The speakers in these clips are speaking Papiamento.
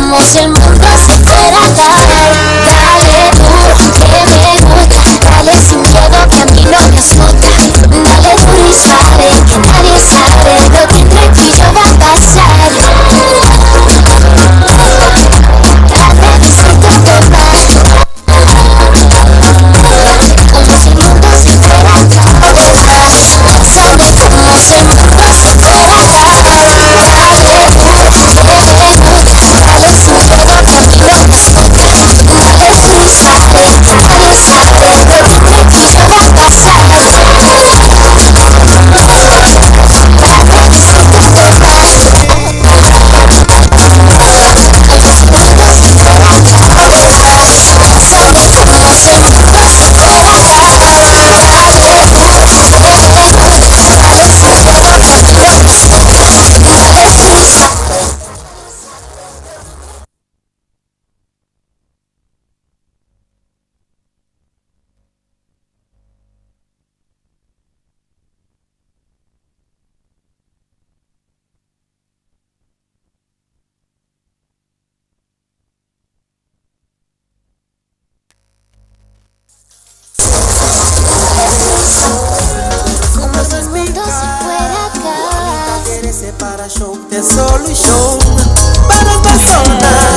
Como si el mundo se fuera a acabar. Dale duro, que me gusta. Dale sin miedo, que a mí no me asusta. Dale duro y suave, que nadie sabe lo que entre tú y yo va a pasar. Dame besito, toma. Como si el mundo se fuera a acabar. Bésame como si el mundo se fuera a acabar. Dale duro, que me gusta. Dale sin miedo, que a mí no me asusta. Dale duro y suave, que nadie sabe lo que entre tú y yo va a pasar. Dame besito, toma. Como si el mundo se fuera a acabar. Bésame como si el mundo se fuera a acabar. Dale duro, que me gusta. Dale sin miedo, que a mí no me asusta. Dale duro y suave. Como si el mundo se fuera a acabar. De solution para personas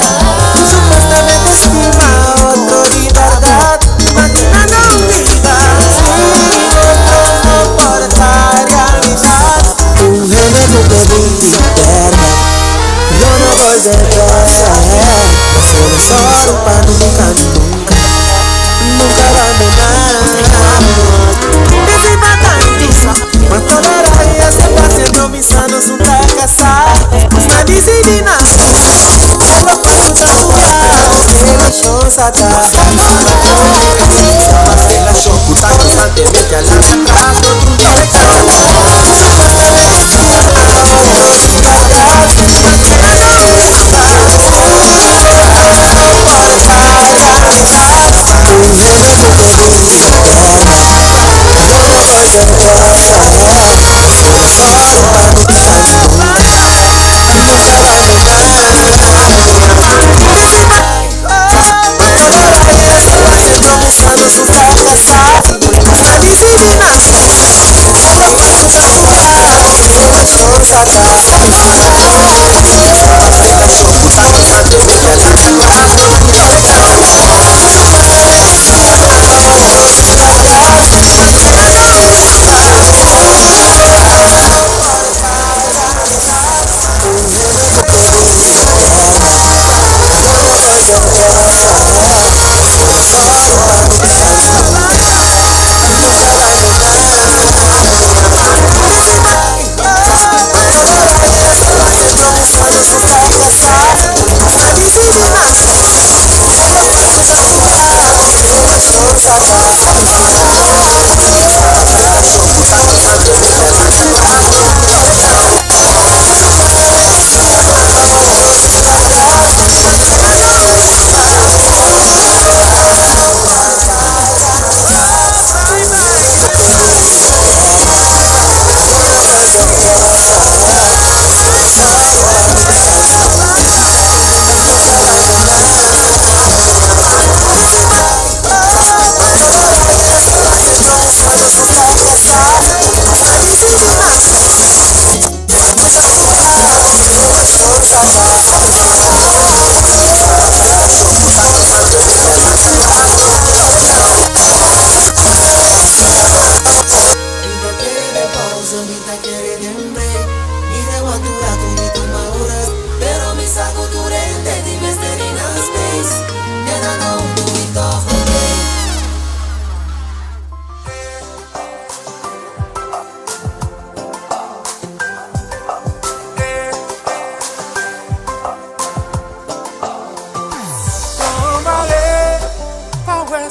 supuestamente estima otro libertad, imaginando vida sin otro no porta realidad. Un género de verdad, yo no volveré. Solo solo pa' nunca, nunca, nunca abandonar.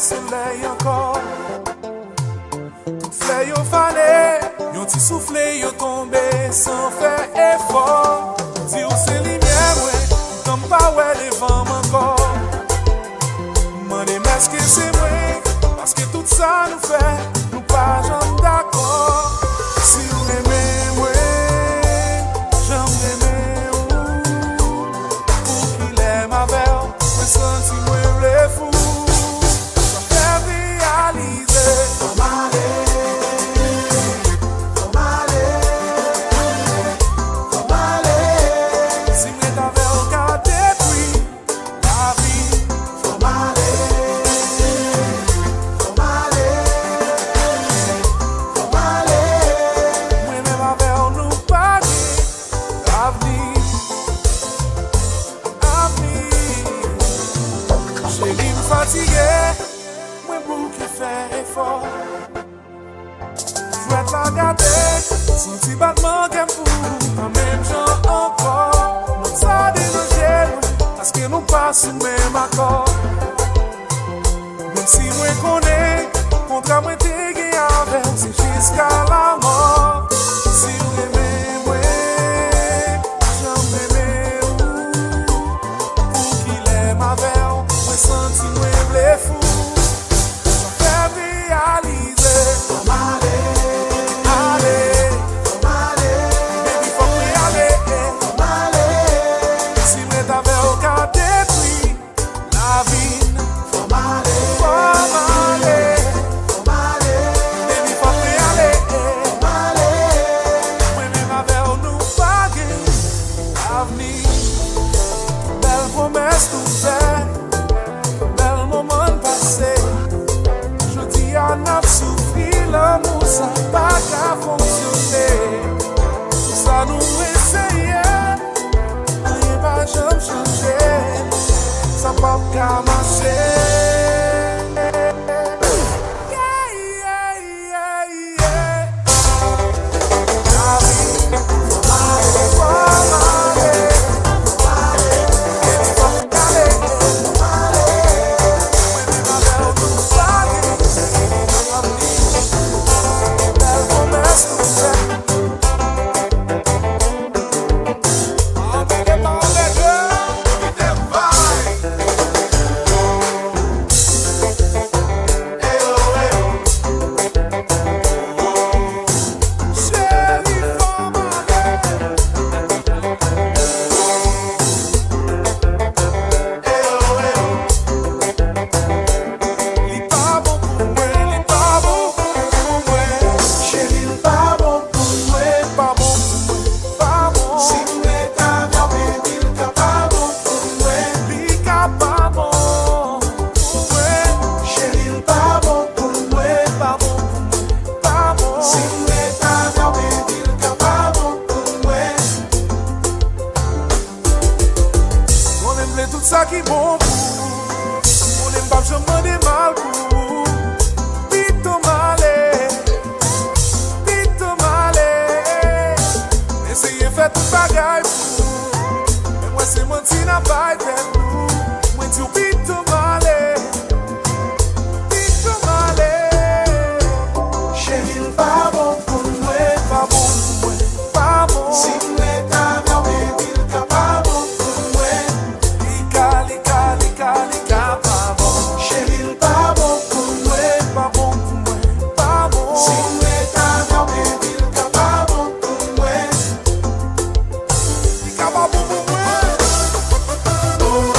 Solèy ankò. Tout flè yo fane, yon ti soufle yo tonbe san fè efò. Di ou se limyè mwen, poutan m pa wè devan m ankò. Mande m èske se mwen, paske tout sa nou fè, nou pa janm dakò. Si ou renmen mwen, jan m renmen ou, pou kilè m ap. Fatige, mwen bouke fè efò. Jwèt la gate, santi batman kè m pou ou pa menm jan ankò. Nòt sa deranje mwen, paske nou pa sou menm akò. Menm si mwen konnen, kontra mwen te gen avè w se jiska lamò. Si w renmen mwen, jan m renmen ou, pouki lè m avè w, mwen santi mwen vle fou. Sa fè m reyalize. Fò m ale, ale, fò m ale, baby fòk mwen ale, fò m ale. Si m ret avè w ka detwi lavi n. Fò m ale, fò m ale, fò m ale, baby fòk mwen ale, fò m ale. Mwen menm avè w nou pa gen avni. Bèl pwomès nou fè, bèl moman n pase. Jodi a n ap soufri lanmou sa pa ka fonksyone. Tout sa nou eseye, anyen pa janm chanje. Sa pap ka mache. Yeah, yeah, yeah, yeah. Lavi, fò m ale, fò m ale, fò m ale, baby fòk m ale, fò m ale. Mwen menm avè w nou pa gen avni. Bèl pwomès nou fè. Antre pa antre de, kite m vibe. Eyo, eyo. Cheri fò m ale. Eyo, eyo. Li pa bon pou mwen, li pa bon pou mwen. Cheri li pa bon pou mwen, pa bon pou mwen, pa bon. Si m ret avè w baby li ka pa bon pou mwen. Li ka pa bon pou mwen. Cheri li pa bon pou mwen, pa bon pou mwen, pa bon. Si m ret avè w baby li ka pa bon pou mwen. Konnen m vle tout sa ki bon pou ou. Konnen m pap janm mande mal pou ou. Pito m ale, pito m ale. Eseye fè tout bagay pou ou. Men mwen se manti n ap bay tèt nou. Mwen di w pito m ale, pito m ale. Cheri l pa bon pou mwen, pa bon pou mwen, pa bon. Si m ret avè w baby l ka pa bon pou mwen. Li ka, li ka, li ka, li ka pa bon. Cheri l pa bon pou mwen, pa bon pou mwen, pa bon. Si m ret avè w baby l ka pa bon pou mwen. Li ka pa bon pou mwen. Oh, oh.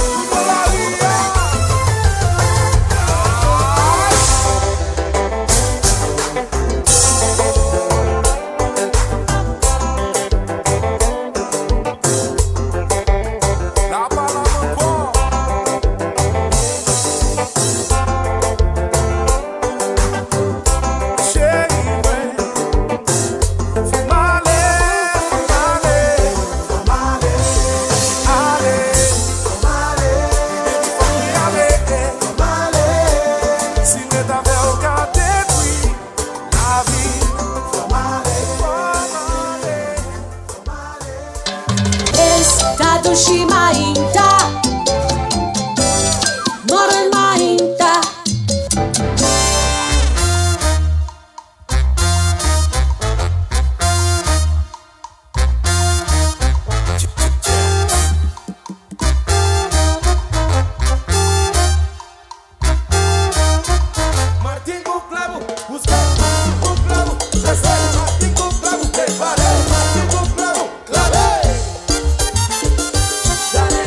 Tout lari a. La pa la ankò. Cheri mwen, fò m ale, fò m ale, fò m ale, ale, fò m ale, baby fò m ale, fò m ale. Si m ret avè w ka detwi lavi. Fò m ale, fò m ale, fò m ale. Esta dushi mainta. Morning mainta. Martin ku clavo, busca ku clavo, Martin ku clavo, prepare, Martin ku clavo, clave. Dale,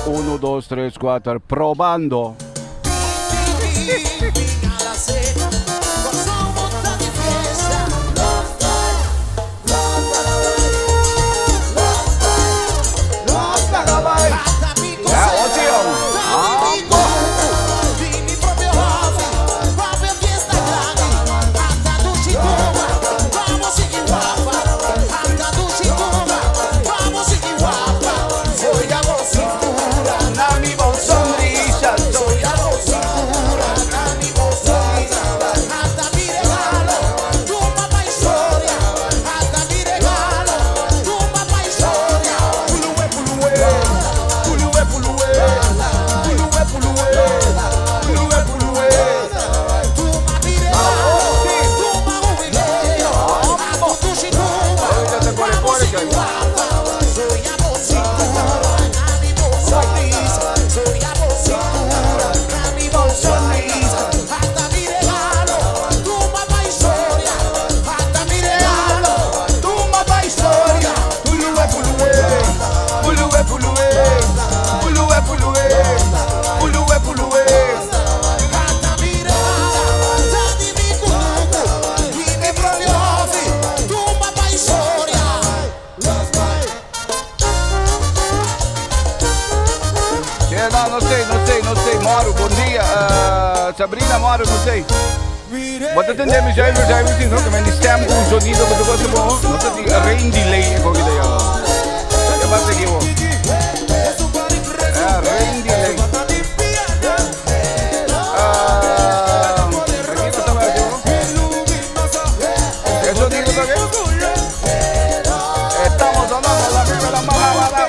1, 2, 3, 4, probando. Sabrina Moro, no sei. Wat het in de zuiver zuiver zien ook, maar die stem un sonido que tu cosa bom, no te di rain delay ko kita ya. Ya pasa aquí bo. Ah, rain delay. Ah, aquí no estaba yo. ¿Qué sonido está aquí? Estamos sonando la viva la mala mala.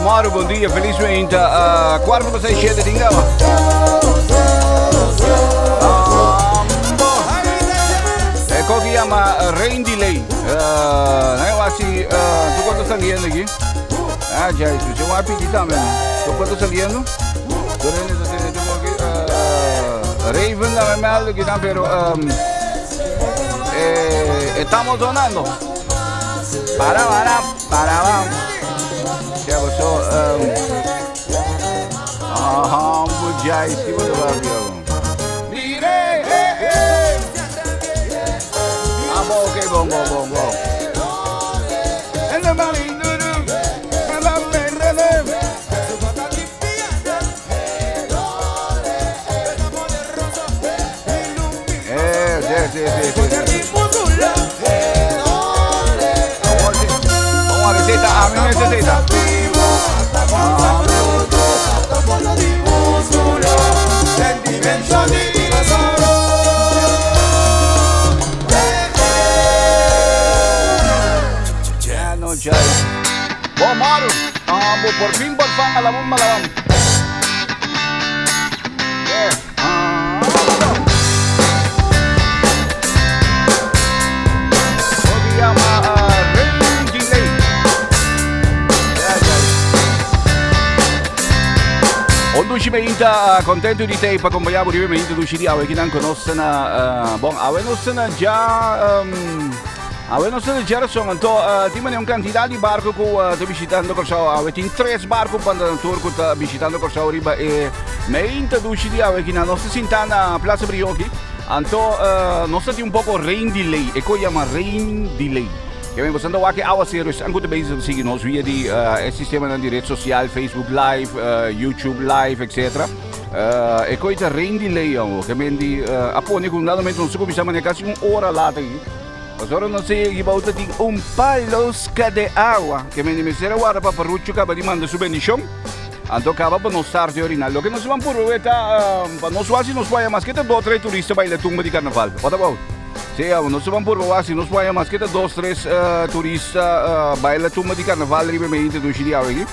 Mauro, bom dia, feliz winter. Quarto para seis, sete, dinga. É que chama Rain Delay. Não é assim, tu quanto saliendo aqui? Ah, já, isso é um pedir também. Tu quanto saliendo? Tu aqui. Raven da mel que tá, pero estamos donando. Para, para, para, para. So, ok, bom, bom, bom, bom. Sí, sí, sí, sí. Vamos a receta, a mí necesita. Ya no, ya. Bom, Maru. Por fin, por fin, a la bomba, la bomba. Ondushi meinta contento di te pa acompanhar por meinta do Chile awe kinan conosce na bom awe no sena já awe no sena já son anto ti mane un quantità di barco ku te visitando Corsao awe tin tres barco pa turco ta visitando Corsao riba e meinta do Chile awe kinan no se sintana Plaza Briochi anto no se ti un poco rain delay e ko chiama rain delay. Que vem passando aqui aguaceiros, angu também sigue nos via di sistema di rede social, Facebook Live, YouTube Live, etc. E coisa rain delay, que vem di apone com dado momento não se começa a quase uma hora lá aqui. Mas agora não sei que bauta tem um palosca de água, que me me será guarda para parucho que va manda su bendición. Anto acaba para nos tarde original. Lo que nos van por está para nos quase nos vaya más que te dos tres turistas baila tumba de carnaval. What about? Sí, nos ban purba wak si nos por haña maske ta dos, tres turista baila tumba di karnaval riba e mainta dushi di awe aki.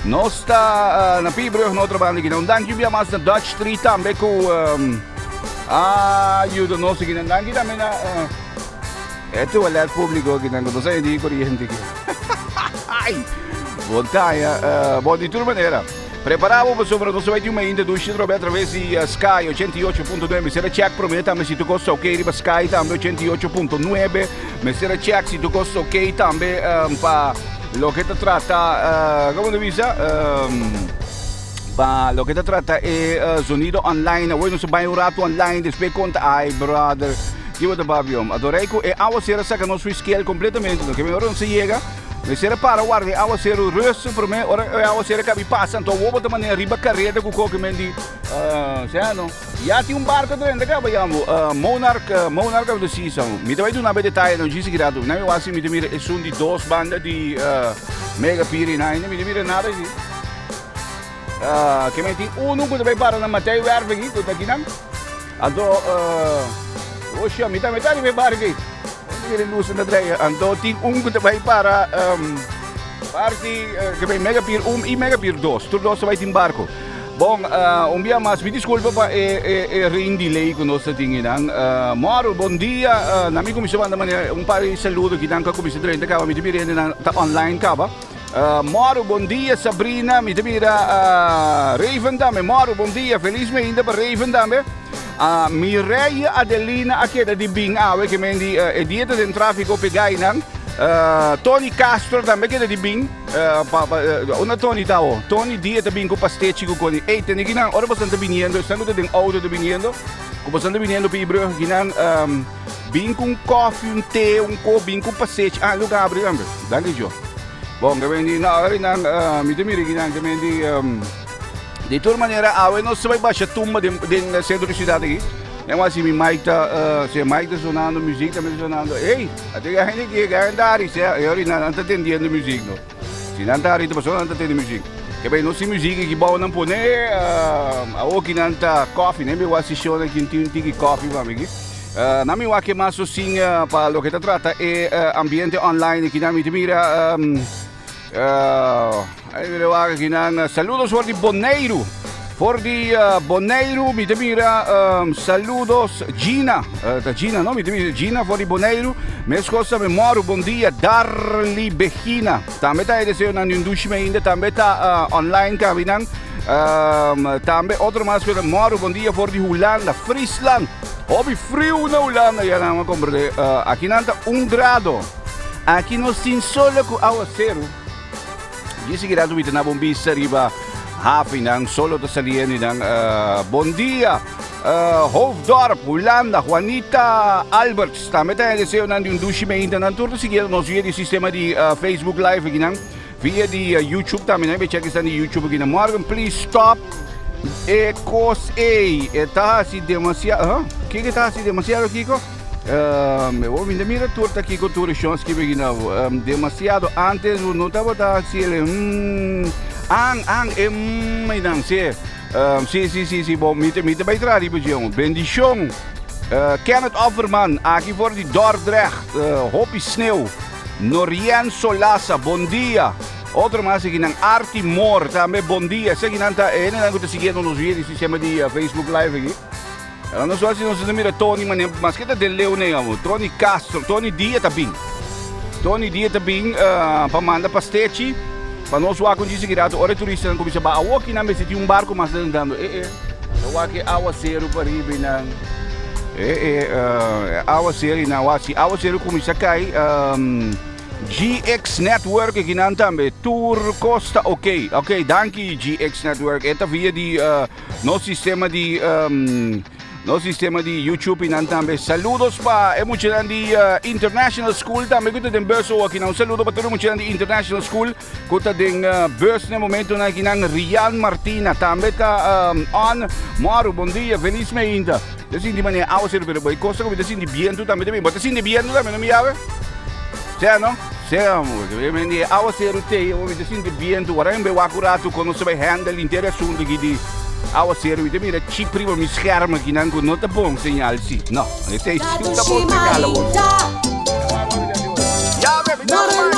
Nos ta na Piebrug na otro banda aki. Un danki un bia mas na Dutch Street tambe ku a yuda nos aki. Danki tambe na e toilet públiko aki nan ku nos a hende koriente aki. Bon taña. Bon, di tur manera. Prepara bo pasobra nos ta bai tin un mainta dushi atrobe atraves di Sky 88.9. Mester a check prome tambe si tur cos ta ok riba Sky tambe 88.9. Mester a check si tur cos ta ok tambe pa loke ta trata, como ta bisa, pa loke ta trata e zonido online. Awor nos ta bai un rato online despues conta, ay brother, kico ta papia? Ato rei cu e awacero a saca nos fu skel completamente. Ke ora nos a yega. Mester a para warda e awaseru rustig promé ora e awaseru a kabi pasa anto awor bo ta manera riba kareta ku koke men di sea no ya tin un barko drenta kaba yambo Monarch Monarch of the Seas amo mi ta bai duna bo e detayenan djis aki rato nan mi wak si mi ta mira esun di dos banda di Mega Pier i nan mi ta mira nada aki ke men tin unu ku ta bai para na Matei Werf aki ku ta akinan anto osha mi tambe ta riba e barko ei. Mira luz na drei. Anto tin un ku ta bai para parti ke bai Mega Pier 1 i Mega Pier 2. Tur dos ta bai tin barko. Bon, un bia mas mi diskulpa pa e e e rain delay ku nos ta tin einan. Moro, bon dia. Na mi kuminsá manda manera un par di saludo kinan ku a kuminsá drenta kaba. Mi ta mira hendenan ta online kaba. Moro, bon dia Sabrina. Mi ta mira Raven tambe. Moro, bon dia. Felis meinda pa Raven tambe. Mireille Adelina a keda di bin awe ke men di e dia ta den trafiko pegá einan. Tony Castro tambe a keda di bin. Pa pa unda Tony ta awo? Tony dia ta bin ku pastechi ku koni. Ey tene kinan ora boso ta biniendo, esnan ku ta den outo ta biniendo, ku boso ta biniendo pa Ibrug kinan bin ku un kofi, un te, un ko, bin ku pastechi. Ah, luka abri tambe. Danki Dios. Bon, ke men di no, einan mi ta mira kinan ke men di. Di tur manera awe nos ta bai basha tumba den den centro di ciudad aki. Den wak si mi mic ta si e mic ta sonando, muziek tambe ta sonando. Ey, a tin hende ki yega hende ta hari sea e ora nan ta tendiendo muziek no. Si nan ta hari ta pasobra nan ta tende muziek. Ke bai nos tin muziek aki bou nan pone awoki nan ta koffie. Nan bai wak si shona ki tin un tiki koffie pa mi aki. Nan mi wak ke mas so sin pa loke ta trata e ambiente online aki nan mi ta mira. Ay, mira wak aki nan. Saludos for di Boneiru. For di Boneiru, mi te mira um, saludos Gina. Uh, ta Gina, no? Mi te mira Gina for di Boneiru. Mes cosa me moro, bon dia Darly Begina. Tambe ta e deseo nan di un dushi me ainda. Tambe ta uh, online kabinan. Um, tambe otro mas que moro, bon dia for di Hulanda, Friesland. Hopi friu na Hulanda, ya nan a comprende. Uh, aki nan ta un grado. Aki nos tin solo ku awaseru. Dje sigui rato mi ta na bon bista riba hafinan. Solo ta saliendo i nan. Bon dia Hoofddorp, Hulanda, Juanita Alberts. Tambe ta e deseonan di un dushi meinta. Nan tur ta siguiendo nos via di sistema di Facebook Live akinan. Via di YouTube tambe. Nan be check esnan di YouTube akinan. Morgan, please stop e kos ei. E ta hasi demasiado. Kiko e ta hasi demasiado, Kiko? Me bo mi mira tur ta kiko tur shon skibi aki na demasiado antes bo no tabata hasi el mm ang ang e mm einan si si si si si bo mi ta bai traha riba dje un bendishon Kenneth Offerman aki for di Dordrecht hopi sneeuw Norien Solasa bon dia otro mas aki nan Artie Moore tambe bon dia esakinan ta e hendenan ku ta siguiendo nos via di sistema di Facebook live aki. Ela no so si nos ta mira Tony mane maske ta den leu ne amo. Tony Castro, Tony Dia ta bin. Tony Dia ta bin uh, pa manda pastechi pa nos wak un djis rato ora e turistanan kuminsa ba awo aki nan mester tin un barco mas dando e e ta wak e awaseru pa riba i nan e e uh, awaseru i nan wak si awaseru kuminsa kai um, GX Network aki nan tambe tur kos ta ok ok danki GX Network e ta via di uh, Nos sistema di um, nos sistema di YouTube y nan tambe. Saludos pa e muchanan di uh, International School tambe ku ta den bus o aki. Un saludo pa tur muchanan di International School ku ta den uh, bus na momento na aki nan. Rian Martina tambe ta um, on. Moro, bon dia, feliz meinta. Te sinti manera awa sero pero boy kosta ku te sinti viento tambe te bin. Te sinti viento tambe no mi yawe? Sea no? Sea amor. Awa sero te, te sinti viento. Ora en be wakurato kono se bai handle inter asunto ki di. Awaseru, mi ta mira chip riba mi scherm akinan ku no ta bon señal si. No, esei si no ta bon señal awor. Ya, mi ta bon.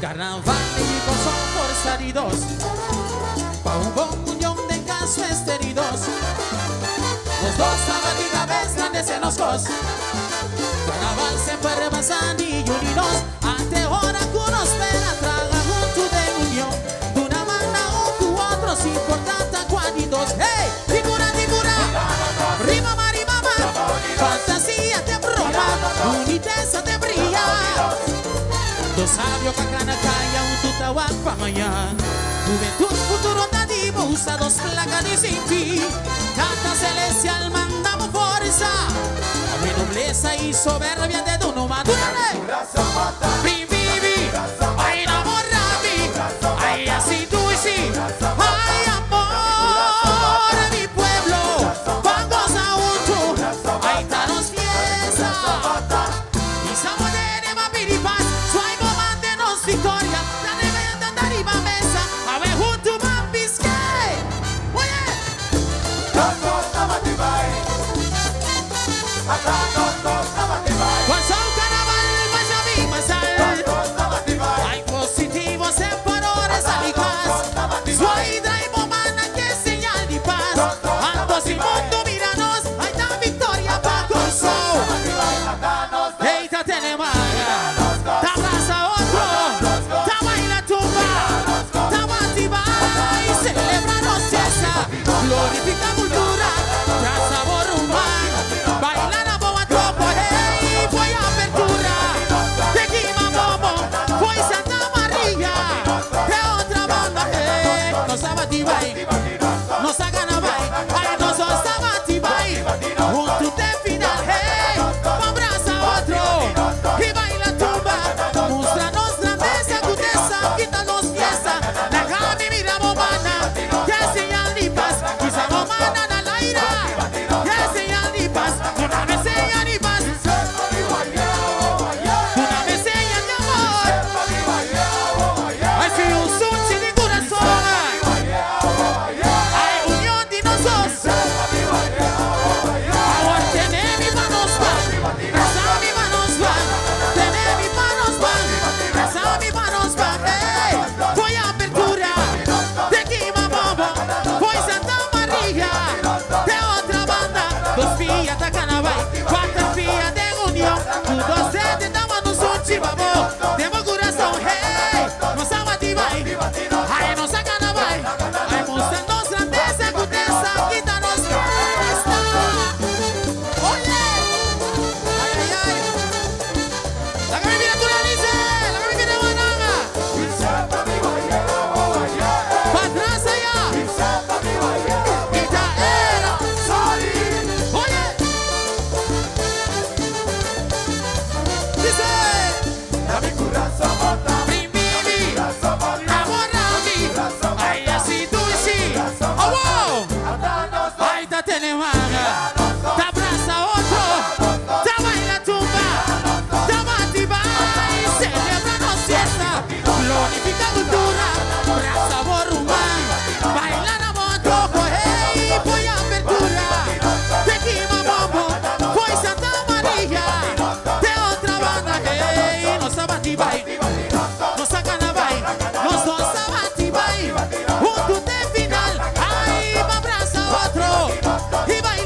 Carnaval de son fuerza di dos Pa un bon unión de caso esteridos Los dos de cabeza grande nos cos Carnaval sempre pasan y unidos Ante hora que uno espera traga junto de unión De una banda u cu otro sin importar cuanditos Hey, ticura, ticura, rima, mama, fantasía te broma, unidad te brilla. Do sabio cacana calla un tuta pa mañana. Juventud futuro dadivo usa dos placas de sin fin. Tata celestial mandamos fuerza. Mi nobleza y soberbia de Dono Madure. Vivi, ay enamorami, ay así tú y sí, ay amor, mi pueblo, vamos a un ay tanos fiesta. Y sabodere va piripas, suay nos victoria, la reventa arriba mesa, a ver junto mampisque. Oye. Ay positivo se parores alicas, suay draimomana que señal de paz. Antos y mundo miranos, ay da victoria pa gozo. Eita telemana, ta abraza otro, ta baila tumba, ta motiva y celebramos fiesta, glorifica cultura, tra sabor humano, baila la boa tropo, hey, voy a apertura, de Quimamomo, voy Santa María, de otra banda, hey, nos abatibay, nos aganabay, ay, nos abatibay, junto de final, hey, abraza otro y baila tumba, muéstranos grandeza, gudeza, quítanos fiesta, la jami mira bomana, que señal de paz, quizá bomana na laira, que señal de paz, una vez señal de paz, una vez señal de amor, ay si un sushi de corazón, ay unión de nosotros. Ahora tené mi manos van, presa mi manos van, tené mi manos van, presa mi manos van, hey, voy a apertura, de Quimamomo, voy Santa María, de otra banda, dos vías de Canabay, cuatro vías de unión, dos de damas un chivamo, de corazón, hey, nos abatibay, ay, nos acanabay, ay, mostrarnos grandeza, gudeza, quítanos fiesta. ¡Oye! ¡Ay, ay, ay! ¡La que me mira tú la dice! ¡La que me mira banana! ¡Pa' atrás allá! ¡Ita era! ¡Oye! ¡Dice! ¡Primimi! ¡Amorami! ¡Ay, así tú y sí! ¡Oh, wow! ¡Ay, ta tenemana! ¡Ta abraza otro! ¡Ta baila tumba! ¡Ta motiva! ¡Y celebramos fiesta! ¡Glorifica cultura! ¡Raza borumán! ¡Baila la moto! ¡Hey! ¡Voy a apertura! ¡Te Quimamomo! ¡Voy Santa María! ¡De otra banda! ¡Hey! ¡Nos abatibay! ¡Nos acanabay! ¡Nos dos abatibay! ¡Junto de final! ¡Ay! ¡Abraza otro! ¡Y baila!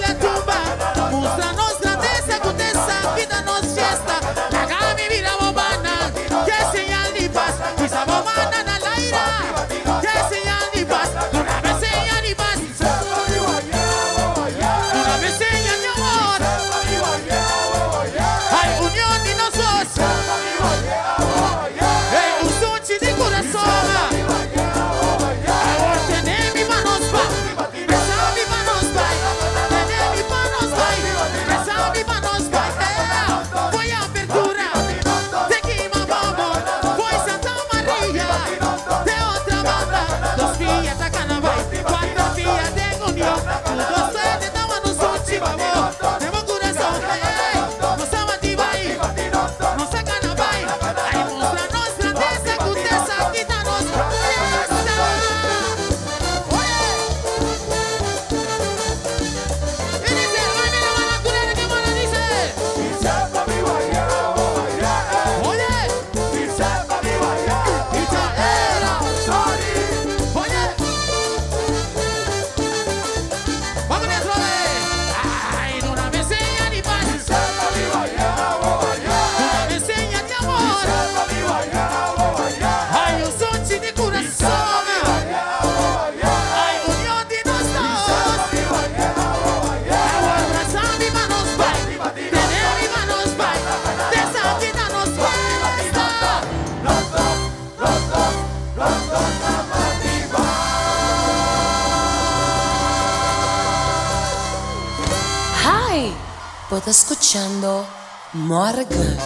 Bo ta skuchando Morgan.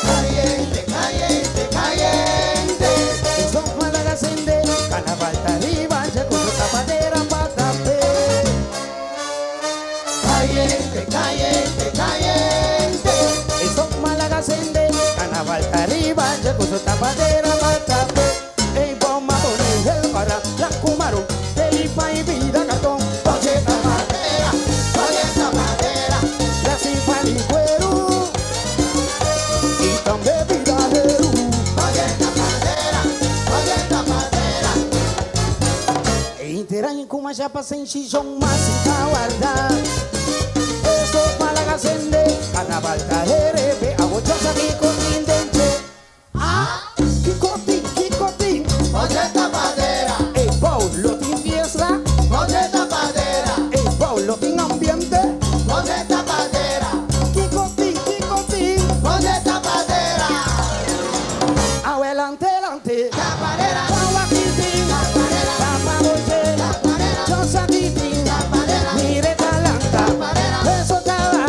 Caliente, caliente, caliente. Eso Málaga sende, carnaval arriba, ya con su tapadera pa' tapé. Caliente, caliente, caliente. Eso Málaga sende, carnaval arriba, ya con su tapadera pa' tapé. Ey, bomba poner el para, la cumaru, telipa y vida cartón. Oye, tapadera, oye, tapadera. La cifra y cuero, y también vida jeru. Oye, tapadera, oye, tapadera. Interan kuma ya pasen chillón más sin guarda. Eso Málaga sende, carnaval tajerebe, agochosa kikotin denche. Ah, kikotin, kikotin. Oye, tapadera, Ey, Paulo tin fiesta, oye, tapadera. ey, Paulo tin ambiente. Oye, tapadera, Kikotin, kikotin. oye, tapadera. Adelante, adelante. Tapadera, Tabaquitín, tapaboche, chosaquitín, mire talanta, eso taba,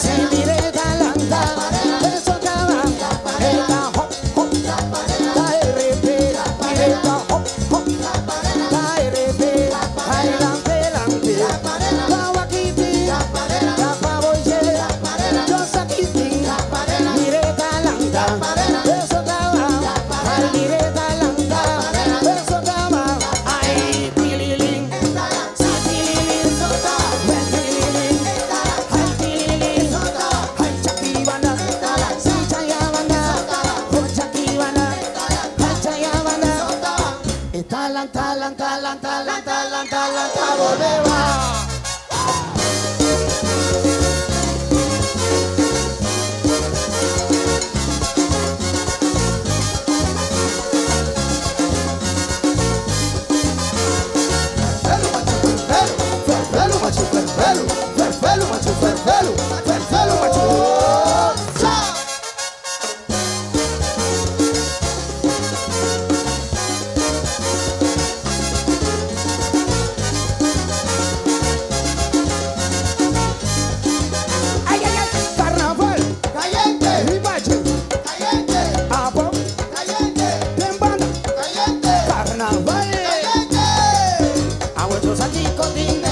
sí mire talanta, eso taba, eta hop hop, ta rp, mire ta hop hop, ta rp, adelante, adelante, tabaquitín, tapaboche, chosaquitín, mire talanta, eso taba, ay mire talanta, eso taba, ay tililín. Sí, tililín, ven, tililín, ay, tililín, ay, chaquibana, sí, chayabana, oh, chaquibana, ay, chayabana. Talan, talan, talan, talan, talan, talan, volvemos. Fervelo, macho, fervelo, fervelo, macho, fervelo, fervelo, macho, fervelo, fervelo, macho. ¡Sa! Ay, ay, ay, carnaval, Caliente, ribache, caliente, apón, caliente, tembanda, caliente, carnaval. caliente. Abuelo saquicotín,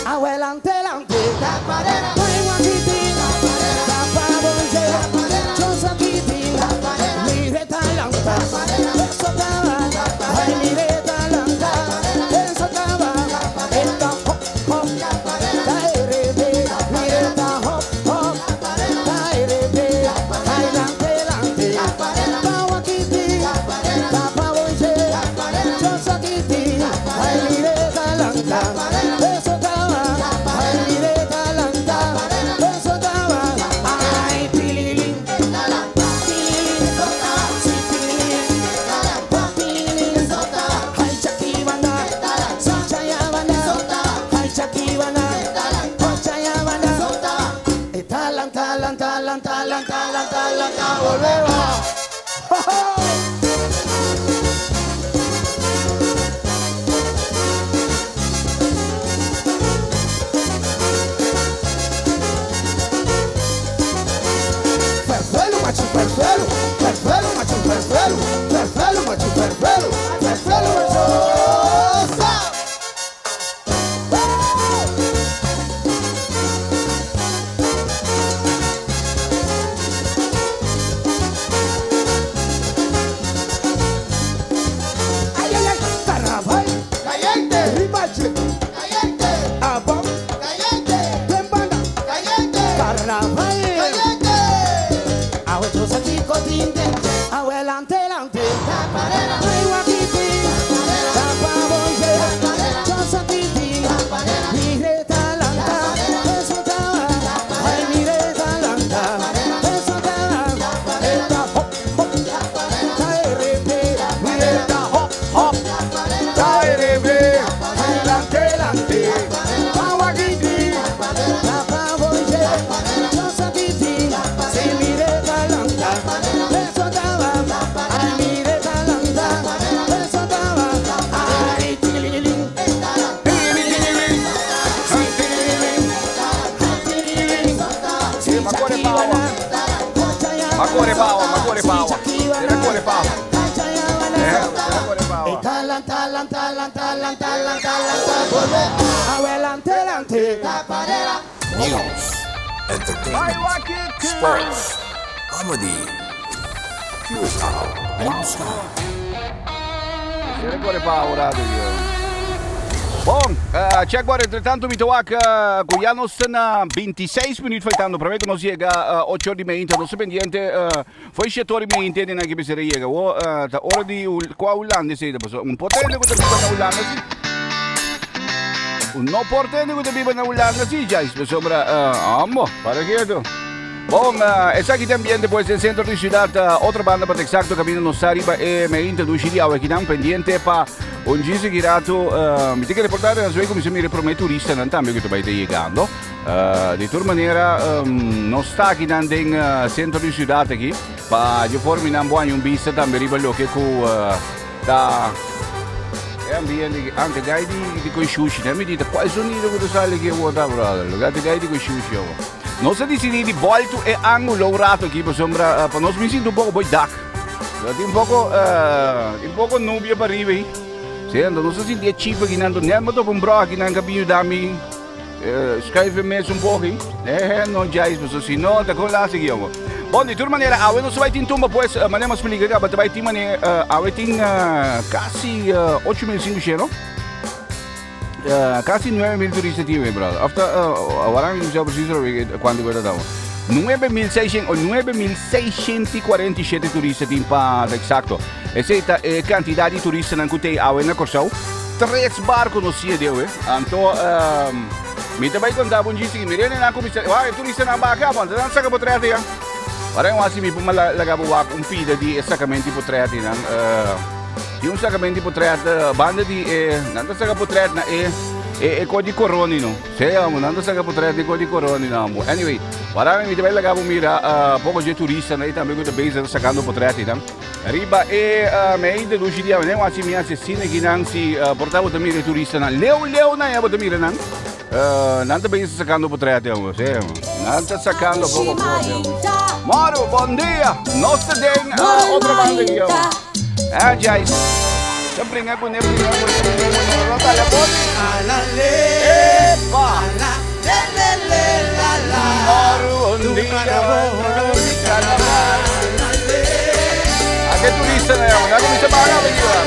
abuelante, delante. Tapadera, Guayguaquitín, tapaboche, chosaquitín, mire talanta, eso taba, ay mire talanta, eso taba, esta hop hop, ta rb, mire ta hop hop, ta rb, adelante, adelante, tapaguaquitín, tapaboche, chosaquitín, ay mire talanta, eso taba, ay mire talanta, eso taba, ay tililín, tililín, sí tililín, tililín, ay chaquibana, sí chayabana, ay chaquibana, oh chayabana, talan, talan, talan, talan, talan, talan, volvemos. ¡Oh, oh! Fervelo, macho, fervelo, fervelo, macho, fervelo, fervelo, macho, fervelo, fervelo, macho. ¡Sa! Ay, ay, ay, carnaval, Caliente, ribache, caliente, abón, caliente, tembanda, caliente, carnaval. caliente. Abuelo saquicotín, abuelante, delante, ay, guaquitín, tapaboye, chosaquitín, mire talanta, eso taba, ay, mire talanta, eso taba, esta hop, hop, ta rp, mire ta hop, hop, ta rp, adelante, adelante, tapaguaquitín, tapaboye, chosaquitín, Ma corre pawa. Ma corre pawa, ma corre pawa. Era corre pawa. Corre pawa. Talan, talan, talan, talan, talan, talan, Adelante, adelante. News, entertainment, sports, comedy. Curacao One Stop. Era corre pawa, radio. Bon, check maar, entretanto mi ta wak cu ya nos na 26 minuut faltando pa cu nos yega 8 or di mainta. Nos pendiente foi 7 or di mainta den aki bisa yega. O ta ora di cua Hulanda esey ta paso. Un potente cu ta biba na Hulanda si. Un no portende cu ta biba na Hulanda si, Jais, pasobra amo, para keto. Bon, esaki ta ambiente pues den centro di ciudad, otro banda pa exacto caminda nos ta riba e mainta dushi di awe kinan pendiente pa un djis aki rato. Mi tin ke reportar den aswey cuminsa mira e prome turistanan tambe cu ta bay ta yegando. Di tur manera, nos ta akinan den centro di ciudad aki pa dje forma nan bo haña un bista tambe riba loke cu ta e ambiente aki. Anke gai di di coy shushi, ne mi di ta cual sonido cu ta sali aki awor ta brother? Loke ta gai di coy shushi awor. Nos a disidí di bòltu e ángulo un rato aki pasobra pa nos bin sinti un poko boi dak. Tin un poko tin un poko nubia pa riba ei. Sí, anto nos a sinti e chip aki nan. Net mi topa un brò aki nan ka bin yuda mi schuif e mes un poko ei. Eh, no djais pasobra si no ta kon la sigui amo. Bon, di tur manera awe nos ta bai tin tumba pues manera mi a splika kaba ta bai tin manera awe tin kasi 8500 no. Casi 9000 turista tin, brother. Of ta, ahora mi no precies cuánto que ta. 9600 o 9647 turista tin pa exacto. Esey ta e cantidad di turistanan cu tey awe na Corsou. Tres barco nos siña deu, eh. Anto, mi ta bay conta bo un chiste. Mira nan cuminsa, wak e turistanan baka, bon, nan saca potret ya. Ahora mi wak si mi por laga bo wak un pida di e sacamento di potret nan. Tin un sacamento di potret banda di e nan ta saca potret na e e e co di coroni no. Se amo nan ta saca potret di co di coroni no amo. Anyway, para mi ta bay laga bo mira poco dje turista nan tambe cu ta bezig sacando potret nan. Riba e mei de lushi di awe wasi mi haci asina ki nan si por ta bo ta mira e turista nan. Leu leu nan ya bo ta mira nan. Nan ta bezig sacando potret amo. Se amo. Nan ta sacando poco poco. Moro, bon dia. Nos ta den otro banda ki amo. Ah, Jais. Ta bringa ku ne, bringa ku ne, bringa ku ne. No tala boti. Epa! Moro, bon dia. A ke turista na yaman. Na kuminsa baga ba kiwa.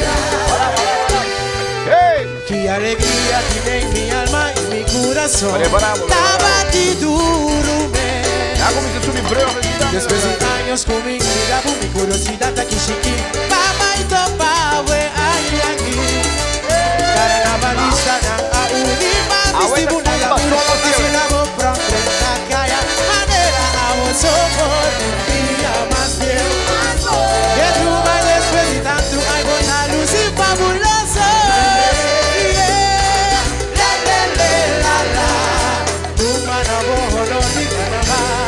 Hey! Qué alegría tiene mi alma y mi corazón. Preparamos. Tabatiduro me. Na kuminsa subi brug. Después de años con mi vida, con mi curiosidad aquí chiqui. Mamá y topa, we ay aquí. Carnavalista na a unima, vestibu na la la pronto en la calle. Manera a vos por día más bien. Que tu después de tanto ay buena luz y fabuloso. Yeah. Le, le, le, la, la. Tu mano, bolo, mi carnaval.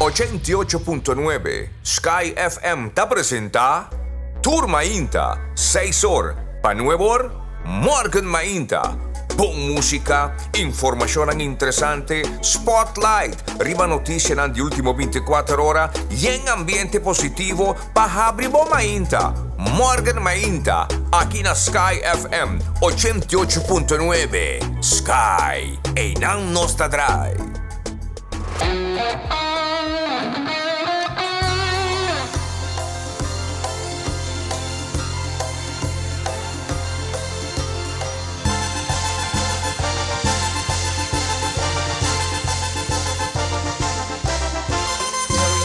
88.9 Sky FM ta presenta Tur Mainta, 6 or pa 9 or, Morgen Mainta. Bon musica, informacionnan interesante, spotlight riba noticianan di ultimo 24 ora y en ambiente positivo pa habri bo mainta. Morgen Mainta, aki na Sky FM 88.9. Sky, eynan nos ta draai.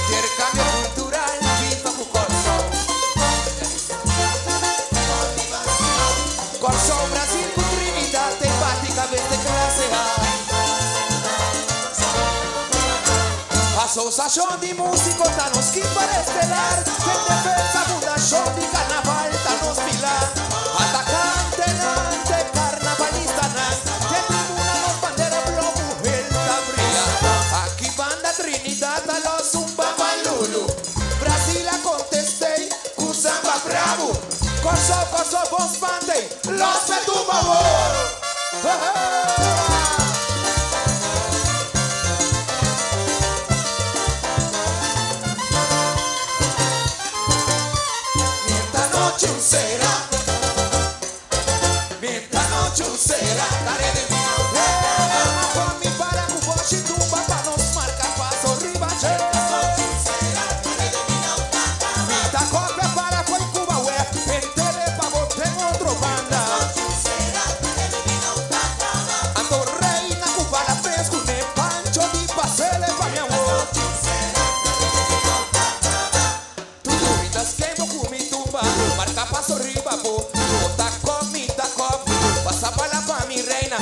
Intercambio cultural, viva ku Kòrsou. Kòrsou, Brasil ku Trinidad, te bati kabes den klase A. Asosiashon di Músiko ta nos keeper estelar. Den defensa Fundashon di Karnaval ta nos pilar. Atakantenan te karnavalistanan, den tribuna nos bandera blo muhel ta bria. Aki banda Trinidad ta los un babalulu. Brasil a kontest'é ku samba brabu. Kòrsou, Kòrsou, bon spant'é, los me tumba awor. Mientras noche un será, mientras noche un será, tarea de mi mi para cu tumba pa nos marca paso riba che. Mi ta copia para foi Cuba we, entele pa bote otro banda. Ando reina Cuba la fresco ne pancho di pasele pa mi amor. Tu gritas quemo ku mi tumba, marca paso riba bo. Bota con mi tacop, pasa bala pa mi reina.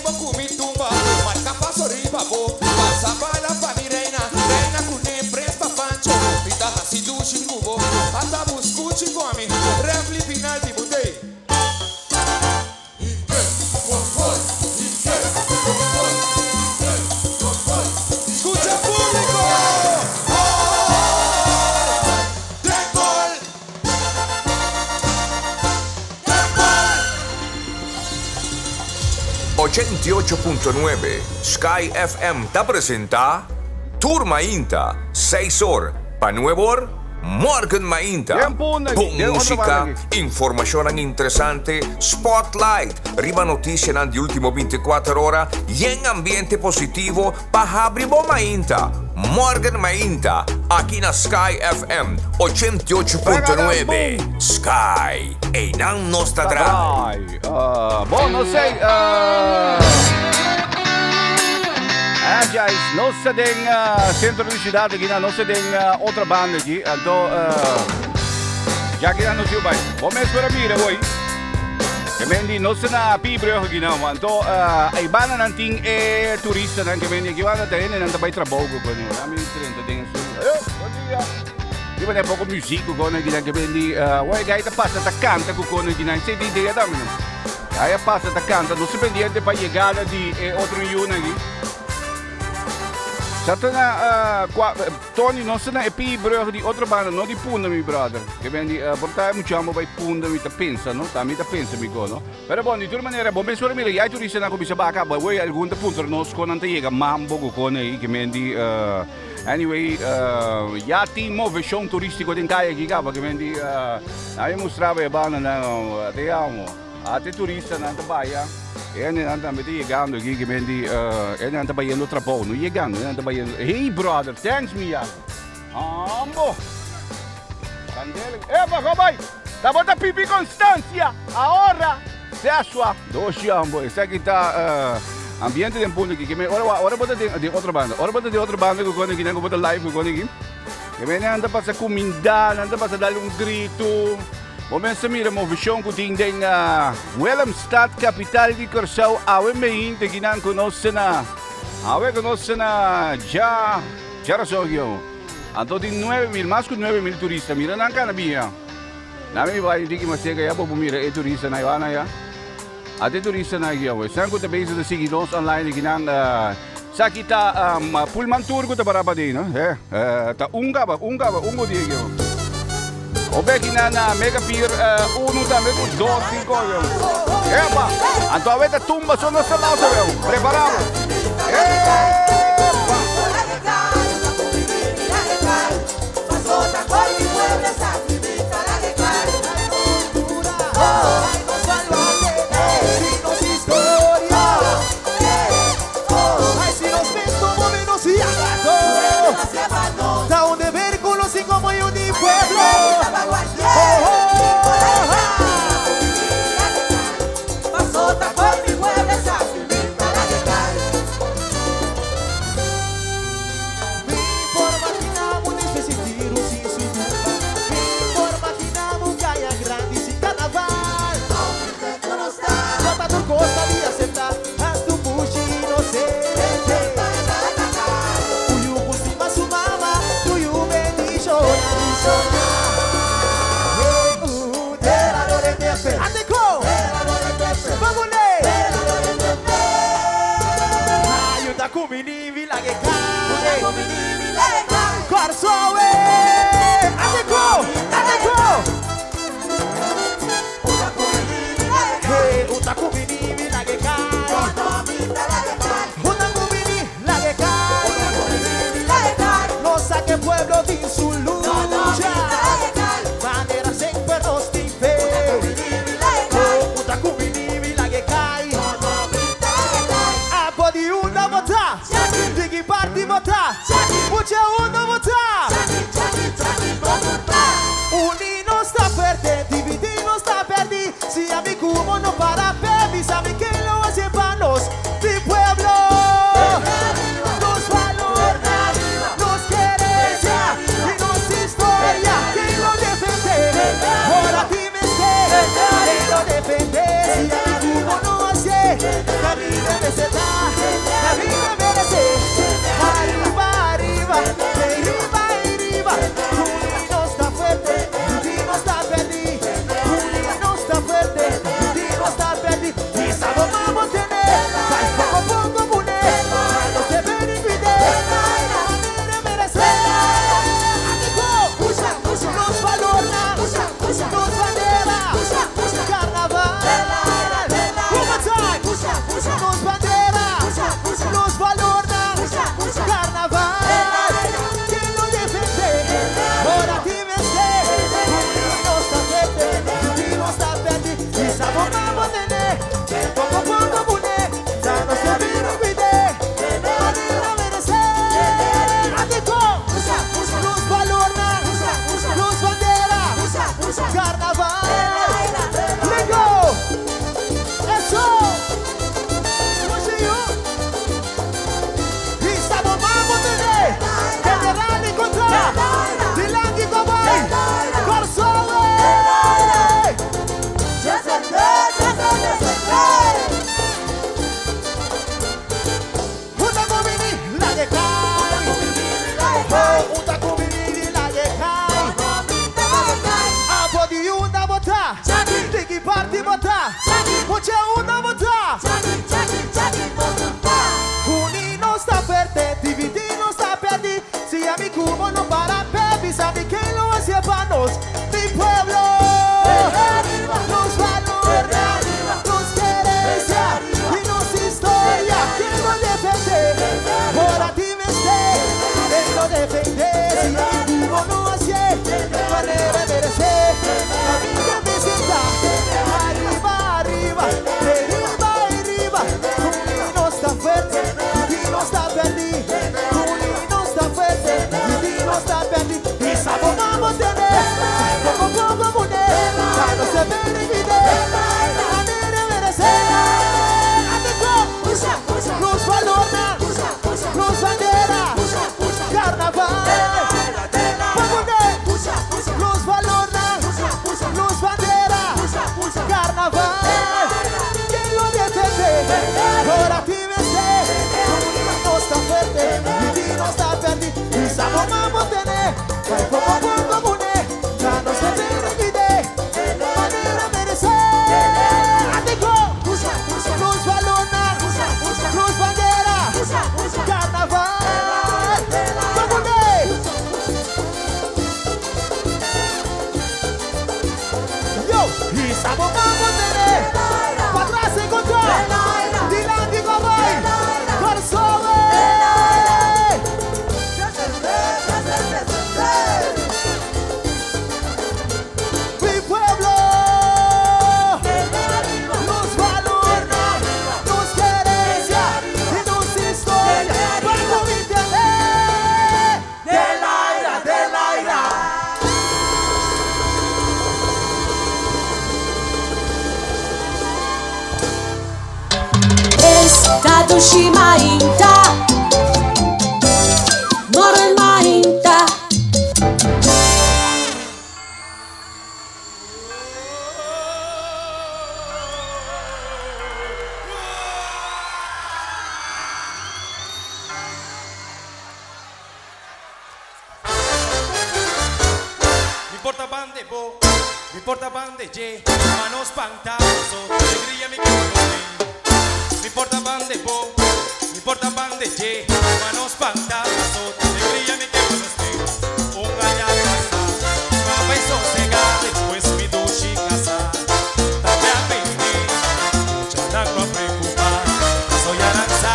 bo ku mi tumba. Marka paso riba bo. Pasa bala pa mi reina. Reina ku ne pres pa Pancho. Pita hasi dushi kubo. Ata buscuchi komi. Refli final di butei. Escucha público. ¡Gol! ¡De gol! 88.9 Sky FM ta presenta Tur Mainta, 6 or, pa 9 or, Morgen Mainta. Tempo na- Bon den otro música, banda aki. informacion interesante, spotlight, riba noticia di ultimo 24 ora y en ambiente positivo pa habri bo Mainta. Morgen Mainta, aki na Sky FM 88.9. Sky, einan nos ta draai. Ai, ah, bon, no sei. Guys, nos ta den sentro di siudat aki, nos ta den otro banda aki. Anto, ya ku nos bai. Bo mes por mira hoy. Ke men di nos na Piebrug aki no. Anto, ei banda nan tin e turista nan ke men di aki banda ta hende nan ta bai trabou ku kono. Ami 30 den su. Bon dia. Di ba poko muziek ku kono aki nan ke men di, oi gai ta pasa ta kanta ku kono aki nan. Sei di idea dame no. Aí passa ta canta, não se pendiente para chegada de outro yuna aqui. Zat na Tony, não se na Epiebrug di outra banda, não di Punda, mi brother. Ke ben di portai mucho bij Punda, mi ta pensa, no? Ta mi ta pensa mi go, no? Pero bon, di toda manera, bon pensore mira, jij turista na comincia baka, ba voi algun punto nos con ante llega mambo go con aí ke men di anyway, ja tin movecion turistico den calle aqui, ke men di a mi mostrava e banda na te amo. A te turista na ta baia. E ne anda mete llegando aqui ke men di e ne anda bayendo trapo, no llegando, ne anda bayendo. Hey brother, thanks mi ya. Ambo. Candela. Epa, come Ta bota pipi Constancia. Ahora se asua. Dos ambo. Esse aqui tá ambiente de punto aqui. Que me ora ora bota de outra banda. Ora bota de outra banda que quando aqui não bota live quando aqui. Que me anda passa comindar, anda passa dar um grito. Momento mira movisión ku ting den Willemstad, capital di Curaçao, awe meinte ginan conosce na. Awe conosce na ja ja. Anto di 9.000, mais que 9.000 turistas. Mira nan kana bia. Na mi vai di ki masega ya po mira e turista na iwana ya. Ate turista na ya we. San ku te base de sigi nos online ginan sa kita Pullman tour ku ta baraba di no. Ta unga ba unga ba ungo di yo. Obe na na Mega Pier 1 también con 2 5 yo. Epa, anto a ver tumba son los lados veo. Preparado. Epa. Defender, si a mi cubo no hace. Caribe meseta, Caribe merece. Arriba, arriba, arriba, arriba. Unino está fuerte, Unino está feliz. Unino está fuerte, Unino está feliz. Y sabemos vamos a tener, poco a poco poner, no se beneficie. Nos valora, nos bandera, carnaval. One more time. Nos bandera, nos valora, carnaval. ¿Quién lo defiende? Ahora dime no está fuerte, no está perdido. Y sabemos vamos a tener, poco a poco poner, ya no se olvide. Manera merecer. Nos valora, nos bandera, carnaval. Let's go. Eso. Estamos vamos a tener, General y contra, Dilangi Gobay, Corsove. Junta con Vini, la que cae. Junta con Vini, la que cae. Apodi una bota, Tiki party bota, Mucha una bota. Unino está fuerte, dividido está perdido. Si a mi cubo no para, baby, sabe que lo hace panos. Mi pueblo nos valora, nos querencia y nos historia. ¿Quién lo defiende? Ahora dime usted, ¿quién lo defiende? Si a mi cubo no hace, manera merece. La vida me sienta arriba, arriba, arriba, arriba. Unino está fuerte, Unino está perdido. Unino está fuerte, Unino está perdido. Y sabemos vamos a tener, poco a poco poner, ya no se beneficie. Manera merecer. Nos valora, nos bandera, carnaval. Nos valora, nos bandera, carnaval. ¿Quién lo defiende? Ahora dime usted, no está fuerte, no está perdido. Y sabemos vamos a tener, poco a poco poner, ya no se beneficie. Manera merecer. Nos valora, nos bandera, carnaval. Yo, y sabemos vamos a tener, pa' atrás en contra, Dilangi Gobay, Corsove. Mi pueblo nos valora, nos querencia y nos historia. Vamos a entender del aire, del aire. Esta Shimainta, Morel Mainta. Mi porta bande bo, mi porta bande ye, manos pantazo, alegría mi corazón. Mi porta bande bo, mi porta bande ye, manos pantazo, alegría mi corazón. Un año pasa, papá y sosegar, después mi duchi casa. Tape a pedir, mucha no preocupar, soy aranza,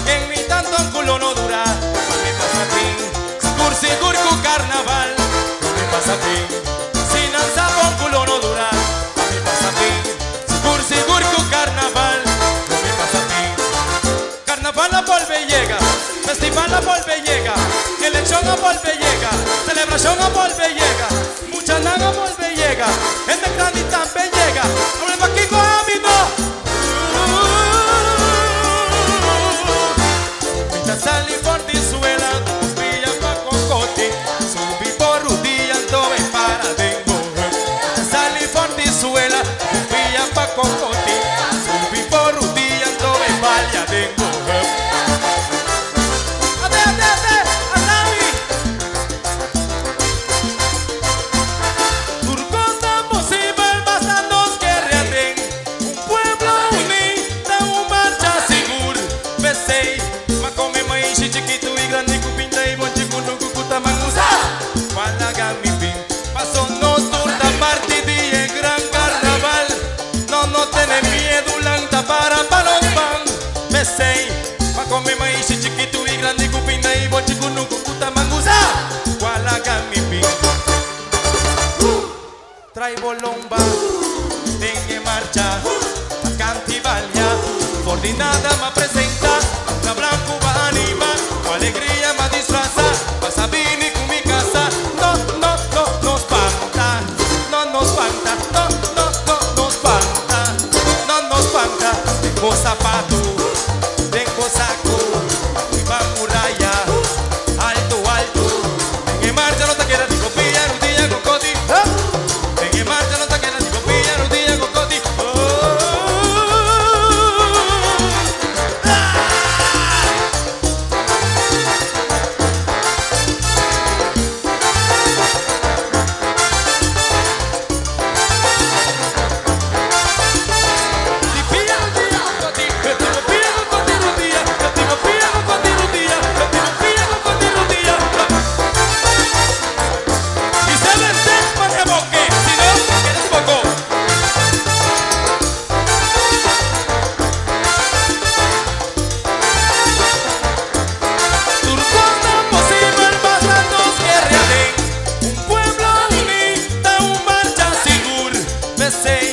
en mi tanto culo no dura, pa' mi pasa fin, sigur sigur cu carnaval. Pasa fin, si lanza con culo no dura, pa' mi pasa fin, sigur sigur cu carnaval, no me pasa fin. Carnaval a polve llega, festival a polve llega, elección a polve llega, celebración a polve llega, mucha nanga a polve llega, gente grande y también llega, ahora aquí con a mí no. Mita salí por Tizuela, pilla pa' cocote, subí por Rudilla, me para de salí por Tizuela, pilla pa' cocote, subí por Rudilla, me Pesei, pa come maíz chiquito y grande, cupina y bonchi, cunucu, cuta, mangusa. Gualaga mi pin. Trae bolomba, ten en marcha, cantibalia, coordinada ma presenta, la blanco va a animar, con alegría ma disfraza, pasa vini con mi casa, no, no, no nos espanta, no nos espanta, no, no, no nos espanta, no nos espanta, tengo zapato, tengo saco, y va muralla, alto, alto, en marcha no te queda ni copia, rudilla, cocoti, ¿eh? En marcha no te queda ni copia, rudilla, cocoti, oh. Y se vende para boque, si no, quédate poco. Turcona posible pasando que realen. Un pueblo unido, un marcha sigur. Besei,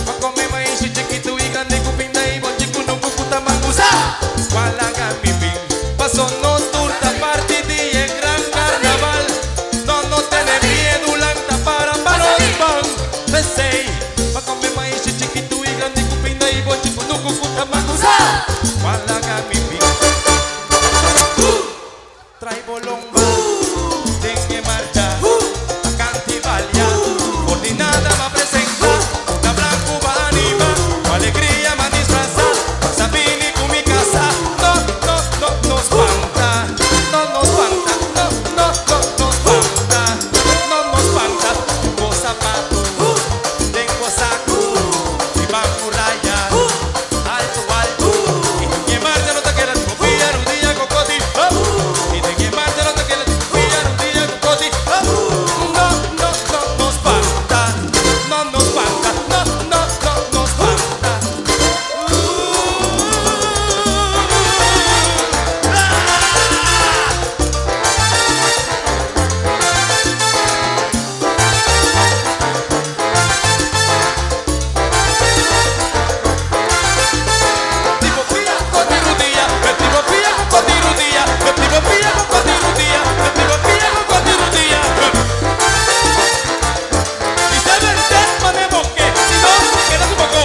pa come maíz chiquito y grande, cupinda y bonchico, no cucuta mangusa. Gualaga pipín, pasó no turta partidi en gran carnaval. No, no tiene miedo, lanta para paros pan. Besei, pa come maíz chiquito y grande, cupinda y bonchico, no cucuta mangusa. Gualaga pipín. Trae bolomba, ten que marcha, a cantibalia, coordinada va a presentar, la blanco va a animar, con alegría va a disfrazar, Sabini con mi casa, no, no, no nos espanta, no nos espanta, no, no, no nos espanta, no nos espanta, tengo zapato, tengo saco, y va muralla, alto, alto, y que marcha no te queda, copia, rudilla, cocoti, oh. Y de que marcha no te queda, copia, rudilla, cocoti, oh. No, no, no nos espanta, no nos espanta, no, no, no nos espanta. Tipo pilla con tirudía, tipo pilla con tirudía, tipo pilla con tirudía, tipo pilla con tirudía. Y se vende mane boque, si no, queda un poco.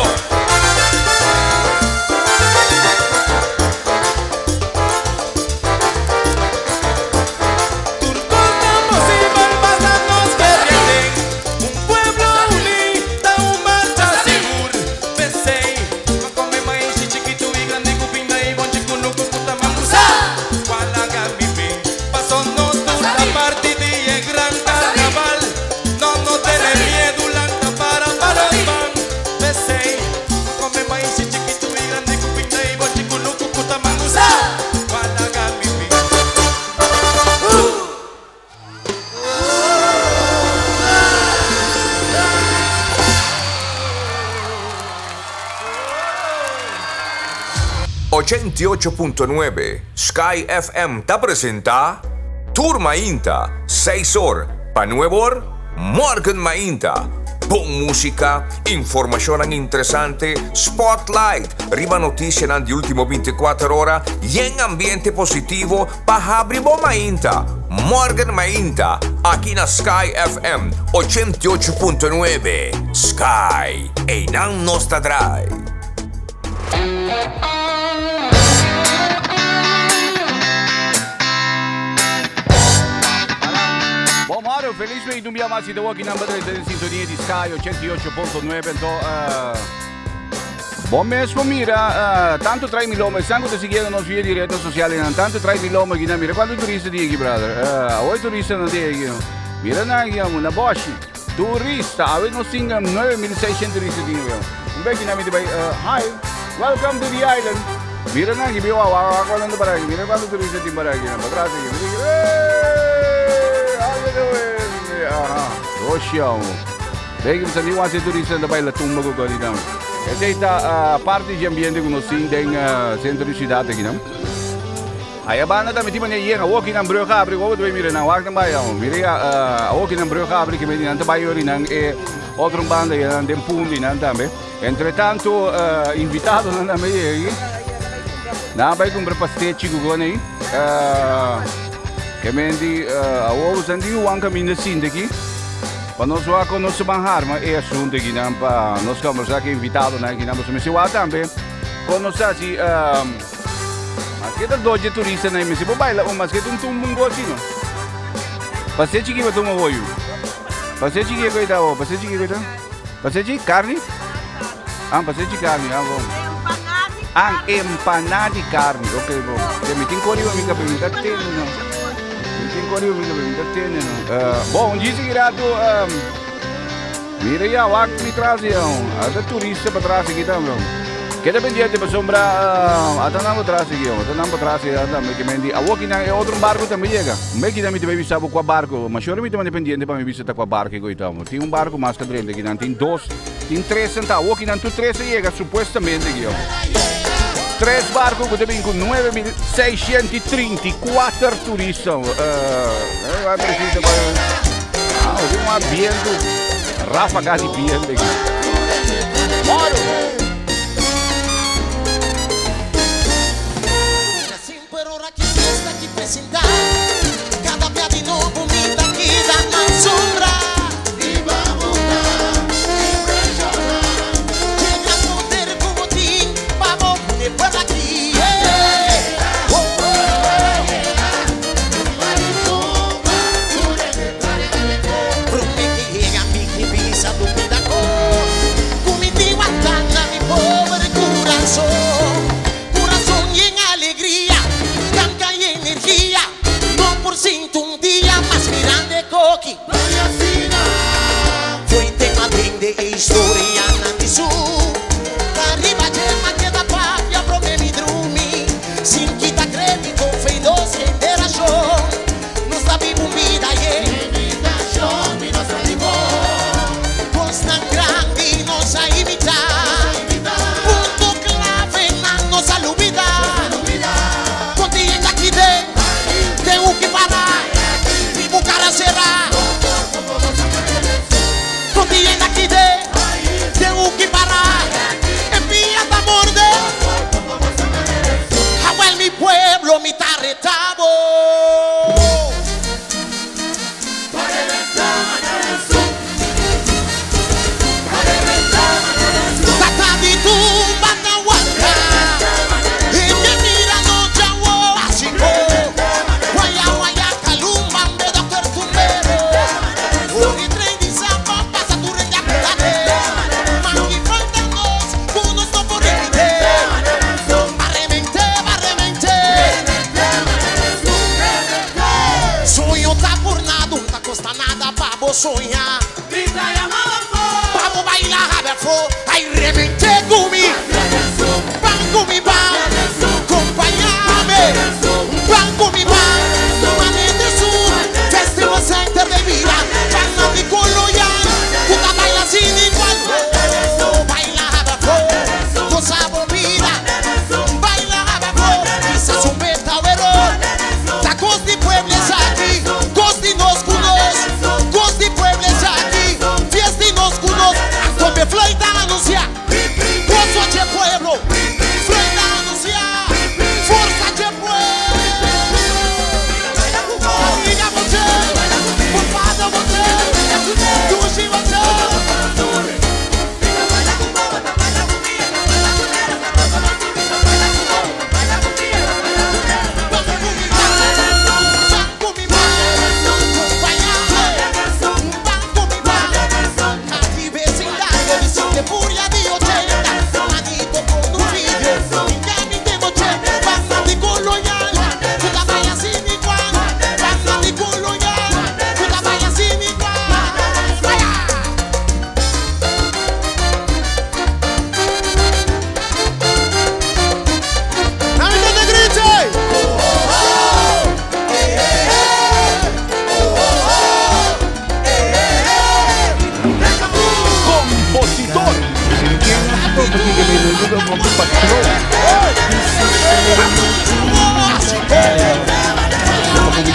Turcotamos y balbasanos que rienden, un pueblo unido, un marcha sigur. Besei, ma come maíz chiquito y grande, cupinda y bonchico, no cucuta mangusa. Gualaga mi pin, pasó no turta partidi y el gran carnaval. No, no tiene miedo, lanta para paros van. Besei, ma come maíz chiquito y grande, cupinda y bonchico, no cucuta mangusa. Gualaga mi pin. .9 Sky FM ta presenta Tour Mainta 6 or pa 9 or Morgan Mainta. Bon musica, informacion interesante, spotlight, riba noticia di ultimo 24 ora y en ambiente positivo pa habri bo mainta. Morgan Mainta, aki na Sky FM 88.9. Sky, einan nos ta draai. Bom, Mario, feliz week un dia mas y aki na den sintonia di Sky 88.9. Anto, bon mes, mira, tanto trai mi lomba, sangue te siguiendo nos via di rede sociale, tanto trai mi lomba aqui, mira quanto turista di aqui, brother. Oi turista não tem aqui. Mira na aqui, na Bosch. Turista, awe nos tinha 9.600 turistas tinha. Un beki na mi bay, hi, welcome to the island. Mira na aqui, viu, ah, para aqui, mira quanto turista tem para aqui, para trás aqui. Mira, hey, how you doing? Aha, Oxi, Bem que você nem wants turista da baila tumba ko gani. Esei ta parti di ambiente ku nos tin den sentro di siudat aki nan. Aya banda tambe tin manera yen. Awor ki nan brug abri, wou bo ta bai mira nan? Wak nan bai awor. Mira ya, awor ki nan brug abri ke medi nan ta bai ori nan e otro banda ya nan den pundi nan tambe. Entre tanto invitadonan tambe yega aki. Nan a bai kumpra pastechi ku kon ei. Ke medi awor bo san tin Juan kaminda sinta aki. Pa nos wak kon nos ta ban harma e asunto aki nan pa nos kombersá ku e invitadonan aki nan. Pasobra mester wak tambe kon nos ta hasi. Maske ta dodje turistanan ei mester por baila un maske ta un tumba un gochi no. Pasé chiki pa tuma hoyu. Pasé chiki e koita awo, pasé chiki e koita. Pasé chi karni? Ah, pasé chi karni, ah bon. Ah, empaná di karni, ok bon. Te mi tin kori mi kape mi ta tene no. Mi tin kori mi kape mi ta tene no. Bon, un djisi kirato Mira ya, wak mi tras ya. Ata turista pa tras aki tambe. Keda pendiente pasobra ata nan pa tras aki. Ata nan pa tras ya tambe ke men di awor ki nan e otro barco tambe yega. Un ki nan mi ta bay bisa bo kua barco. Ma shora mi ta manda pendiente pa mi bisa ta kua barco e ta. Tin un barco mas ka drenta aki nan. Tin dos, tin tres sentá. Awor ki nan tur tres a yega supuestamente aki. Tres barco ku ta bin ku 9634 turista. Ah, tin un viento, ráfaga di viento aki. Moro!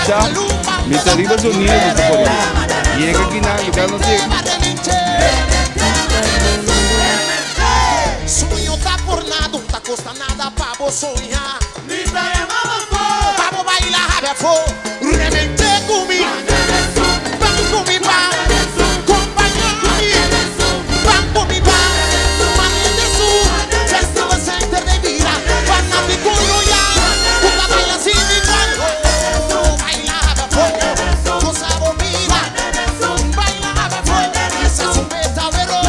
mainta, mi ta riba zonido ku ta pone. Yega akinan, lugar no tin. Soño ta por nada, ta costa nada pa bo soña. Pa bo baila habe afo, remente ku mi. Ban ku mi ba, compaña mi. Ban ku mi ba, mande su. Festival Center de vida, fanático royal. Puta baila sin igual. Baila habe afo, cosa bonita. Baila habe afo, esa es un verdadero.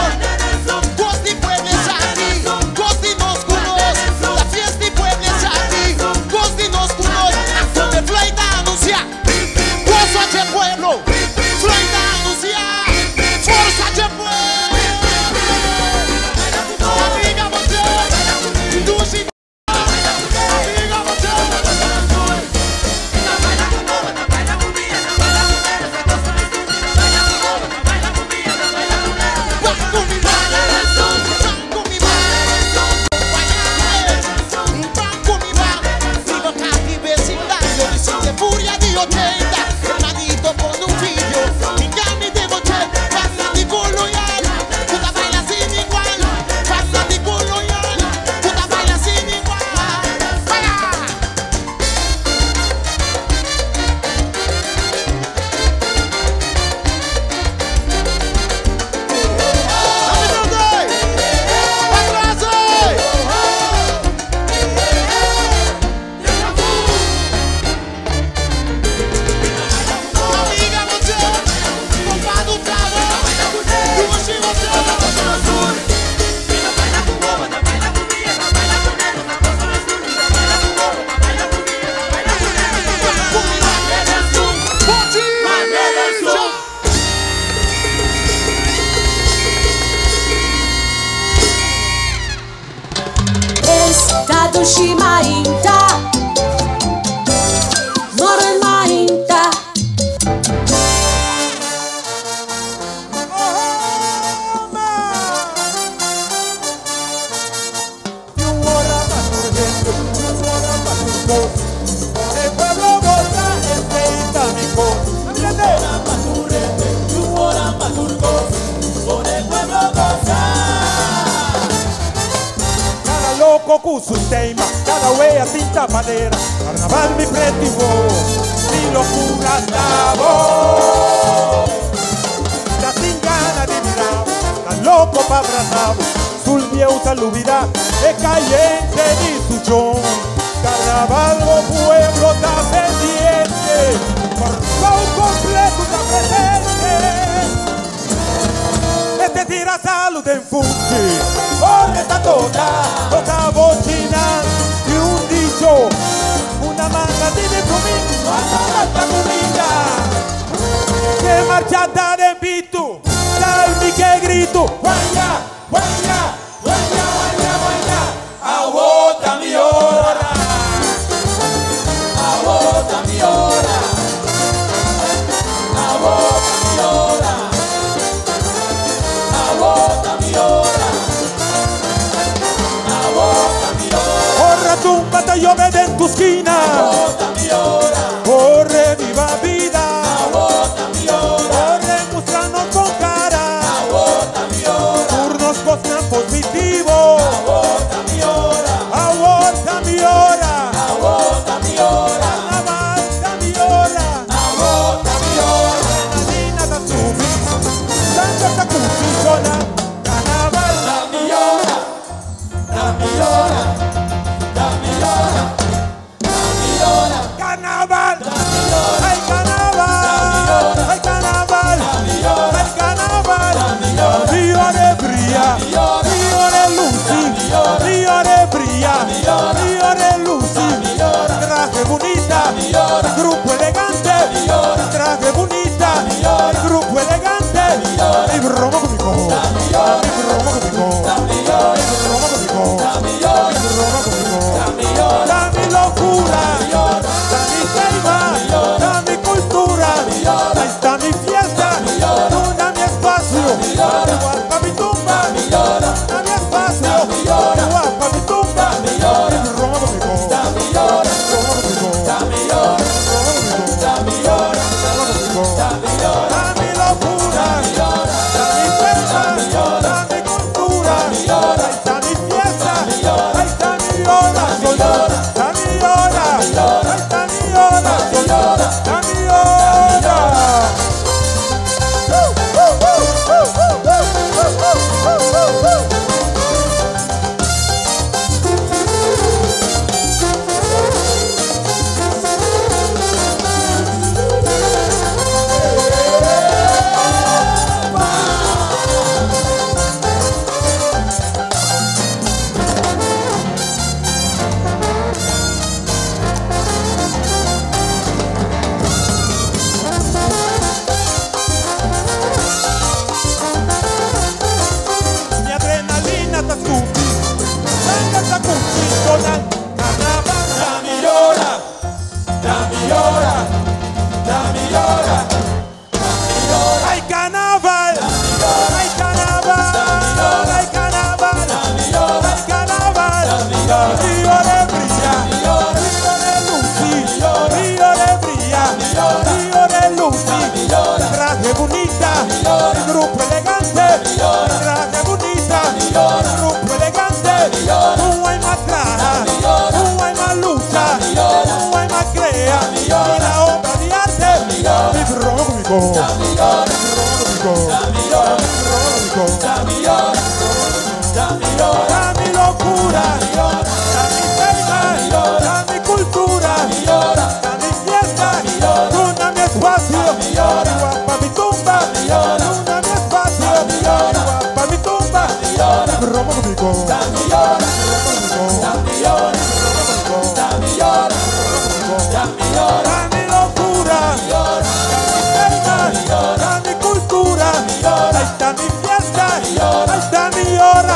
Cos di pueblo es aquí, cos di nos cunos. La fiesta di pueblo es aquí, cos di nos cunos. Acción de flaita anuncia, gozo de pueblo. Flaita anuncia, fuerza de pueblo. Amiga você, dushi. Amiga você. Furia di 80, hermanito con un figlio, inganni de voce, fanático loyal, puta baila sin igual, fanático loyal, puta baila sin igual. ¡Baila! Amiga você, comprado um trago, duas e você. Esta dushi mainta, morgen mainta. El pueblo goza este itámico. Cada loco con su tema, cada wea tinta madera. Carnaval mi pretivo, mi locura estaba. Está sin gana de mirar, está loco pa' abrazar. Sul viejo salubida, de caliente di su chon. Carnaval o pueblo está pendiente, por su completo está presente. Este tira salud en funci, corre esta tota, tota bochina y un dicho, una manga tiene comida, una comida. Que marchada de pitu, tal mi que grito, guaya, guaya, guaya, guaya, guaya, agota mi hora, agota mi hora, agota mi hora, agota mi hora, agota mi hora. Corre tumba, te llove de tu esquina, agota mi hora, corre viva vida, agota mi hora, corre mostrarnos con cara, agota mi hora, turnos cosna positivo, agota mi hora, agota mi hora, agota mi hora, carnaval mi hora, agota mi hora, Adrenalina da subi, santa ta cucina, carnaval da mi hora, da mi hora, da mi hora, da mi hora, carnaval, ay carnaval, ay carnaval, ay carnaval, Río de brilla, Río de luci, Río de brilla, Río de luci, traje bonita, grupo elegante, traje bonita, grupo elegante, y broma conmigo, y broma conmigo, y broma conmigo, y broma conmigo, da mi locura, da mi selva, da mi cultura, ahí está mi fiesta, dona mi espacio, guapa mi tumba, dona mi espacio, guapa mi tumba, y broma conmigo, broma conmigo, broma conmigo.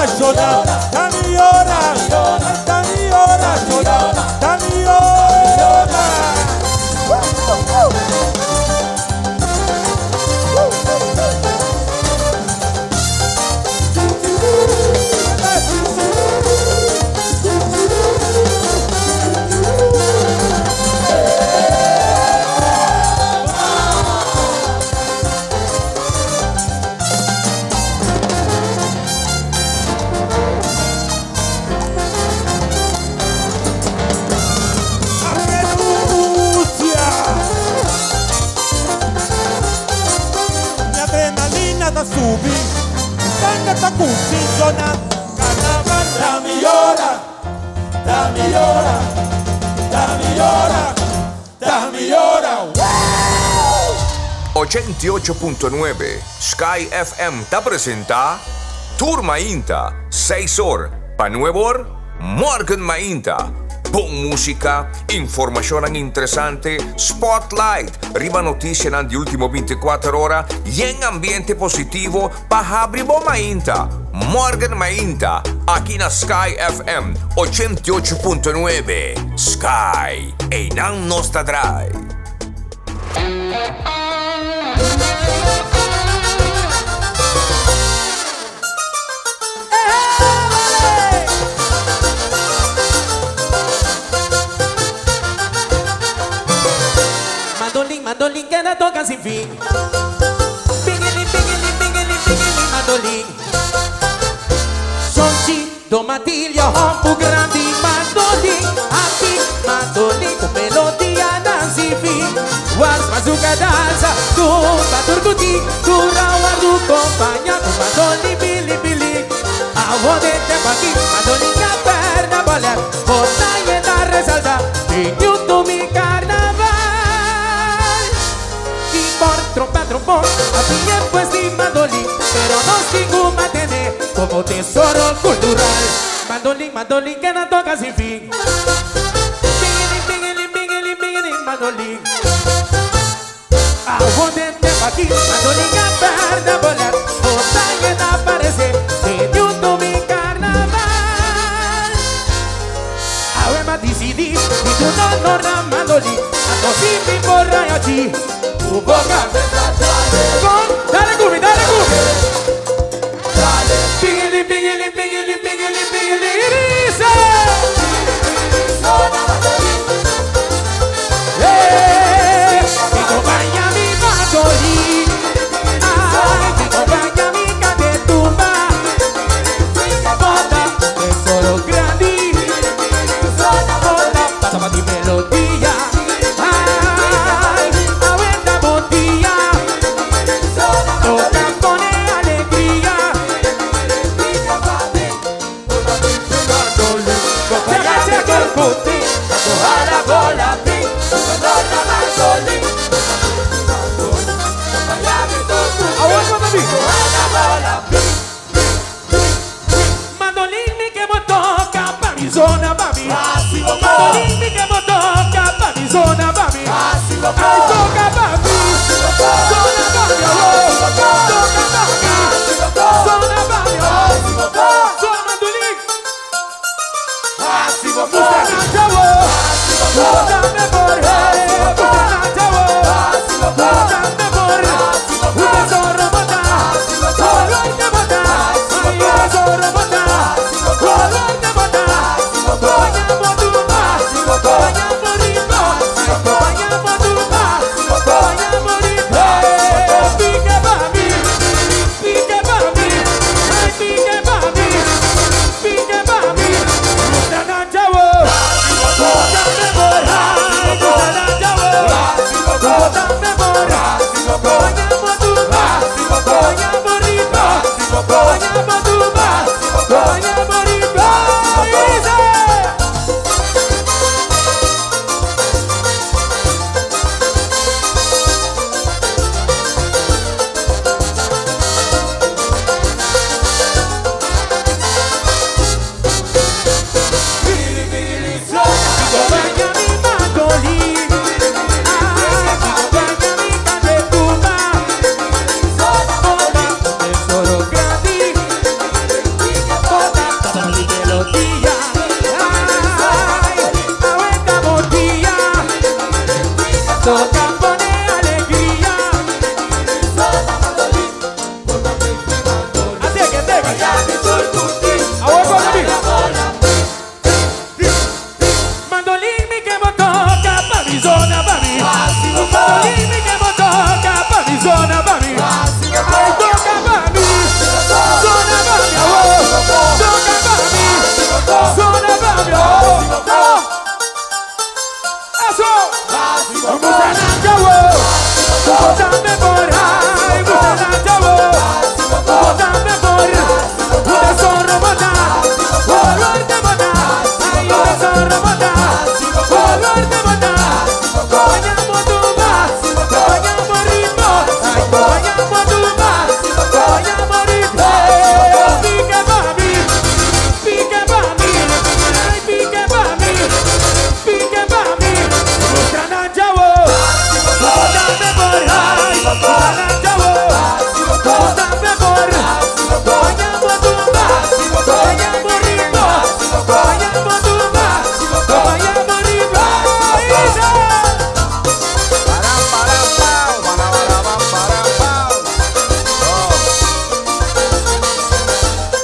ora, shona, tami ora, tami ora, shona, tami ora. Aleluya. Mi adrenalina da subi, mi sangre está cuchillona. Carnaval, da mi hora, da mi hora, da mi hora, da mi hora. 88.9 Sky FM ta presenta Tur Mainta, 6 or, pa 9 or, Morgan Mainta. Bon musica, informacion interesante, spotlight, riba noticia di ultimo 24 ora y en ambiente positivo pa habri bo mainta. Morgan Mainta, aki na Sky FM 88.9. Sky, einan nos ta draai. Mandolín, mandolín que la toca sin fin. Pingili, pingili, pingili, pingili, mandolín. Sonchi, tomatillo, hompu grandi, mandolín. Aquí, mandolín, con melodía dan sin fin. Was mazuca danza, tumba turcuti, turra guardu compañía con mandolín, pili, pili. Agua de tempo aquí, mandolín, a perna volar, bota y la resalta, y mi carnaval. Y por trompa trombón, así es pues mi mandolín, pero no sigo mantener como tesoro cultural. Mandolín, mandolín que no toca sin fin. Pingili, pingili, pingili, pingili, mandolín. Agua de tempo aquí, mandolín a perna volar, bota y aparece, de un mi carnaval. Ave ma decidi, y tu no no mandolín, a tosi mi porra y allí. Tu boca con, dale cubi, dale cubi. Dale, pingili, pingili, pingili, pingili, pingili, dice. Que acompaña mi mandolín, ay, que acompaña mi catetumba. Bota, tesoro grande, bota, pasa pa' ti melodía. Ay, abuela botilla, toca con alegría. Mandolín mi que mo toca pa' mi zona, pa' mi. Mandolín mi que mo toca pa' mi zona, pa' mi. Ay, toca pa' mi. Zona pa' mi, oh. Toca pa' mi. Zona pa' mi, oh. Zona mandolín. Musta canta, oh.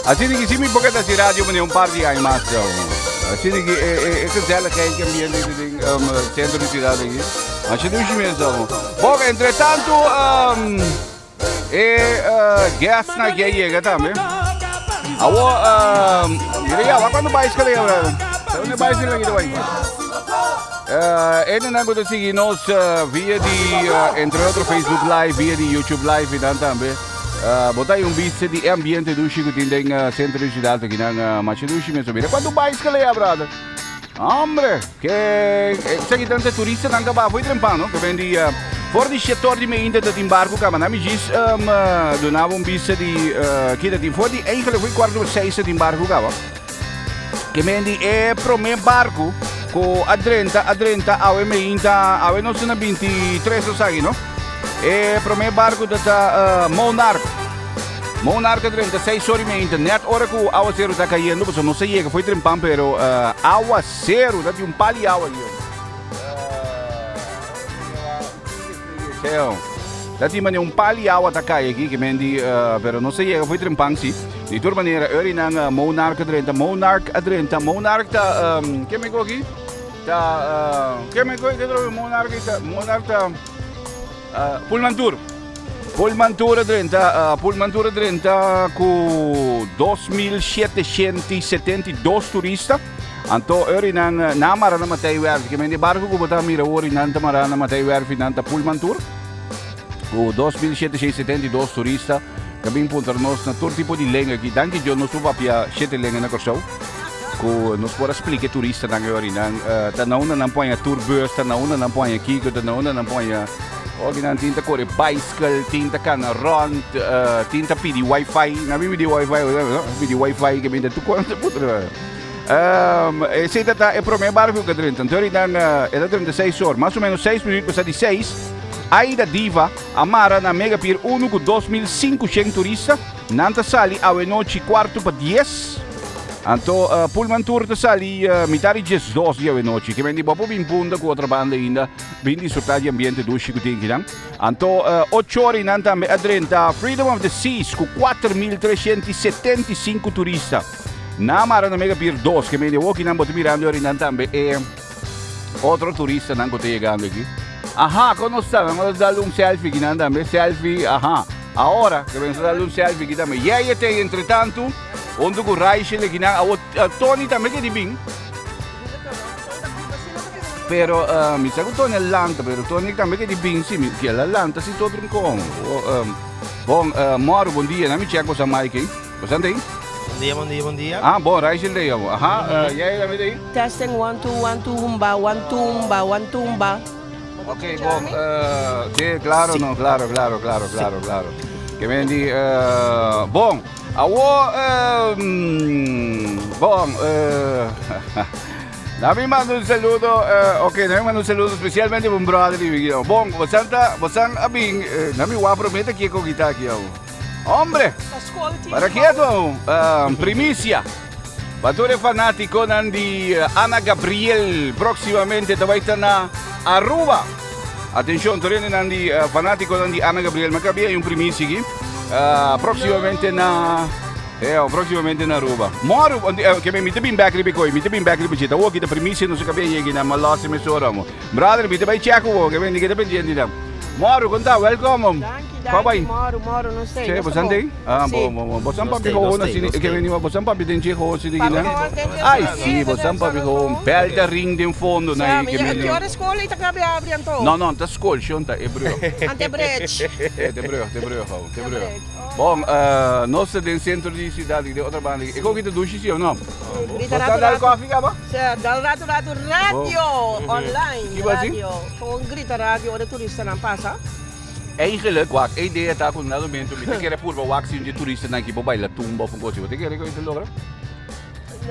Asina ki si mi boca ta si radio meneer un par di aña mas zo. Asina ki e e e gezelligheid que ambiente di den um, centro di ciudad aki. Maar je douche meer zo. Bon, entre tanto um, e uh, guest na que llega tambe. Awo um, mira ya, wa cuando bicycle ya, brother. Dónde bicycle aquí bai? Uh, en dan moet sigui nos uh, via di uh, entre otro Facebook Live, via di YouTube Live y dan tambe. Uh, bo ta un biste di ambiente dushi ku tin den uh, centro di ciudad aki nan uh, masha dushi menso. Mira cuando bicycle ya, brother. Hombre, que sa ki tanta turista nan kaba foi trempan, no? Que ven di uh, voor di sector di meinte dat in barco kaba. Nami gis um, uh, donava un biste di uh, kita tin voor di eigenlijk foi kwart over seis dat in barco kaba. Que men di e prome barco ko adrenta adrenta awe meinta awe no na 23 osagi, no? E prome barco dat uh, Monarch. Monarch 36 ora y meia, net ora ku aguacero está cayendo, pues no se llega, foi trempan, pero uh, aguacero, dat un pali agua yo. Uh, dat die manier un pali agua ta cai aqui, que mendi, uh, pero no se llega, foi trempan, sí. De todas maneira, ori nang uh, Monarch 30, Monarch 30, Monarch ta, um, que me aqui? Ta, uh, que me que Monarch ta, Monarch ta, uh, Pullman Tour. Pullman Tour 30, uh, Pullman Tour 30 ku 2772 turista. Anto ori nang na mara na Matei Werf, que men di barco ku bota mira ori nang ta mara na Matei Werf nang ta Pullman Tour. Ku 2772 turista. Kabing puntar nos na tur tipo di lenga aqui. Danke Dios nos papia sete lenga na Corsou. Ku nos por explique turista nang ori nang uh, ta na una nang ponha tourbus, ta na una nang ponha kiko, ta na una nang ponha Ogi nang tinta kore bicycle, tinta kana rond, uh, tinta pidi wifi. Na mi pidi wifi, no? Pidi wifi que minta tu quanto puto. Um, e se ta e prome barco que 30. Então nang uh, era 36 horas, mais ou menos 6 minutos para de 6. Aida Diva amara na Mega Pier 1 com 2.500 turista. Nanta sali awe noche quarto para 10. Anto uh, Pullman Tour te sali uh, mitad di 2 di awe noche. Che vendi proprio in punta con altra banda ainda. Bindi sortati di ambiente dushi ku tinki dan. Anto uh, 8 ore in anta a 30 Freedom of the Seas con 4.375 turista. Na mara na Mega Pier 2 che vendi walking nan bote mirando ore in anta e otro turista nan ko te llegando aquí. Ajá, ¿cómo está? Vamos a darle un selfie, aquí nanda, selfie, ajá. Ahora, que vamos a darle un selfie aquí también. Y ahí te, entre tanto, onde com Raichel aqui na, a Tony também que de bem. Pero, uh, mi sa que Tony lanta, pero Tony também que de bem, sim, que ela lanta, se todo um com. Um, bom, uh, Mauro, bom dia, não me checo sa Mike, hein? Você anda aí? Bom dia, bom dia, bom dia. Ah, bom, Raichel daí, Aham, uh, e aí, também daí? Testing 1 2 1 2 humba 1 tumba 1 tumba. Ok, bom, uh, sí, claro, sí. No, claro, claro, claro, claro, claro. Que vendi, uh, bom, awo, uh, bom, uh, me mando un saludo, uh, ok, me mando un saludo especialmente para un brother y bom, bastante, bastante, abing, uh, nami wa promete que ko kita aqui, Hombre, para quieto, uh, primicia. Batore fanático di Ana Gabriel, próximamente te vai na Aruba. Atención, Torene Nandi, uh, fanático di Ana Gabriel Maccabi, hay un primicia aquí. Uh, próximamente na eh, próximamente na Aruba. Moro, uh, che mi mette bin back ribi koi, mette bin back ribi chita. O kita primicia non si capisce che na malossi me soramo. Brother, mi te vai check o che vendi che te pendiente da. Moro, conta, welcome. Dank je. Qual vai? danki, moro, moro, no sei. Sì, nos bo ta san bon. dei? Ah, Sì. bo, bo, bo. Bo san Nos papi tei, gewoon nos tei, asina, nos ik tei. weet niet wat, bo san papi den je gewoon zit Papi hier, gewoon den je Ai, zit sì, hier, bo san dat papi is gewoon zo. bel de ring den fondo Sì, na ma ik je, weet che ora scuola ita cabe apri anto? No, no, dat is school, shonta, e brug. Ante bridge. Eh, de brug, de brug, oh, de De brug. brug, oh. Bom, nos den centro di ciudad, de outra banda. Ik ook in de douche, zie of no? Grita Wat rato, dan daar rato. koffie, gaba? Sì, dal rato rato radio online. Chi va sì? Radio. Gewoon grita radio, ora turista non passa. Eigenlijk, wak, e idea tá com nada momento, me tem que era purba wak si un turista na equipo baila tumba of un coche. Você quer que eu te logra?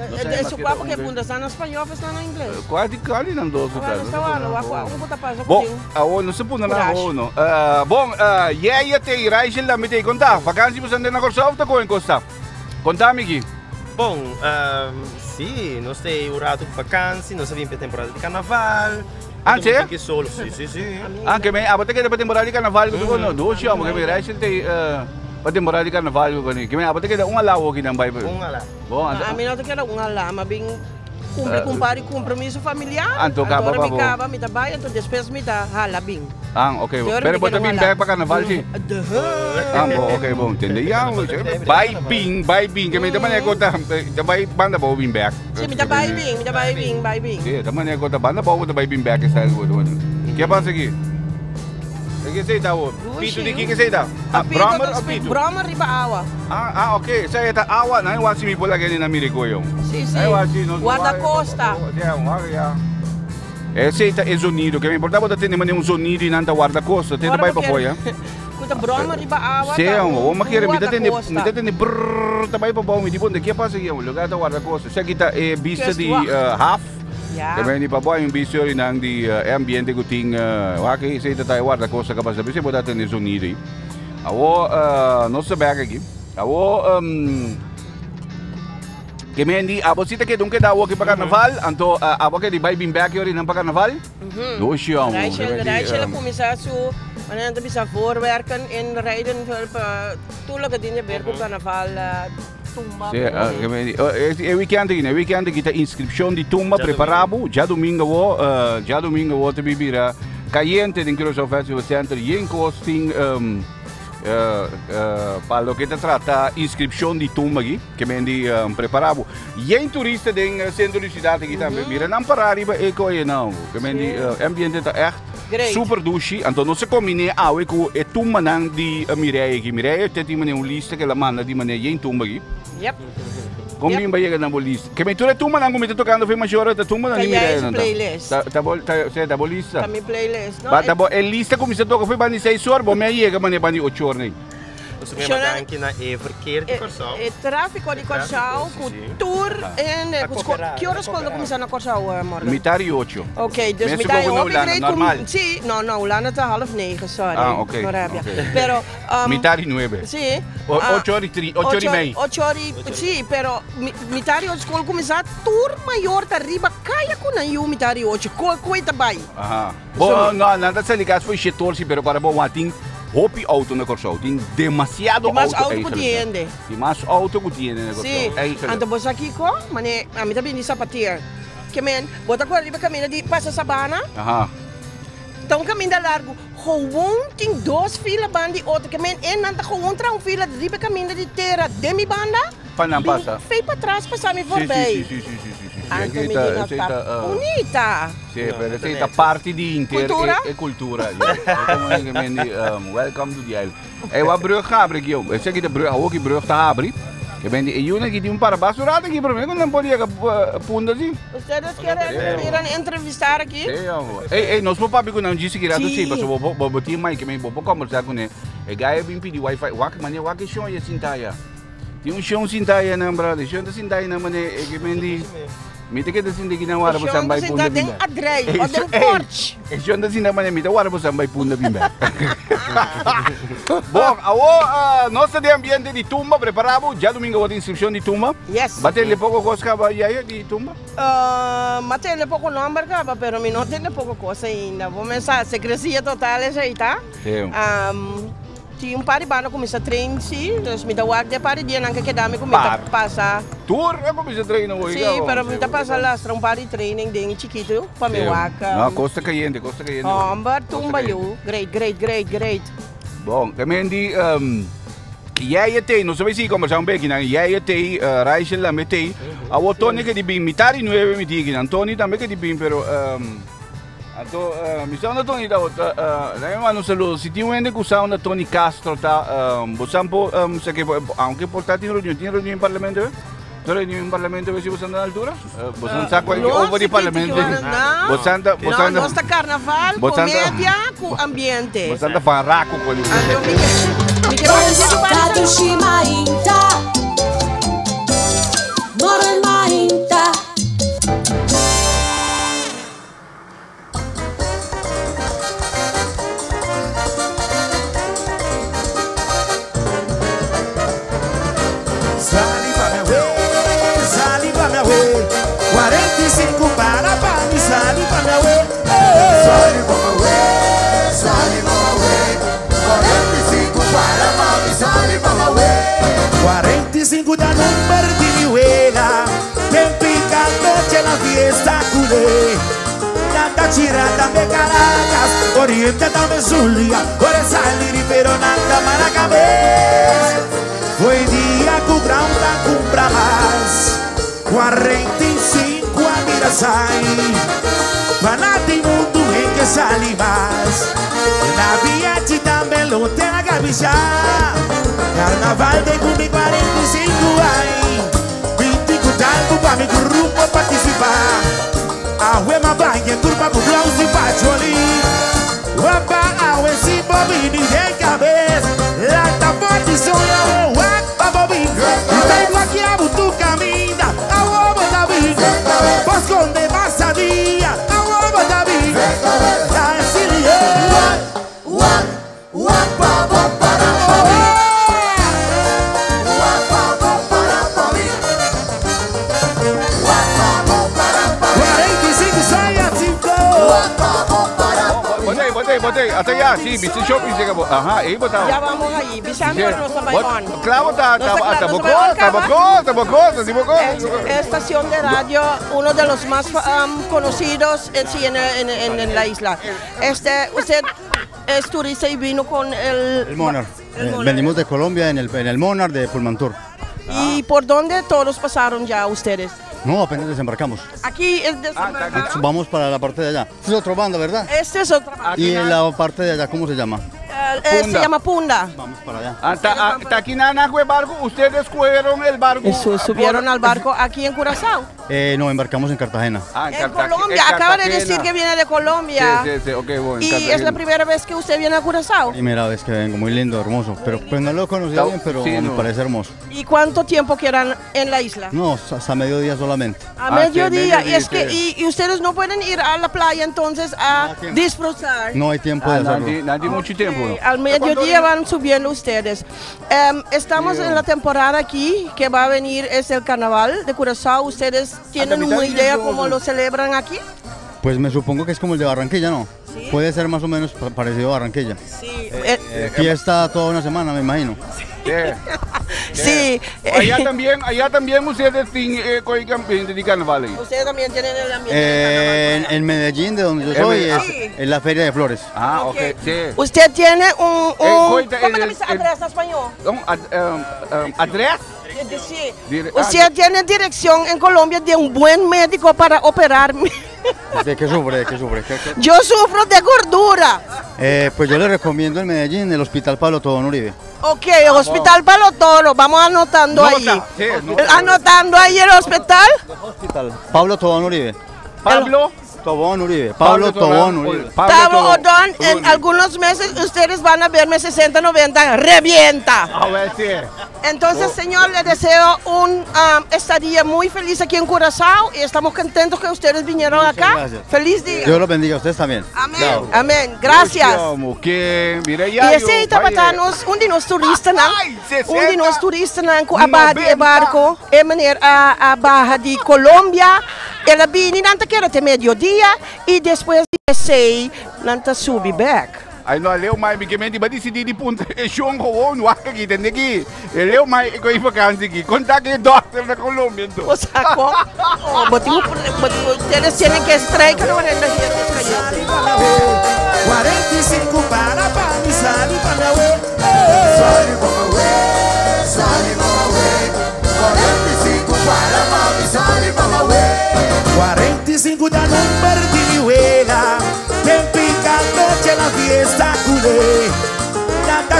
No sei, Eh, ma su che qua da perché un- punta stanno in spagnolo e stanno in inglese. Quasi quasi não dois, Ma non stavano, qua qua, un po' passa Bom, così. awo não se puna na Courage. awo no. Bom, jij te Rachel la me te conta. Vakantie você anda na Corsau of ta Costa? Conta amighi. Bom, sì, nós tem o rato de vakantie, nós vim para temporada de carnaval. Ah, sì? Aqui solo. Sì, sì, sì. Anche me, ah, te che pa temporada di carnaval ko no, dois amo che me Rachel te pa temporada di carnaval ko ni. Che me ah, te che un alawo ki nang bai. Um lá. Bom, A mim não te quero um lá, mas bem cumpre compare compromisso familiar. Anto caba, Allora mi babo. cava, mi trabalho, então depois mi dá rala bem. Ah, ok. Pero bota bem back pa carnaval si. Ah, bom, ok, bom, entende? Ja, bai bing, bai bing, che me te mané conta, te bai banda bo bing back. Sì, mi dá bai bem, mi dá bai bem, bai bem. Sì, te mané conta banda bo te bai bing back style go. Che passa aqui? Che sei da o? Pito di chi che sei da? Ah, Brahmer o Pito? Brahmer riba awa. Ah, ah, ok, sei da awa, nai wasi mi pola che na mire goyo. Sì, sì. Ai wasi no. Guarda costa. Ja, Eh, sei da è sonido, che mi portavo da tenere un sonido in anta guarda costa, te vai pa fuori, eh? Kuta Brahmer riba awa. Sì, tá o ma che mi guarda tende costa. mi tende brrr, te vai pa bom, mi di ponde che passa che un lugar da guarda costa. Sei kita e vista di Kustwacht. haf. Ja. Che ben di pa boy un visto in ang di ambiente che ting wa che sei da guarda costa che passa, se potate ne sonido. Awo non so bene aqui. Awo che mendi abo sita che dunque da wo che pa carnaval, anto abo che di bai bin back ori nan pa carnaval. Dois amo. Rachel, Rachel começar su, wanneer het bisa voorwerken en rijden tuurlijk het in de berg carnaval tumba. Sì, che vedi, e weekend che weekend che ta inscription di tumba preparabo, già domingo wo, già domingo wo te bibira caliente din Curaçao Festival Center, yen costing pa lo che te tratta inscription di tumba qui, che mendi preparabo. Yen turista den centro di città che tambe bira nan parari ba e ko no, che mendi ambiente ta echt Great. super douche, anto non se combine awe ku e tumba nan di Mireille, che Mireille te ti mane un lista che la manda di mane yen tumba qui. Yep. Kom Yep. yep. ba yega na bolista? Che mentre tu ma nangu mi toccando fai maggiore ta tu ma Kaya ni mi is playlist. Ta ta bol ta se ta bolista. Kami playlist. No, Ba ta bo e lista come se tocca fai bani 6 ore, bo me yega ma ne bani 8 ore. Nós também dank na e verkeerd de Curaçao. E tráfico di Curaçao, Tráfico, sì, sì. cultuur en A cooperar, che ora a scuola cooperar. comincia a Curaçao morgen? Mitari 8. Oké, dus Mensen met daar komen hoop ik naar reed normaal. om- Sì, no, no, Ulana te 8:30, sorry. Ah, oké, Non rabbia. oké. Però Mitari 9. Sì. Ocho ore tri, ocho ore mei. Ocho ore, sì, però mitari ocho scuola comincia tour maior ta riba kaya ku na yu mitari ocho. Ko ko ita bai. Aha. Bo no, no, dat zijn die kaas voor je torsi, pero para bo wating hopi auto na Curaçao. Tin demasiado Tem mais auto auto que eigenlijk. tiende. Tem mais auto que tiende na Sì, Curaçao. Eigenlijk. anto bosa kiko, mane a mi tabi ni sapatir. Che men, bota ko riba caminho di passa sabana. Aha. Então caminho largo, gewoon tem duas filas bandi outra que men en nanta gewoon tra um fila riba caminho de terra demi banda. Panam passa. Fei para trás passar me Sì, voorbij. sì, sì, sì, sì, sì, sì. Anto Sì, mi sta- dico, sì, sta, bonita. Sì, per questa parte di inter Cultura? e, e cultura. Ja. Come quindi, welcome to the island. E wat brug abri io? E sai che de brug, ook die brug te abri. Je bent die una che di un parabasurata che per me non può dire punto sì. Ustedes querem ir entrevistar aqui? Sì, amor. Ei, ei, nós papi con un gisi che rato Sì. sì, ma so bo bo bo ti mai che me bo bo conversar con e. E gai bin pidi wifi, wak mane wak show ye sintaya. Ti un show sintaya na brother, show sintaya na mane e che mendi Mi te che sin di gina wara bo Show sambay sinta punda den bimba. adrei, o den porch. E show sin da mane mi te wara bo sambay punda bimba. Bom, awo nossa de ambiente di tumba preparavo, già domingo vou inscrizione di tumba. Yes. Batele poco cosca ba iaio di tumba. Ma tiene poco nombre, capa, pero mi no tiene poco cosa ainda. Vou pensar, secrecia total essa aí, tá? Sì. Tinha um par de banda começa a trein, sim, dus me dá o de par de dia, não que dá me começa Par. a passar. Tour, eu comecei a treinar hoje. Sim, pero me dá passar lastra um par de training ding chiquito, pa me waka. No, costa caliente, costa caliente. Hombre, tumba you. Great, great, great, great. Bon, también di Jij te, no sabe si conversar un beki nan, jij te, Rachel tambe te. Awo Tony que di bin, mitad di nueve mi tiki nan. Tony tambe que di bin, pero anto mi sa Tony ta, uh, mi manda un saludo. Si tin hende que usa una Tony Castro ta, bo sampo, sa que aunque por ta tin reunión en parlamento, eh? Tin reunión en parlamento, si bo anda na altura? Bo sa cual No, over di si parlamento. No. Bo santa, bo No, santa, nos ta carnaval, comedia cu ambiente. Bo santa farraco con Ta dushi mainta. Morgen mainta. Sali pa minha way, sali pa minha way. 45 para pa mim, sali pa minha way. Sali pa minha way, sali pa minha way. 45 para pa mim, sali pa minha way. 45 da número de mi huela. Tem pica noche la fiesta culé. Nada chirata me Caracas, Oriente también Zulia, ora salir pero nada Maracabés. Foi dia que o grão da compra mais 45 a mira sai Panati mundo em que sali mais Na viagem também lo tem a gabicha. Carnaval de cumprir 45 ai 25 tango pa mi grupo participar. A huema banha turma com blouse e pacholi. Wapa awe si bobini de cabeça. Lata forte sonha o wapa bobini. E tem aqui a tu caminha. A obo da vida. Pos con de masadia. A obo da vida. Wapa bo para pa mi. Wapa bo para pa mi. Wapa bo para pa mi. 45 sai 5. Wapa bo para pa mi. Botei, botei, botei. Até já, sim, Mr. Shopping chega. Aham, aí botava. Ya vamos allí. Bisando no está bailón. Claro, está, No está está, claro, está no bocó, está está bocó, está bocó, está bocó. Estación de radio, uno de los más conocidos en sí en la isla. Usted es turista y vino con el... El Monarch. Venimos de Colombia en el Monarch de Pullmantur. ¿Y por dónde todos pasaron ya ustedes? No, apenas desembarcamos. Aquí es desembarcaron. Vamos para la parte de allá. Esta es otra banda, ¿verdad? Este es otra banda. Y en la parte de allá, ¿cómo se llama? Se llama Punda. Vamos para allá. Hasta aquí nada, barco. Ustedes cogieron el barco. Eso, subieron al barco aquí en Curazao. No, embarcamos en Cartagena. Ah, en Colombia. Acaba de decir que viene de Colombia. Sí, sí, sí. Ok, bueno. Y es la primera vez que usted viene a Curazao. Primera vez que vengo, muy lindo, hermoso. Pero pues no lo he conocido bien, pero sí, me no. parece hermoso. ¿Y cuánto tiempo quedan en la isla? No, hasta mediodía solamente. A mediodía. Y es que y ustedes no pueden ir a la playa entonces a disfrutar. No hay tiempo de hacerlo. Nadie mucho tiempo. Al mediodía van subiendo ustedes. Estamos en la temporada aquí que va a venir, es el carnaval de Curazao. ¿Ustedes tienen una idea cómo lo celebran aquí? Pues me supongo que es como el de Barranquilla, ¿no? Sí. Puede ser más o menos parecido a Barranquilla. Sí. Fiesta toda una semana, me imagino. Sí. Allá también ustedes tienen de carnaval. Ustedes también tienen el ambiente de carnaval. En Medellín, de donde yo soy, es la Feria de Flores. Ah, ok. Sí. Usted tiene un ¿cómo se dice address en español? ¿Address? Sí. Usted tiene dirección en Colombia de un buen médico para operarme. ¿De qué sufre? ¿De qué sufre? ¿Qué? Yo sufro de gordura. Pues yo le recomiendo en Medellín el Hospital Pablo Tobón Uribe. Ok, el Hospital Pablo Toro, vamos anotando ahí. Sí, Anotando ahí el hospital. Hospital Pablo Tobón Uribe. Pablo Tobón Uribe. Pablo Tobón Uribe. Pablo Odón, en algunos meses ustedes van a verme 60, 90, revienta. A ver, sí. Entonces, señor, le deseo un estadía muy feliz aquí en Curazao y estamos contentos que ustedes vinieron acá. Gracias. Feliz día. Dios los bendiga a ustedes también. Amén. Amén. Gracias. Y ese tapatanos, un de los turistas, un de los turistas, a barco, e meneer a baja de Colombia. Ela bini nanta que era até mediodía e depois de 6 nanta subi back. Ay no, leo mai que me ba decidir de punta e shon gewoon waka ki tende ki. Leo mai ko vakantie ki. Conta que doctor na Colombia entonces. O sea, ¿cómo? Ustedes tienen que strike no en la 45 para pa mi sali pa mi.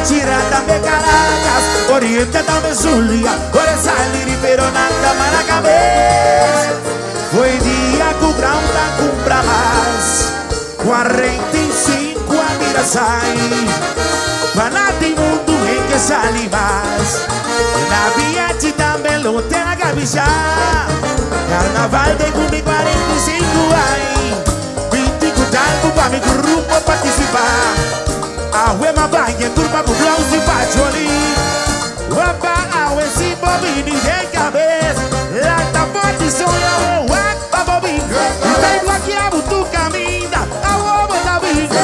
Táchira, tambe Caracas, Oriente tambe Zulia, ora sali pero nada Maracabés. Foi dia que o grão tá cumpra mais, 45 a mira sai, Panati mundo em que sali mais. Na viagem também lo tem a gabichá, Carnaval de cumpre 45 ai, 25 tango pa mi grupo participar. Awe mabanha, curva com blouse e pacholi. Wapa, awe si bobini de cabeça. Lá tá forte, sonho, wapa bobini. E tem aqui a butuca minda, a oba da vida.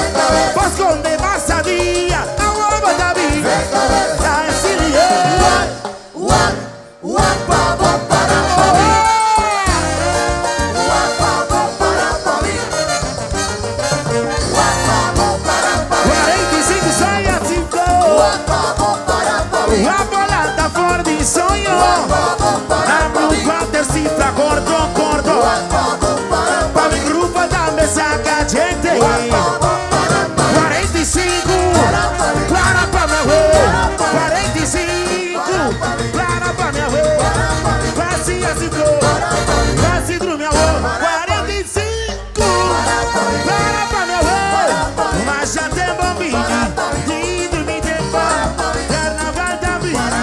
Posso esconder passadia, a oba da vida. Wapa, para, Wapa, para, 45 saia 5. A bola tá fora de sonho. Na no quatro cifra gordo, gordo. Pa mi grupo também saca gente. 45 para pa minha rua. 45 para pa minha rua. Passe a cinco. Passe do minha rua. 45 para pa minha rua. Mas já tem bombinha. De dormir tempo. Carnaval da vida.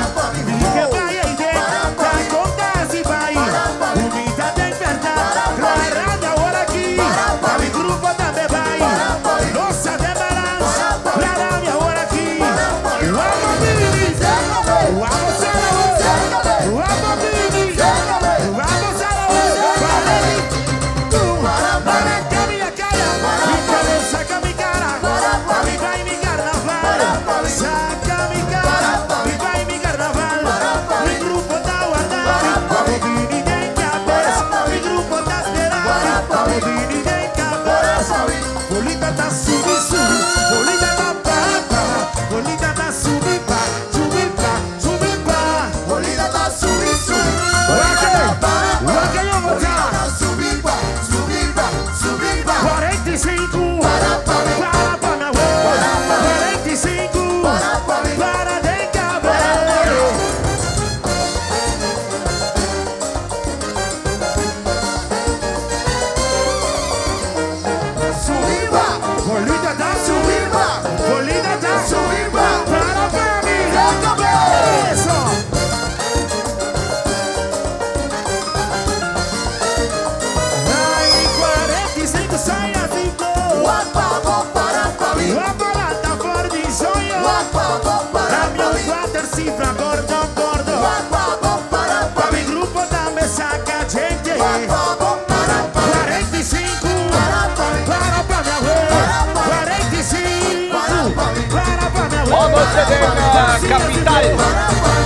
Que vai aí dentro. Tá acontece vai. Umida tem verdade. Clara da hora aqui. Pa mi grupo também vai. Nossa de balanço. Clara minha hora aqui. Vamos Bini. Vamos Salaô. Vamos Bini. Vamos Salaô. Para minha cara. Mi cabeza saca mi cara. Mi vai mi carnaval. Saca mi cara. Mi vai mi carnaval. Mi grupo tá guardado. Bini tem cabeça. Mi grupo tá esperando. Bini tem cabeça. Bolita tá subi subi. Bolita tá pa pa. Bolita tá subi pa. Subi pa. Subi pa. Bolita tá subi subi. Bolita tá pa pa. Bolita tá subi pa. Subi pa. Subi pa. 45 para pa para pa minha rua. 45 para de cabelo. Subiba. Bolita tá Subiba. Bolita tá Subiba. Para pa mim. Isso. Ai, 45 sai a 5. Wapa, bo, para, pa, mi. A bola tá fora de sonho. Wapa, bo, para, Na minha quatro cifra gordo, gordo. Wapa, bo, para, pa, Pa mi grupo também saca gente. Wapa, bo, para, pa, 45 para, pa, para pa minha rua. 45 para pa minha rua. Bom, você tem na capital.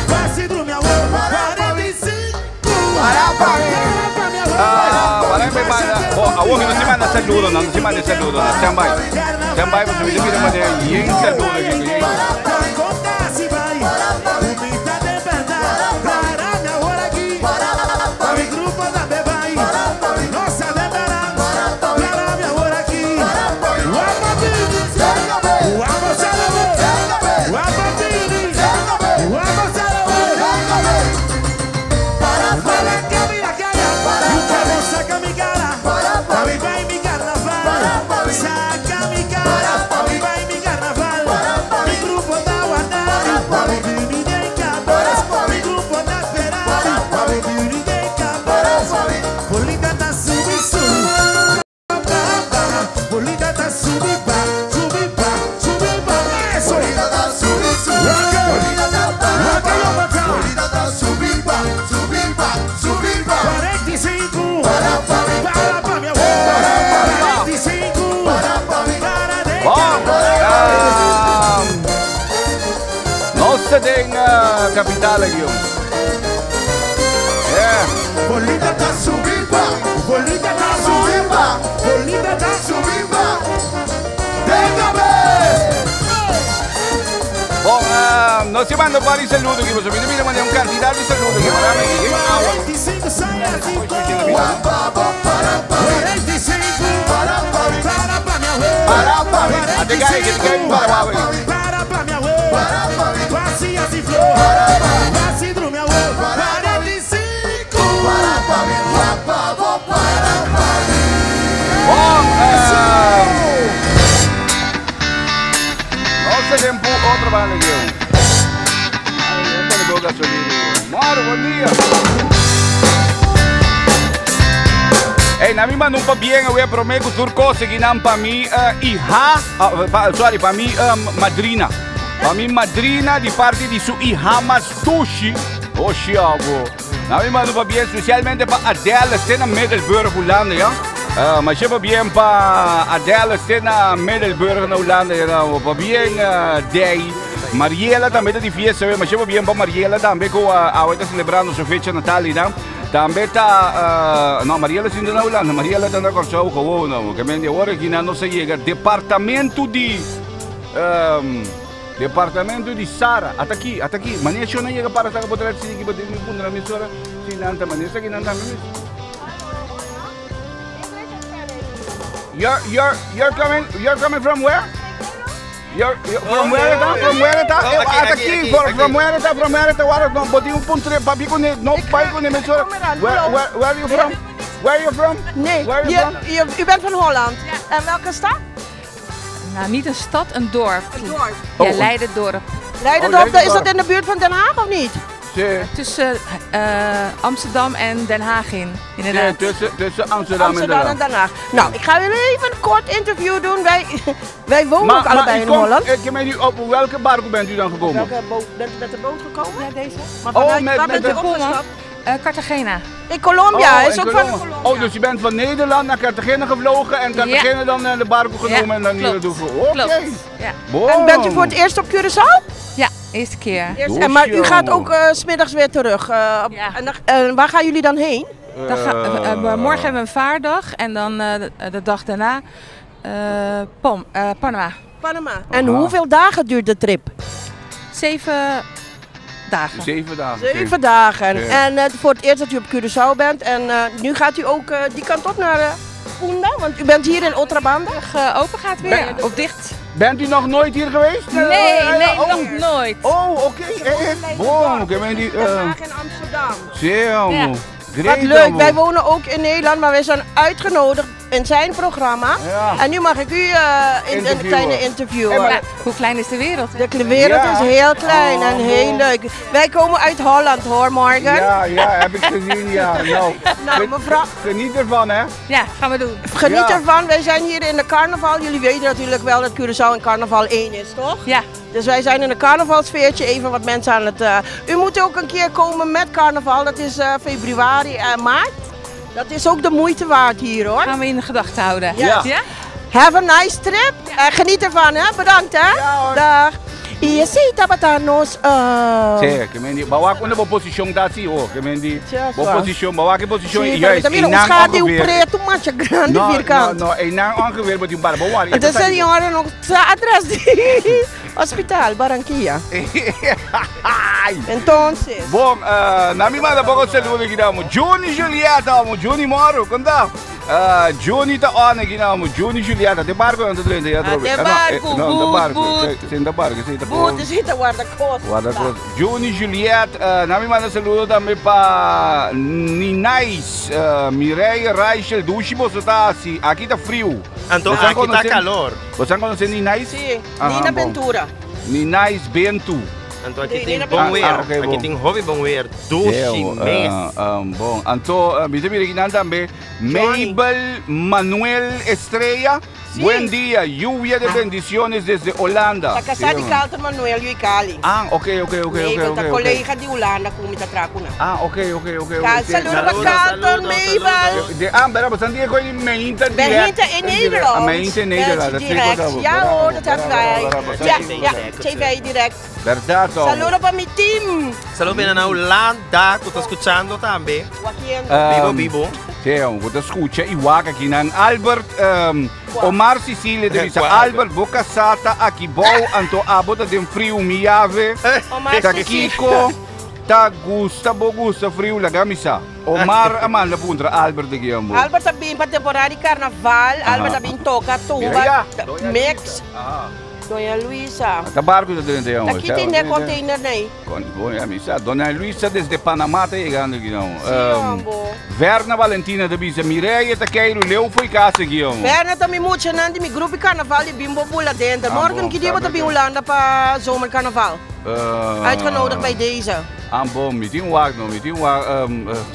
Passe do minha rua. 45 Para, pa. para pa minha rua. Ah, para me manda. Bom, a outra não se manda saludo, não se manda saludo, não. Stand by. Stand by, você me mira manda yen saludo aqui. Acontece, vai. Umida de verdade. Para minha hora aqui. Pa mi grupo também vai. Nossa de balanço. Para minha hora aqui. Vamos, Bini. Vamos, Salomão. Vamos, Bini. Vamos, Salomão. Para que minha cara. O saca mi cara. Pa mi vai mi carnaval. Saca mi cara. Pa mi vai mi carnaval. Mi grupo tá guardado. Mi Bini de cabeça. Mi grupo tá esperando. Mi Bini de cabeça. Bolita tá subi subi. Bolita tá subi pa. Subi pa. Subi pa. Isso. Bolita tá subi subi. Bolita tá pa pa. Bolita tá subi pa. Subi pa. Subi pa. 45 Para pa para pa minha rua. 45 para pa para de Bom, ah, nossa tem na capital aqui. É. Bolita tá subi pa. Bolita tá subi pa. Bolita tá subi pa. Tem cabeça. Bom, ah, nós se manda vários saludos aqui, você me mira manda um quantidade de saludos aqui, para mim. 45 sai a 5. Wapa, bo, para, pa. 45 Para pa para pa minha rua. Para, pa. Até cai, que cai para, para. Para pa minha rua. Quase assim flor, quase drumi avô, 45. Bom, Nossa tempo, outra banda aqui. Ai, eu tô ligou gasolina. Moro, bom dia. Hey, na mi manda un pabien, eu prometo turco, seguinan pa mi hija, sorry, pa mi madrina. Pa mi madrina di parte di su hija mas dushi. Oh, chiabo. Na mi manda un pabien especialmente pa Adele, sta na Middelburg, Hulanda, ja? Maar je pabien pa Adele, sta na Middelburg, na Hulanda, ja? Nou, pabien Day. Mariela tambe ta di fiesta, maar je pabien pa Mariela tambe, cu awe ta celebrando su fecha natal, ja? Tambe ta, no, Mariela sinta na Hulanda, Mariela ta na Kòrsou gewoon, no. Ke men di awor aki nan nos a yega departamento di, departamento di Sara. Ata aki, ata aki. Manera shon a yega para saka bo trae sigi bo tin mi puntra mi sora si nan ta manera esaki nan tambe mes. You're, you're, you're coming, you're coming from where? You're, you're, from where ta? From where ta? Oh, aki, Ata aki, aki, aki, from aki. where ta? From where ta? Waar no, bo tin un puntre papi con no pai con me sora. Where, where, where are you from? Where are you from? Nee, Where are you from? u bent van Holland. En welke stad? Nou, niet een stad, een dorp. Een dorp. Ja, Oh. Leiderdorp. Leiderdorp, Oh, is dat Leiderdorp. in de buurt van Den Haag of niet? Tussen Amsterdam en Den Haag in, inderdaad. Ja, tussen Amsterdam, Amsterdam en en Den Haag. Nou, ik ga jullie even een kort interview doen. Wij, wij wonen ook Maar, allebei u in komt- Holland. Ik meen u, op welke barco bent u dan gekomen? Welke boot, bent u met de boot gekomen? Ja, deze. Maar Oh, vanuit, waar met bent u de- opgestapt? Cartagena. In Colombia, Oh, is in ook van Colombia. Oh, dus je bent van Nederland naar Cartagena gevlogen en Cartagena dan de barco genomen Ja, en dan hier klopt. naartoe. Oké. Klopt, ja. Wow. En bent u voor het eerst op Curaçao? Ja, eerste keer. Eerst, en, maar u gaat ook 's middags weer terug. Ja. En waar gaan jullie dan heen? Dan morgen hebben we een vaardag en dan de dag daarna Panama. Panama. En hoeveel dagen duurt de trip? 7 dagen. 7 dagen. 7 dagen. Ja. En voor het eerst dat u op Curaçao bent. En nu gaat u ook die kant op naar Punda, want u bent hier in Otrabanda. Open gaat weer, of dicht. Bent u nog nooit hier geweest? Nee, nee, oh. nog nooit. Oh, oké. Wow, oké, maar die... Den Haag en Amsterdam. Zeer, Ja. Great, Wat leuk, man. wij wonen ook in Nederland, maar wij zijn uitgenodigd in zijn programma. Ja. En nu mag ik u in een Interviewen. kleine interviewen. Hey, maar- Ja, hoe klein is de wereld? hè? De wereld Ja. is heel klein en Oh. heel leuk. Wij komen uit Holland hoor, Morgan. Ja, ja, heb ik gezien, ja. Nou, Nou, mevrouw- Geniet ervan, hè. Ja, gaan we doen. Geniet Ja. ervan, wij zijn hier in de carnaval. Jullie weten natuurlijk wel dat Curaçao en carnaval 1 is, toch? Ja. Dus wij zijn in een carnavalsfeertje, even wat mensen aan het... U moet ook een keer komen met carnaval, dat is februari en maart. Dat is ook de moeite waard hier hoor. Gaan we in de gedachten houden. Ja. Ja? Have a nice trip. En geniet ervan, hè. Bedankt, hè. Dag. E tabatanos. Sì, che mi ma wa quando position da sì, oh, che mi di Tja, bo zo. position, ma wa che position Zie, juist. maar in ons gaat die ongeveer. preto, maatje, grande No, vierkant. No, no, e nan ongeveer met die bar, maar waar. En dan zijn die jongeren nog adres die hospitaal, Barranquilla. Entonces. Bom, na mi manda poco saludo aqui damo. Juni Julieta, amo Juni Moro, conta. Juni ta on aqui damo, Juni Julieta, de barco não te lendo, ja Ah, de barco, No, de boot, barco. boot. Sì, de barco, sì, de Boot is niet de guardacosta. Guardacosta. Juni Juliet, na mi manda saludo também pa Ninais, Mireia Reichel, Dushi Bosotasi. Aqui tá frio. Anto, Você aqui tá conhece- calor. Você conhece Ninais? Sim, Ah, Nina bom. Ventura. Ninais Bento. Anto, aqui Nee, tem nee, bom ah, weer. ah, oké, Aqui bom. tem hobby bom weer. Doce Eu, mês. bom, anto, me deve também Mabel Manuel Estrella. Buen día, lluvia de bendiciones desde Holanda. Ta casada Sim. di Carlton Manuel e Cali. Ah, ok, ok, ok, Nee, ok, want ok. de ok. collega di Holanda kom met trakuna. Ah, ok, ok, ok. ok. Ka- Sim. Saludo para Carlton, Mabel. Ah, maar we zijn hier gewoon mijn internet. Wij hinten in Nederland. Ah, mijn in Nederland. Dat vind ik Direct. wel. Ja hoor, dat hebben wij. Ja, ja, TV direct. Verdad, Saludo para mi team. Saludo bem na Holanda, que tá escutando também. Bibo, bibo. Sim, você escuta e waka aqui nan Albert Omar Sicilia de Visa Qua- Albert Boca Sata aqui bom anto abo ta den frio miave Omar ta Sicilia. Kiko ta gusta bo gusta frio la gamisa Omar amanda puntra Albert de Guillermo Albert também para temporada de carnaval. Albert também toca tumba, Ja. mix. Ah. Doña Luisa. Ta barco ta drenta ya. Aki tin de container nei. Con, bon, amistad. Doña Luisa desde Panamá ta llegando aquí, no. Sí, hombo. Verna Valentina ta bisa, Mireia ta keiru leu fo'i casa aquí, hombo. Verna ta mi muchanan di mi grupo di carnaval di Bimbo Bula denter. Ah, Morgen bon, ki dia bo ta sabe bin que- Hulanda pa zomercarnaval? Uitgenodigd bij deze. Ah, bon, mi tin wak, no, mi tin wak,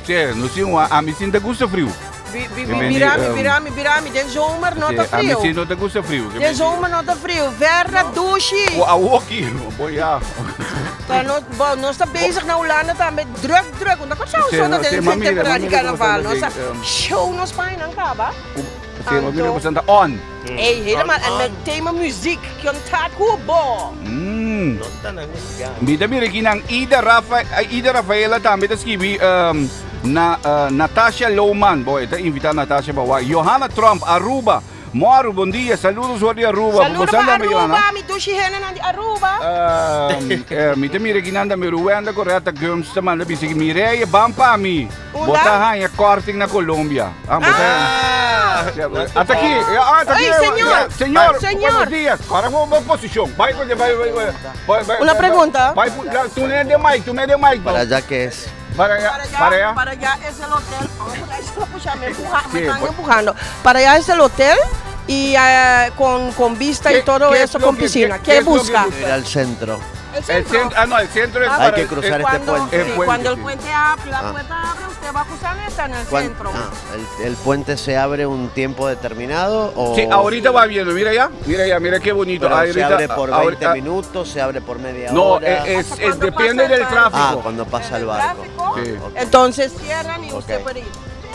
sí, no tin wak, a mi sin ta gusta friu. Bi, bi, Ke bi, men di, bira mi, bira mi, bira mi. Den zomer no ta Sí, a mi friu. sin no ta gusta friu. Ke Den men di- zomer no ta friu. Verna dushi. O awoki, bo ya. Ta nos, bon, nos ta bezig na Hulanda tambe druk, druk. Unda Kòrsou Sí, so ta no, sí, den ma mira, temporada ma di mira como carnaval. ta Nos ta den, show nos painan kaba. Sí, ma mira como ta on. Ey, helemaal. En met thema muziek. Kion ta ku bo. Mi ta mira aki nan Ida Rafa, Ida Rafaela tambe ta skibi na Natasha Lohman. Bo, e ta invita Natasha pa wak. Johanna Trump, Aruba. Moru, bon dia. Saludos for di Aruba. Saludo Bo pa sa tambe, Aruba, Johanna? mi dushi hendenan di Aruba. Mi ta mira aki nan tambe Ruwenda Coretta Gumbs ta manda bisa ki Mireille ban pa mi. Unda? Bo ta haña korting na Colombia. Ah, bo ta Ata aki, ah, ata aki. Ey, señor. Señor, Señor. buenos días. Ahora con bo posicion. Bai, bai, bai, bai, bai, bai, Una pregunta. Bai, tu ne de mic, tu ne de mic. Para allá que es. Para allá, para allá. Para allá es el hotel. Oh, por ahí se lo pucha, me empuja, me Sí, están pues. empujando. Para allá es el hotel y con vista y ¿Qué- todo qué es eso, lo con que- piscina. qué- ¿Qué, qué es lo que busca? busca? Ir al centro. El centro. El centro, ah, no, el centro es Hay para que el- cruzar este Cuando, puente. El sí, puente, cuando el sí. puente abre, la Ah. puerta abre, usted va cruzando y está en el ¿Cuán- centro. ah, el puente se abre un tiempo determinado o Sí, ahorita va viendo, mira ya, mira ya, mira qué bonito. Pero Ahorita, se abre por 20 ahorita- minutos, se abre por media No, hora. depende del tráfico. Ah, cuando pasa el barco. Sí. Ok. Entonces cierran y usted Ok. puede ir.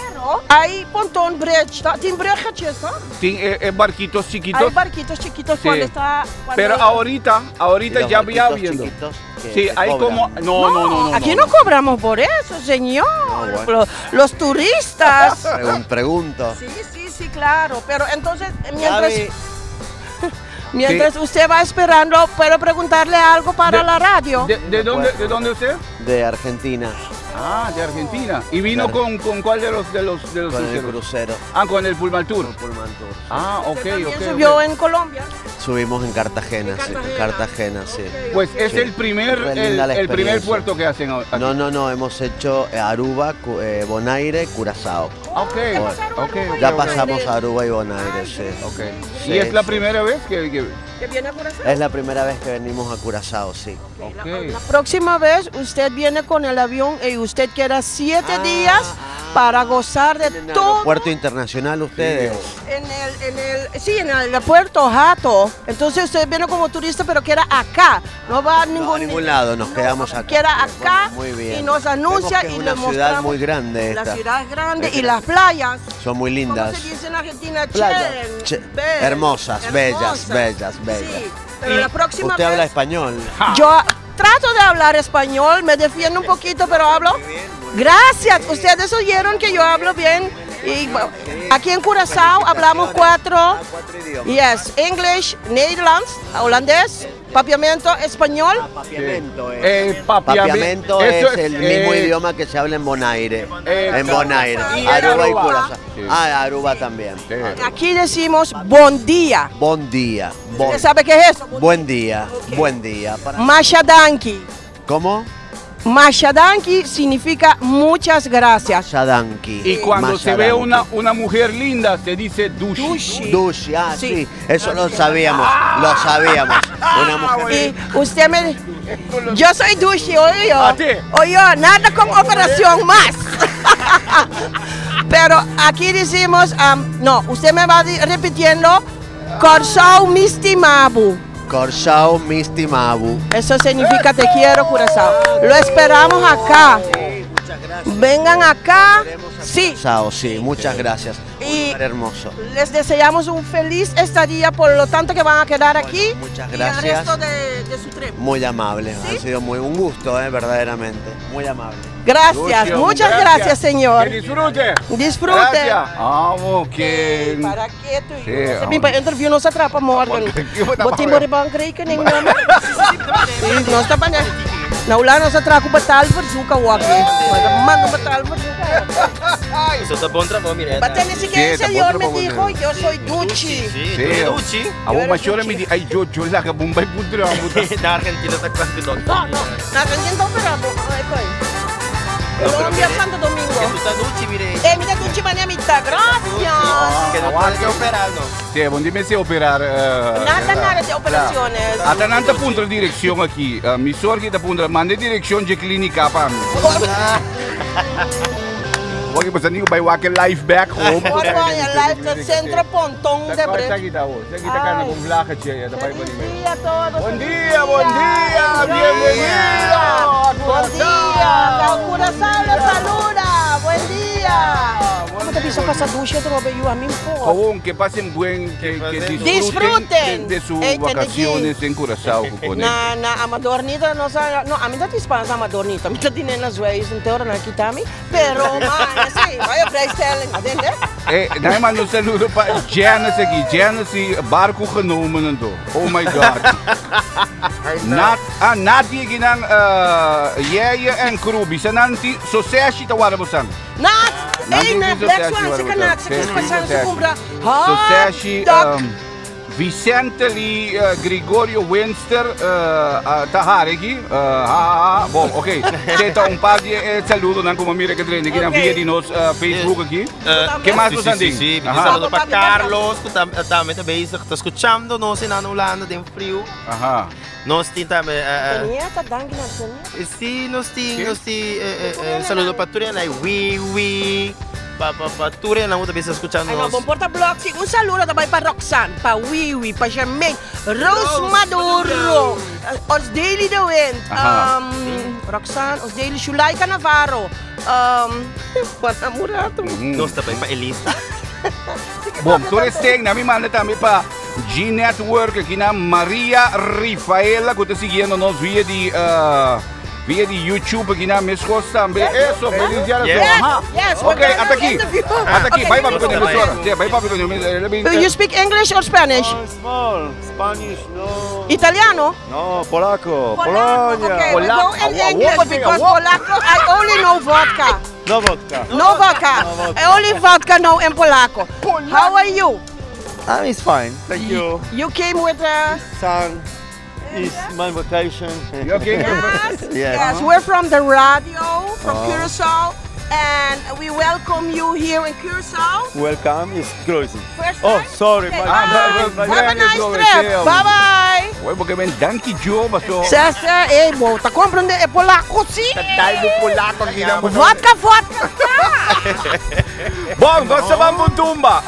Pero hay pontón bridge, ¿tá? Tiene bruggetjes, ¿no? Tiene barquitos chiquitos. Hay barquitos chiquitos Sí. cuando está... cuando Pero hay- ahorita, ahorita Y los ya va barquitos viendo. chiquitos que Sí, te hay cobran. como. No, no, no, no. Aquí no. no cobramos por eso, señor. No, bueno. Los turistas. Pregunto. Sí, sí, sí, claro. Pero entonces, mientras, Gaby, mientras Sí. usted va esperando, ¿puedo preguntarle algo para la radio? ¿De dónde usted? De Argentina. Ah, de Argentina. ¿Y vino con cuál de los Con el cruceros? crucero. Ah, con el Pullman Tour. Con Pullman Tour. sí. Ah, ok, También ok. subió ok. en Colombia. Subimos en Cartagena, sí. Cartagena, sí. Pues es Sí. el primer, Re linda la el primer experiencia. puerto que hacen aquí. No, no, no, hemos hecho Aruba, Bonaire, Curazao. Ok, ok, ok, Ya ok. pasamos a Aruba y Bonaire, sí. Ok. Sí, ¿Y es la sí. primera vez que Que viene a Curazao. Es la primera vez que venimos a Curazao, sí. Ok. La próxima vez usted viene con el avión y usted queda 7 días para gozar de todo. Puerto Internacional ustedes. En el, sí, en el aeropuerto Hato. Entonces usted viene como turista, pero queda acá. No va a ningún, No, a ningún lado, nos quedamos acá. Queda acá Bueno, muy bien. y nos anuncia Vemos que es y una le ciudad mostramos muy grande La esta. ciudad es grande Es y las playas. Son muy ¿Cómo lindas. se dice en Argentina? Playas. Che, Che- bellas, hermosas, bellas, hermosas. bellas, bellas. Sí, pero la próxima Usted vez habla español. yo trato de hablar español, me defiendo un poquito, pero hablo. Gracias, ustedes oyeron que yo hablo bien. Y bueno, aquí en Curazao hablamos 4. Yes, English, Nederlands, holandés, papiamento, español. Papiamento es. Papiamento Papiamento eso es es, el mismo idioma que se habla en Bonaire. En Bonaire. Y en Aruba y Aruba. Curazao. Sí. Ah, Aruba también. Sí. Aquí decimos bon día. Buen día. Bon- ¿Usted sabe qué es eso? Buen día. Buen día. Para- Mashadanki. ¿Cómo? Mashadanki significa muchas gracias. Shadanki. Y cuando se ve una mujer linda, se dice dushi. Dushi, ah, sí. Sí. Eso lo sabíamos. Lo sabíamos. Una mujer. Y usted me... Yo soy dushi, oye yo. ¿A ti? Oye, nada con operación más. Pero aquí decimos, no, usted me va repitiendo, Corsao misti mabu. Corsao Misti Mabu. Eso significa te quiero, Curazao. Lo esperamos acá. Vengan acá. Sí. Curazao, sí. Muchas gracias. Un Y- lugar hermoso. Les deseamos un feliz estadía, por lo tanto que van a quedar aquí. muchas Y el gracias. resto de su trip. Muy amable. Ha sido muy un gusto, verdaderamente. Muy amable. Gracias, Lucio, muchas gracias, señor. Que disfrute. Disfrute. Gracias. Vamos, que. Para qué tú? Sí, Se mi interview no se atrapa morgen. ¿Qué Botimbo de bankrekening nummer. Sí, no está para. Na Hulanda nos a traha ku betaal verzoek awaki. Manda betaal verzoek. Eso ta bon trabou, Mirella. But then si que el señor me dijo, yo soy Duchi. Sí, Duchi. Awo mashora mi di ay yo yo laga bombay pudra. Na Argentina ta kwak dok. No, no. Na Argentina ta operado. Ay, koy. Colombia, Santo Domingo. Que tu ta Duchi, Mirella. Mi ta Duchi mane mi ta. Gracias. Que no tiene que operar, no. Sí, bon di mester operar. Nada, nada de operaciones. Ata nan ta puntra direccion aki. Mi sorgi ta puntra, manda direccion dje clinica pa mi. Porque pues anigo bai wak live back home. Por vaya, live del centro Pontón de Bre. Esaki ta wo, esaki ta kana con vlaggetje, ya ta bai Buen día a todos. Buen día, buen día, bienvenido. Buen día, la Curazao los saluda. Buen día. ¿Cómo te piso casa ducha trobe yo a mí por? Gewoon que pasen buen, que disfruten, Disfruten. de sus Ey, tenés vacaciones en Curazao, Cucone. Na, na, amadornita, no sa, no, a mí no te hispanas amadornita, a mí te tienen las huellas en teoría na quitami, pero man, sí, vaya prijsstelling, ¿entiendes? Nada más un saludo para Janice aquí. Janice, barco genomen en todo. Oh my God. Nat, ah, Nadia ginang Yeye en crew. Bisananti, soseshi tawara bosan. Nat, Nat, ey, na die Black soseshi Swan, wara se bosan. kanat, se Sí, kispasan, se soseshi. compra. Hot Soseshi, dog. Vicente Lee, Gregorio Winster, Taharegi, ha, ha, ha. Bom, ok. Teta un par de saludos, nan como mira que trein, aqui na Ok. via de nos Facebook aqui. Que mais Sí, você sí, tem? sí, sí. Un saludo para Carlos, que también está bezig, está escuchando nos en Holanda, de frío. Ajá. Nos tin también. Tonieta, dank na Tonieta. Sí, nos tin, nos tin. Un saludo para Turiana, oui, oui. Pa, pa, pa Turiana, también está escuchando Ay, no, nos. bom porta blog, sí. Un saludo también para Roxanne, para Wiwi, para Jermaine, Rose Maduro, Os Daily de Wind, Aha. Roxanne, Os Daily Shulaika Navarro, Juan Amurato. Nos también para Elisa. Bom, tu tem, na mi manda também para G Network aqui na Maria Rifaela, que está seguindo nós via de via de YouTube aqui na Mescos também. Isso, feliz dia. Yes, Aha. yes, we're Ok, gonna até aqui. interview. Até aqui, Okay. vai papi com a emissora. Sim, vai papi com a emissora. You speak English or Spanish? Small, Spanish, no. Italiano? No, polaco, Polaco, Polonia. okay, we go in English because Polaco, I only know vodka. No vodka. No vodka. I only vodka now in Polaco. How are you? I'm it's fine, thank you. You came with a... Son, is my vacation. You okay? Yes, Yes. yes, we're from the radio, from Oh. Curacao, and we welcome you here in Curacao. Welcome, it's cruising. First Oh, time? sorry. Okay, my- bye. my- Have a nice trip. Bye bye. Ué, porque vem danke Joe, pastor. César, eh, bom, tá comprando é polaco, sim. Tá do polaco aqui na Vodka, vodka. Bom, nós vamos tumba.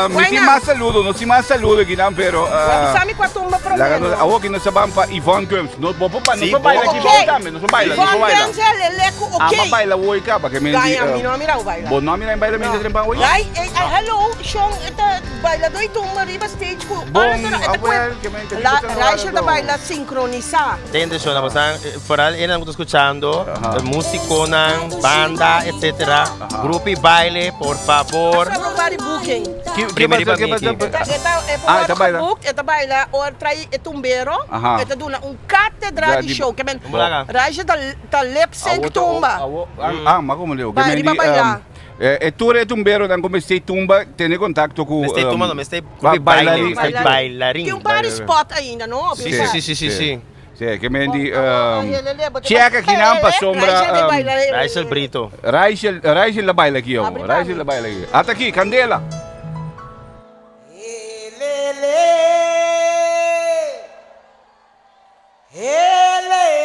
Me Why tem not? mais saludo, não tem mais saludo aqui não, pero Sabe com a tumba La problema. awo que nós vamos para Ivonne Guns. Nós vamos para Sí, nós baila aqui, Ok. vamos também, nós baila, nós Ivonne baila. Guns, leleco, Ah, ok. mas baila hoje cá, que me Ganha, mi no mira o baila. Bom, não mira baila me trempa hoje. Ai, eh, ai, hello, Sean, ito, baila do tumba riba stage ko. Bom, ito, awel, que me La, Rachel da baila sincronizar. Tende show, na foral ena muito escuchando, músico, nan, banda, etc. Grupo y baile, por favor. Sabe o body booking. Primeiro que pa pasa? Miki. Eta, eta, e Ah, eta baila. book, eta baila, or trai e tumbero, Aha. eta duna un cátedra Ja, di di- show. Que men, Bulaga. Rachel da, da lip sync tumba. Ah, mas como leu? Vai, riba baila. É tu é tumbero, dan como este tumba, tem contato com Me stay tumba, no, me stay grupo y baile, bailarín. Tem um party spot ainda, não? Sí, sí, sí, sí, sí. Sim, que me di Checa aqui não para sombra. Rachel Brito. Rachel, Rachel la baila aqui, ó. Rachel la baila aqui. Até aqui, candela.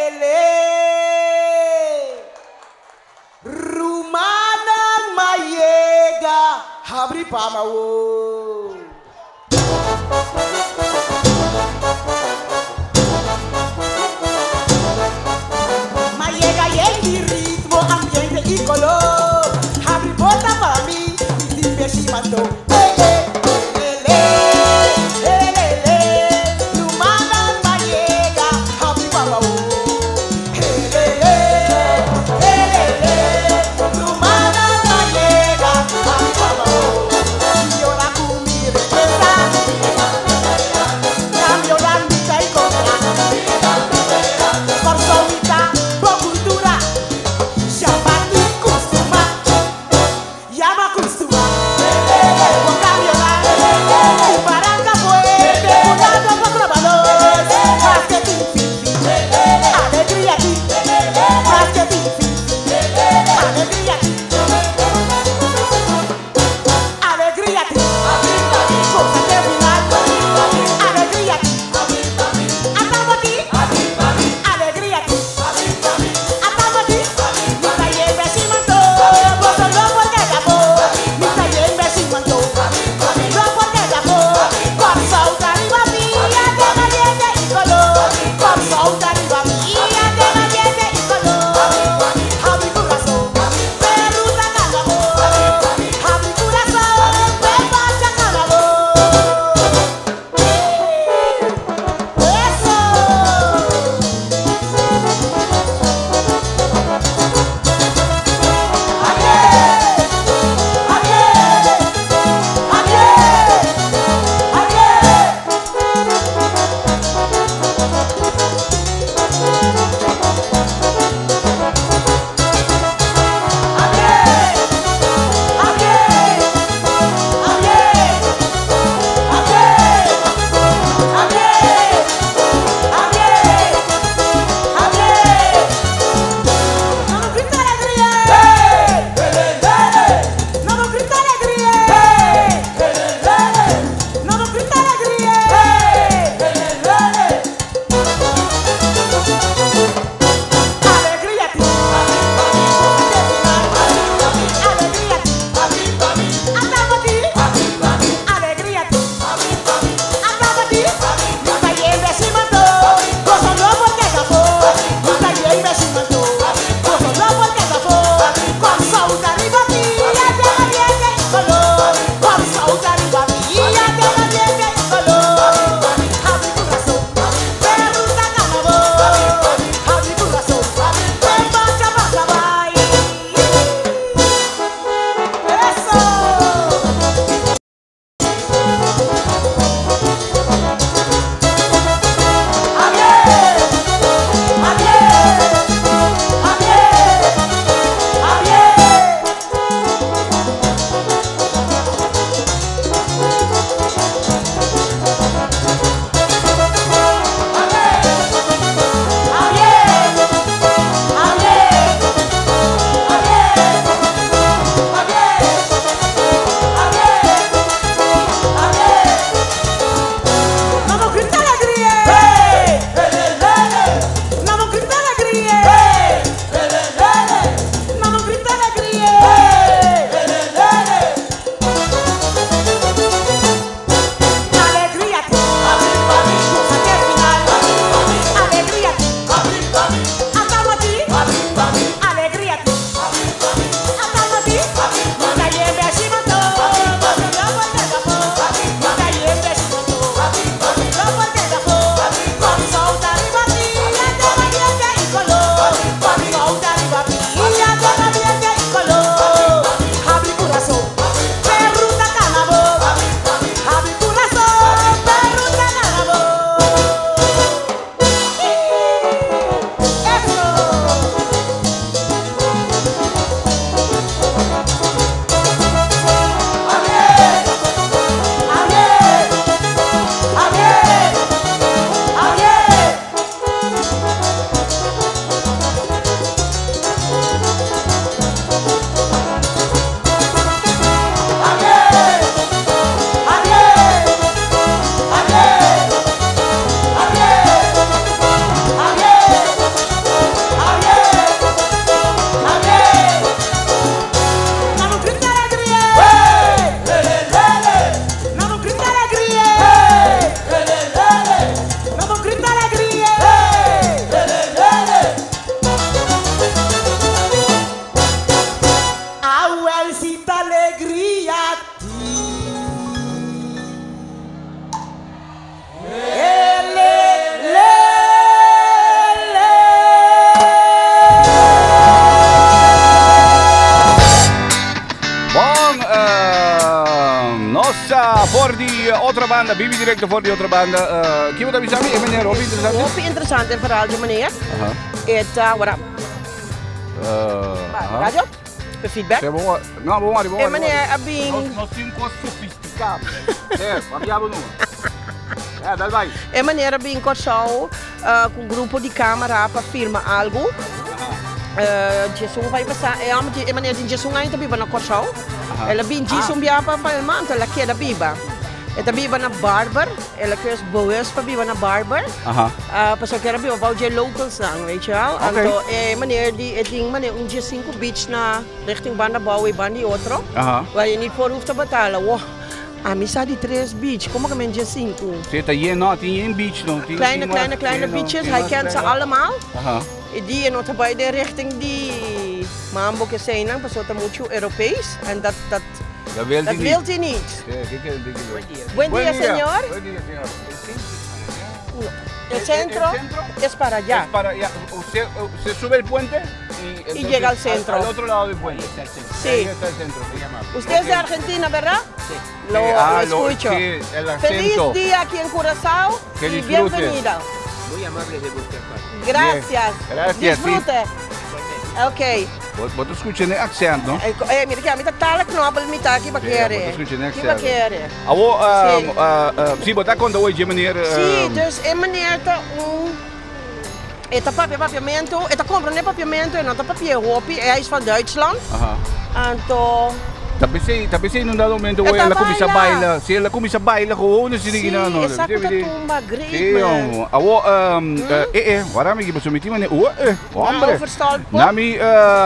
Elele Rumanan mayega Habri pamawo Mayega y el ritmo, ambiente y color Habri bota para mí y timbe shimando Rumanan mayega Habri pamawo banda, bibi directo for di otro banda. Uh, Kibo ta bisa mi? E meneer, hopi interesante. Hopi interesante verhaal di meneer. Aha. E ta, wara, Aha. radio? De feedback. Sí, bon, no, bon, bon, E meneer a bin... Nos, nos tin cos sofisticado. Eh, papiabo no. Eh, dal bai. E meneer a bin Kòrsou uh, ku un grupo di kamera pa filma algu. Uh, Djesun bai pasá, e hòmber di, e meneer tin djesun aña ta biba na Kòrsou. El a bin djis un biaha pa filma, anto el a keda biba. E ta biba na Barber, el a keus bewust pa biba na Barber. Aha. Uh, pasobra e kier a biba bou dje localsnan, weet je wel. Oké. Anto e meneer di, e tin manera un djesinku beach na richting banda bou i banda di otro. Aha. Waar je niet voor hoeft te betalen. Woh, ami sa di tres beach, como ke men djesinku? Sí, ta yen, no, tin yen beach no. Tin, Kleine, tin mas, kleine, kleine sí, no, beaches, tin hij mas kent ze kleine. allemaal. Aha. I di e no ta bai den richting di mambo ke eseinan, pasobra ta muchu Europees en dat, dat, Dat wil dat hij wil niet. hij niet. Sí, ke ke ke ke. Buen dia, señor. Buen dia, señor. El centro, es para allá. Es para allá. Usted, usted sube el puente y, entonces, llega al centro. Al, otro lado del puente. Sí. Ahí está el centro. Sí. Usted es de Argentina, ¿verdad? Sí. Lo, Sí, ah, lo lo- escucho. sí, el Feliz acento. día aquí en Curazao Que y disfrute. bienvenida. Muy amables de vuestra parte. Gracias. Gracias, sí. Disfrute. Ok. Vos, vos te escuchas el acento, ¿no? Mira que a mí está tal knobbel mitad aquí pa Sí, quiere. vos te escuchas el Aquí pa acento. quiere. Awo, Sí. sí, vos estás contando hoy, meneer. Sí, dus e meneer ta un... E ta papia papiamento, e ta compra ne papiamento e no ta papia hopi, hij is van Duitsland. Aha. Anto, Tapos in un dado momento, E güey, ta ela começa a baila. baila. Sí, ela começa a baila gewoon, así sí, no, no. esa kuta tumba, great Sí, man. oh, awo, waarom ik zo meteen, oh, hombre. overstalpop. Nami,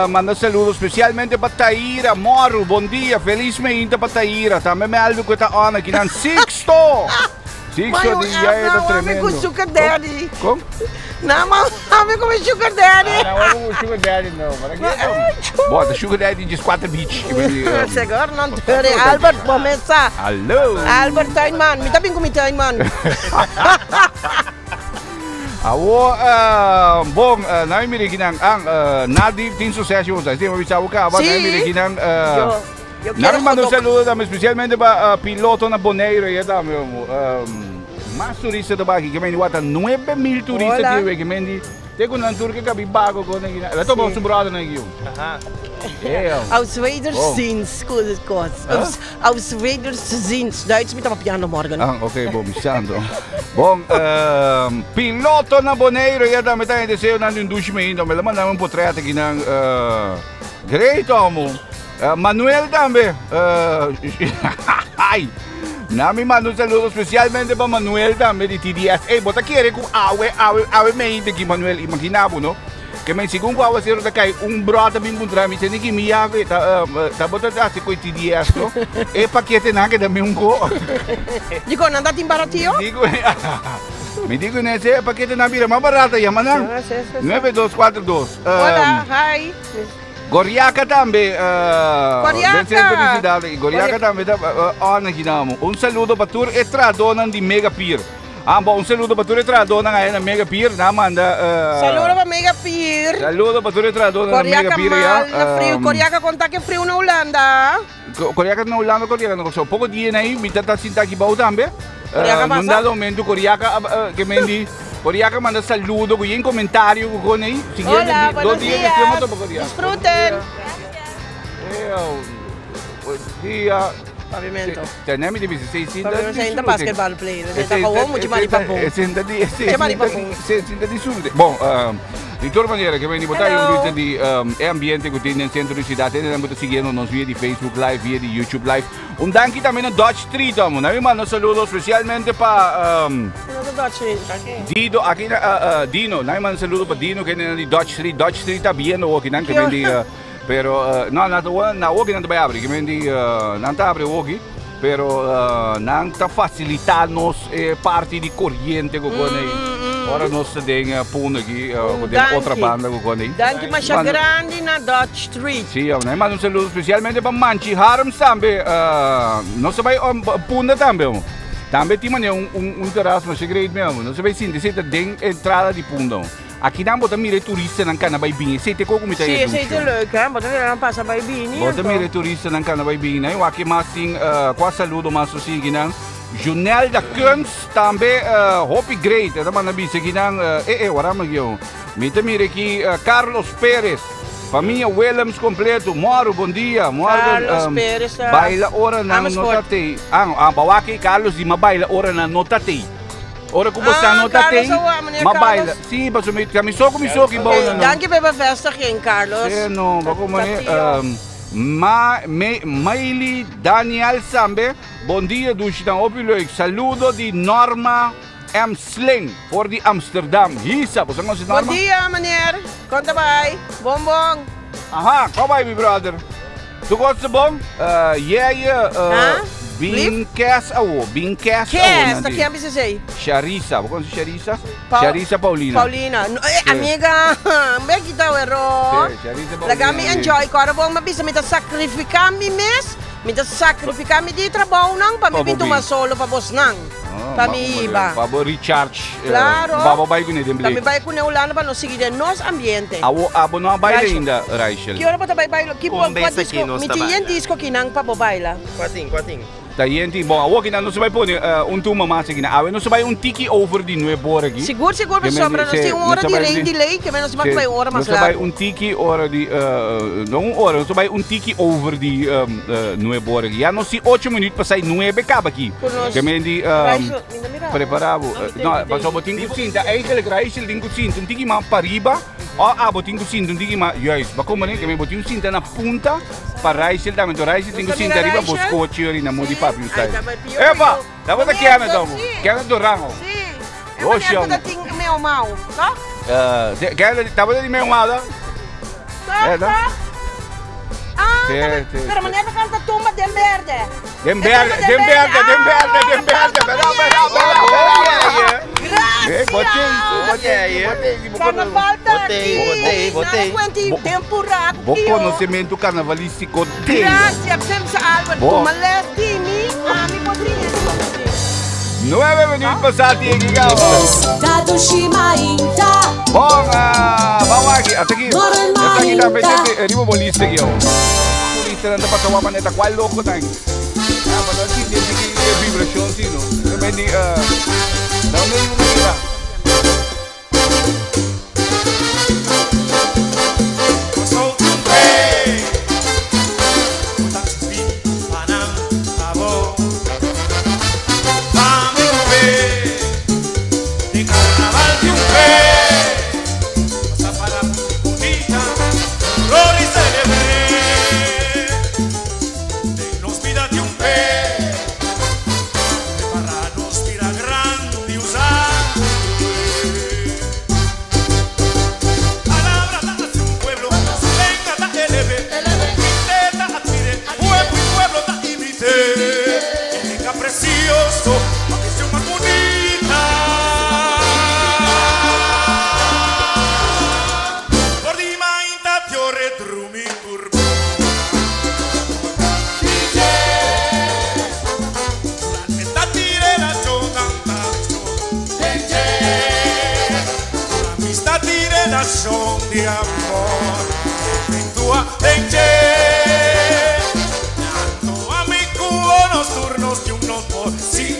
manda saludos especialmente para Taíra, Moro, bom dia, feliz meinta para Taíra. Também me algo que está on aqui na Sixto. Sixto, Maar di ya joh, era nou, ami tremendo. com sugar daddy. Kom? Nou, man, ami com sugar daddy. Ah, sugar daddy no, maar Boah, de sugar daddy is quatro beach. Ik weet niet, Zeker, non tere Albert, começa. Hallo. Albert Tuinman, mi tabing kumi Tuinman. Awo, bom, nou mire kinang ang Nadi tin sucesso, você tem uma bichava cá, Sí. mas mire kinang Yo- yo Nami quiero mando un hot dog. saludo también especialmente para piloto na Bonaire, ya también. Más turistas de aquí, que me guata 9 mil turistas Hola. que que me di. Tengo un tour que cabi bago con aquí. La tomo Sí. su brother na aquí. Aha. Yeah. Aus wederziens, goed, goed. Aus, aus wederziens. Duits met een piano morgen. Ah, ok, bom, Sandro. Bom, piloto na Bonaire, ya también está en deseo na un douche me indo, me la mandamos un portrait aquí na great amo. Manuel también. Ay. Nami mando un saludo especialmente para Manuel también de TDS. Ey, bota quiere con awe, awe, awe me indo aquí Manuel, imaginabo, no? Que me según ko awa zero kay un brota bin puntra mi sini ki mi yave ta ta bota ta si ko TDS no. E paquete na que dami un ko. Dico, non andate in baratio? Dico, mi dico nesse paquete na mira mais barata llama na. Sí, sí, sí. 9242. Hola, hi. Goriaca também. Goriaca. Felicidade. Goriaca também tá on aqui namo. Um saludo para tur e tradonan di Mega Pier. Ah, bom, um saludo para tur e tradonan aí na Mega Pier, na manda. Saludo para Mega Pier. Saludo para tur e tradonan na Mega Coriaca Pier mal, ya. na frio. Coriaca conta que frio na Holanda. Coriaca na Holanda, Coriaca na Corsou. Pouco dia aí, mi tata sinta aqui bau também. Coriaca Num passa? dado momento, Coriaca, que me di, Coriaca manda saludo, com um comentário, com aí. Siguiente, Hola, dos buenos dias, días. que estamos Coriaca. Disfruten. Bom dia. Pavimento. Tenemos de 16 Pavimento, ainda basketball player. Está gewoon moet je maar die papoen. Je maar die papoen. Bom, di toda maneira, que vem botar um Hello. vista de é ambiente que tem no centro de cidade, tem também seguindo nos via de Facebook Live, via de YouTube Live. Um danke também na Dodge Street, amo. Nós mando um saludo especialmente para Dino, aqui na Dino, nós mando um saludo para Dino que é de Dodge Street, Dodge Street tá bem no aqui, não que vem de pero no, na na aqui não vai abrir, que vem de não tá abre aqui. Pero não tá facilitar nos parte de corrente que com aí. Ora nós tem puno aqui, tem outra danke. banda que com aí. Danke, mas Mando- grande na Dutch Street. Sim, né? Manda um saludo especialmente para Manchi Harms também. Não se vai punda também. Também Tambe ti mane un terraço, mas great mesmo. Não se vai sim, se tem entrada de punda. Aqui não bota mire turista nan cana vai bem. Se te coco me Sì, is leuk hè, want dan passa bij Bini. Bota mire turista nan cana vai bem, né? O aqui mais sim, qua saludo mais assim que não. Junelda Kunst tambe hopi great. E ta manda bisa kinan eh eh wara mi yo. Mi ta mira aki Carlos Perez. Famia Willems completo. Moro, bon dia. Morgen, Carlos Perez ta baila ora nan no Amersfoort. ta tei. Ah, ah, bawaki Carlos di ma baila ora nan no ta tei. Ora ku bo sa Ah, no ta Carlos tei, awa, meneer ma Carlos. baila. Sí, paso mi, mi so ku mi so ki Ok, bou na no. danki pa e bevestiging, Carlos. Sí, no, ba como Ta ne, tio. Ma, me, Maily Daniel Sambe, bon dia dushi tan hopi leuk. Saludo di Norma M. Sling for di Amsterdam. Hisa, bo sa conoce Bon Norma? dia, meneer. Kon ta bai? Bon bon. Aha, kon bai mi brother? Tu kos ta bon? Yeye, Ha? bin kes awo, bin kes awo Kes, nan ta di. ken bisa esei? Sharisa, bo conoce Sharisa? Pa- Sharisa Paulina. Paulina. No, eh, Sí. amiga, be kita wero. Sí, Sharisa Paulina. Laga mi enjoy, kora bon ma bisa mi ta sacrifica mi mes, mi ta sacrifica mi di trabou nan pa mi Pa bo bin tuma bin. solo pa bos nan. Oh, Pa mi iba. Pa bo recharge. Claro. Pa bo bai kuné den Pa mi break. bai kuné Hulanda pa nos sigui den nos ambiente. Awo, abo no a baila Rachel. ainda, Rachel. Ki ora bo ta bai baila? Ki bo Un bes kua aki disco? nos Mi ta tin yen baila. disco kinan pa bo baila. Kuatin, kuatin. Ta yen tin. Bon, awo kinan nos ta bai pone un tuma mas aki. Awe nos ta bai un tiki over di nuebe ora aki. Sigur, sigur, Ke men pasobra nos se, tin un nos ora ta di bai rain un ti- delay, ke men nos se, bai un ora nos mas ta bai largu. un tiki ora di, no un ora, nos ta bai un tiki over di nuebe ora aki. Ya nos tin ocho minuut pa sai nuebe kaba aki. Ku nos Ke men di, Rachel, mi no mira. prepara bo. No, pasobra bo tin ku sinta, eigenlijk Rachel tin ku sinta un tiki mas pariba, o abo tin ku sinta un tiki mas, juist, bo komo ne? Ke men bo tin ku sinta na punta pa Rachel tambe. Enton Rachel tin ku Nos ta sinta mira riba bo Rachel? skochi ori na modi papi un Ai, style. ta bai pio Epa! pio. Tabata Meneer, Kenneth tot dan bo. ziens. Kenneth Dorango. Sí. E Oh, meneer ku shong. ta tin meo mau, toch? Kenneth, tabata di meo mau da? Toch, Eh, da? toch? Ah, Sí, sí, pero sí. meneer ta canta tumba den berde. Den berde, den berde, den berde, den berde. Bera, bera, bera, bera. Eh, botei, botei, botei. Carnaval ta aki. Botei, botei. Nada cuenti tempo raco. Bo conocimento carnavalístico tem. Gracias, Pimsa Albert. Bo. Tuma les di mi, ami podria. Nueve minuut pasati aqui, gabo. Bom, ah, vamos aqui, até aqui. Até aqui tá pendiente, riba bolista aqui, ó. Bolista não tá passando uma maneta, qual louco tá? Ah, mas não tem que vibração, sim, não. Também de, ah, não nem uma mira. Precioso, la visión más bonita. Por di mainta ti retrumi turbo. Amistad y relación de amor efectúa denche. Tanto a mi cubo nos turnos de unos por sin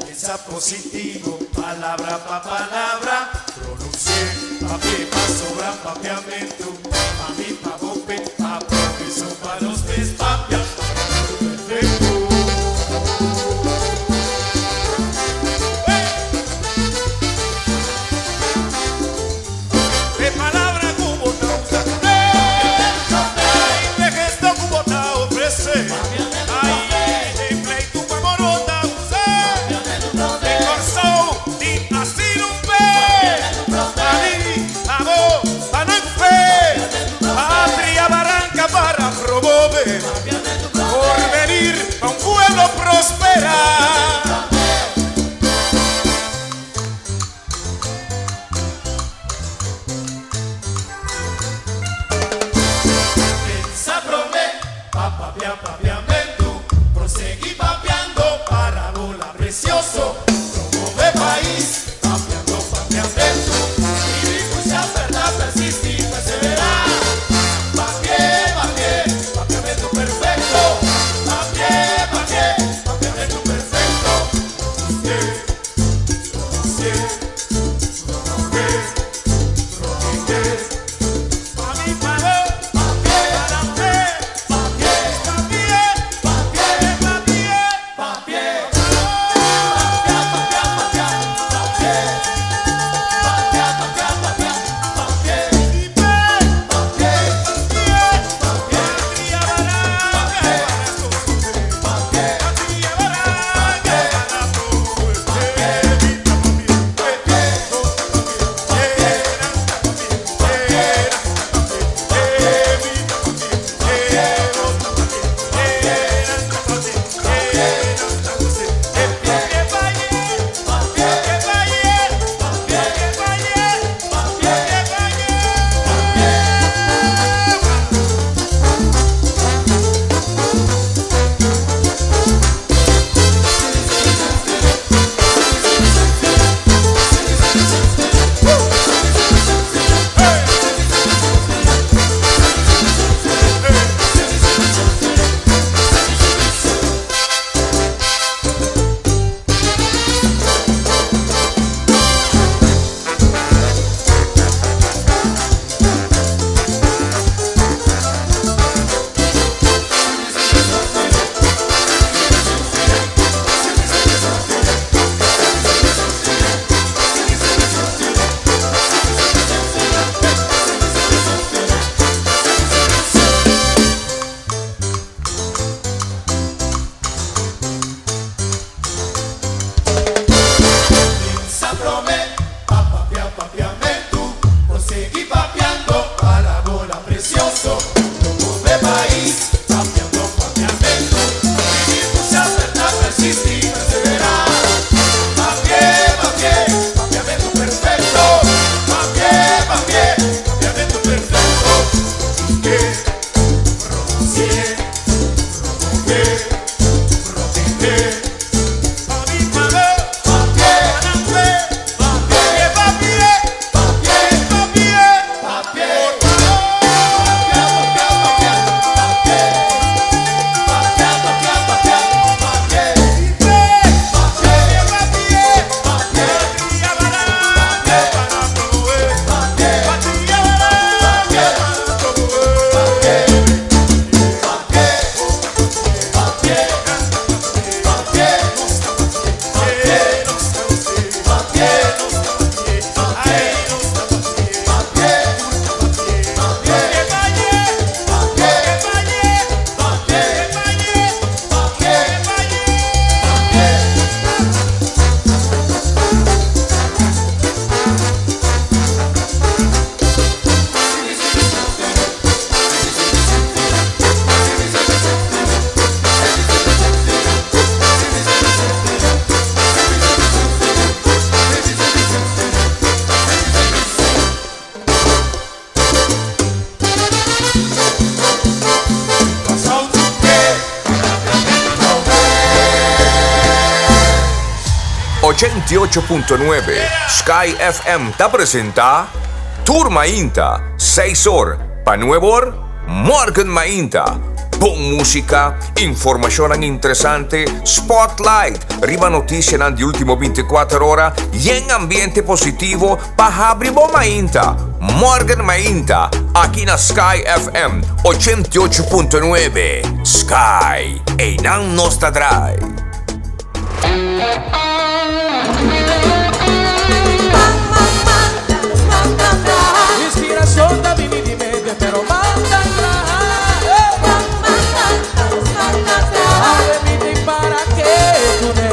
Piensa positivo, palabra pa palabra, pronuncié, pa pie, pa sobra, papiamento, pa mi, pa bope, pa profesor, pa los tres, papia, perfecto. De palabra cubo ta usa, ay, de gesto cubo ta ofrece, ay, de pleito pa moro ta usa, de corso di así un pe, ali, abo, panampe, patria barranca para promover, por venir a un pueblo prosperar. Pensa prome, pa papia papiamento, prosegui papiando, parábola precioso, promueve país, papiando papiamento, y puxa verdad, persistir, perseverar, papie, papie, papiamento perfecto, 88.9 Sky FM ta presenta Tur Mainta, 6 or pa 9 or, Morgen Mainta. Bon musica, informacionnan interesante, spotlight riba noticianan di ultimo 24 ora y en ambiente positivo pa habri bo mainta. Morgen Mainta, aki na Sky FM 88.9. Sky, eynan nos ta draai. Inspiracion ta bini di mente, pero manda traha. Awe mi tin para ke kuné.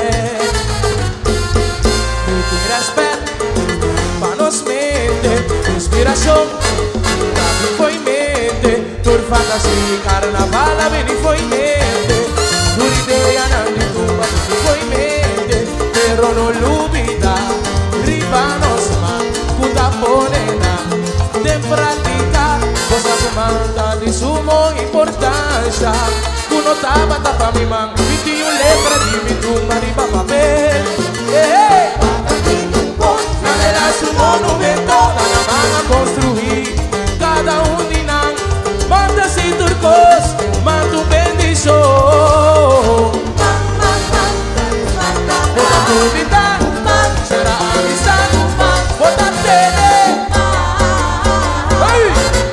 Mi tin respet pa nos mente. Inspiracion ta bini fo'i mente. Tur fantasia y carnaval a bini fo'i mente. Tur ideanan di tumba bini fo'i mente. Pero no lubida riba nos man ku ta pone nan den práctica. Cosa ku man ta di sumo importancia ku no tabata pa mi man. Mi tin un letra di mi tumba riba papel. Eh, eh. Nan era su monumento, nan a man a construí. Cada un di nan, manda si tur cos, manda un bendicion. Bo ta bunita, será amistad, bo ta tene. Ey,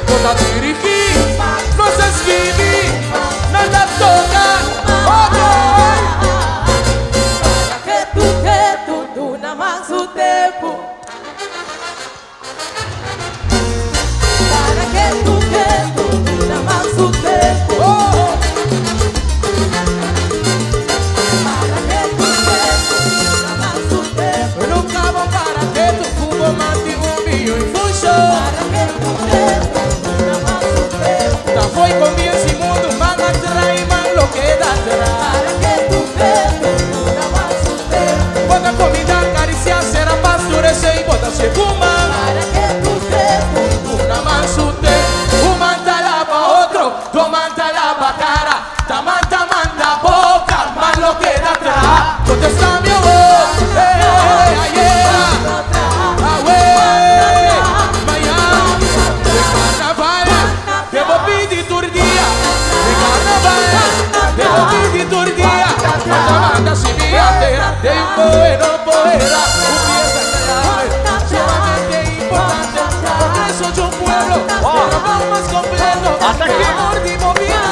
bo ta dirigí, nos a escribí, nan ta toca, okay. Ketu, ketu, duna man su tempu. Para ketu, ketu, duna man su tempu. Para ketu, ketu, duna man su tempu. No cabo para ketu, cubo manti un bio y función. Para ketu, ketu, duna man su tempu. Ta foi con bien si mundo man atrae man lo queda atrás. Para ketu, ketu, duna man su tempu. Bota comida, caricia, será pastura, se y bota se fuma. Para ketu, ketu, Una man su te, un manta pa otro, dos manta la pa cara, ta manta manda boca, man lo queda atrás. ¿Dónde está mi voz? Eh, eh, ayer, awe, mañana, de carnaval, debo pedir tur dia, de carnaval, debo pedir tur dia, manda manda si mi atera, de un bueno poera, un fiesta clave, sumamente importante, porque soy un pueblo, pero va más completo, Hasta el aquí. amor di movida,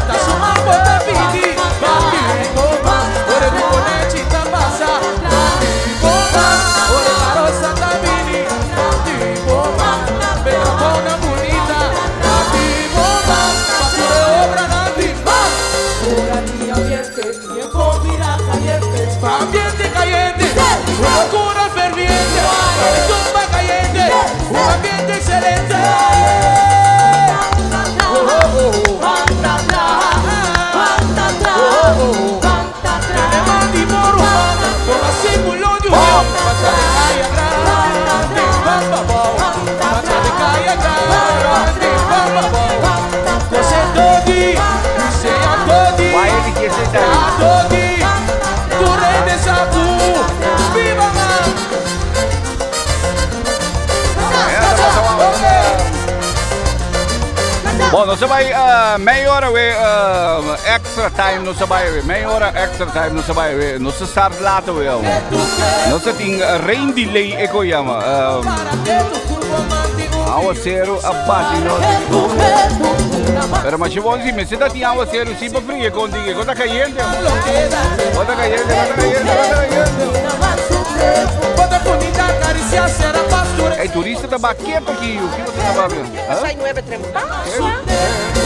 ta su mambo te pidi, papi, goma, ore tu conechita pasa, papi, goma, ore carosa tabini, papi, goma, pero con una bonita, papi, goma, papi de obra nandi, va. Pura di ambiente, tiempo mira caliente. Ambiente caliente, una locura ferviente, una tumba caliente, un ambiente excelente. Oh, oh, oh. Oh, oh, oh. Tenemos di Morumba, como símbolo de unión. Marcha de calle grande, bam, bam, bam. Marcha de calle grande, bam, bam, bam. José Dodi, Isea Dodi, Vaya di chi sei te. Dodi, tu rey de Sabu, viva man. Bom, nos bai mei ora we extra time nos bai we mei ora extra time nos bai we nos start later we al. Nos tin rain delay eko yama. Awa cero abati no. Pero mas bom si me senta tin awa cero si pa frío contigo, está caliente. Está caliente, está caliente, está caliente. Bota bonita, caricia, será pastura. Ei, turista tá baqueta aqui, o que você tá vendo? Sai nueve trempa.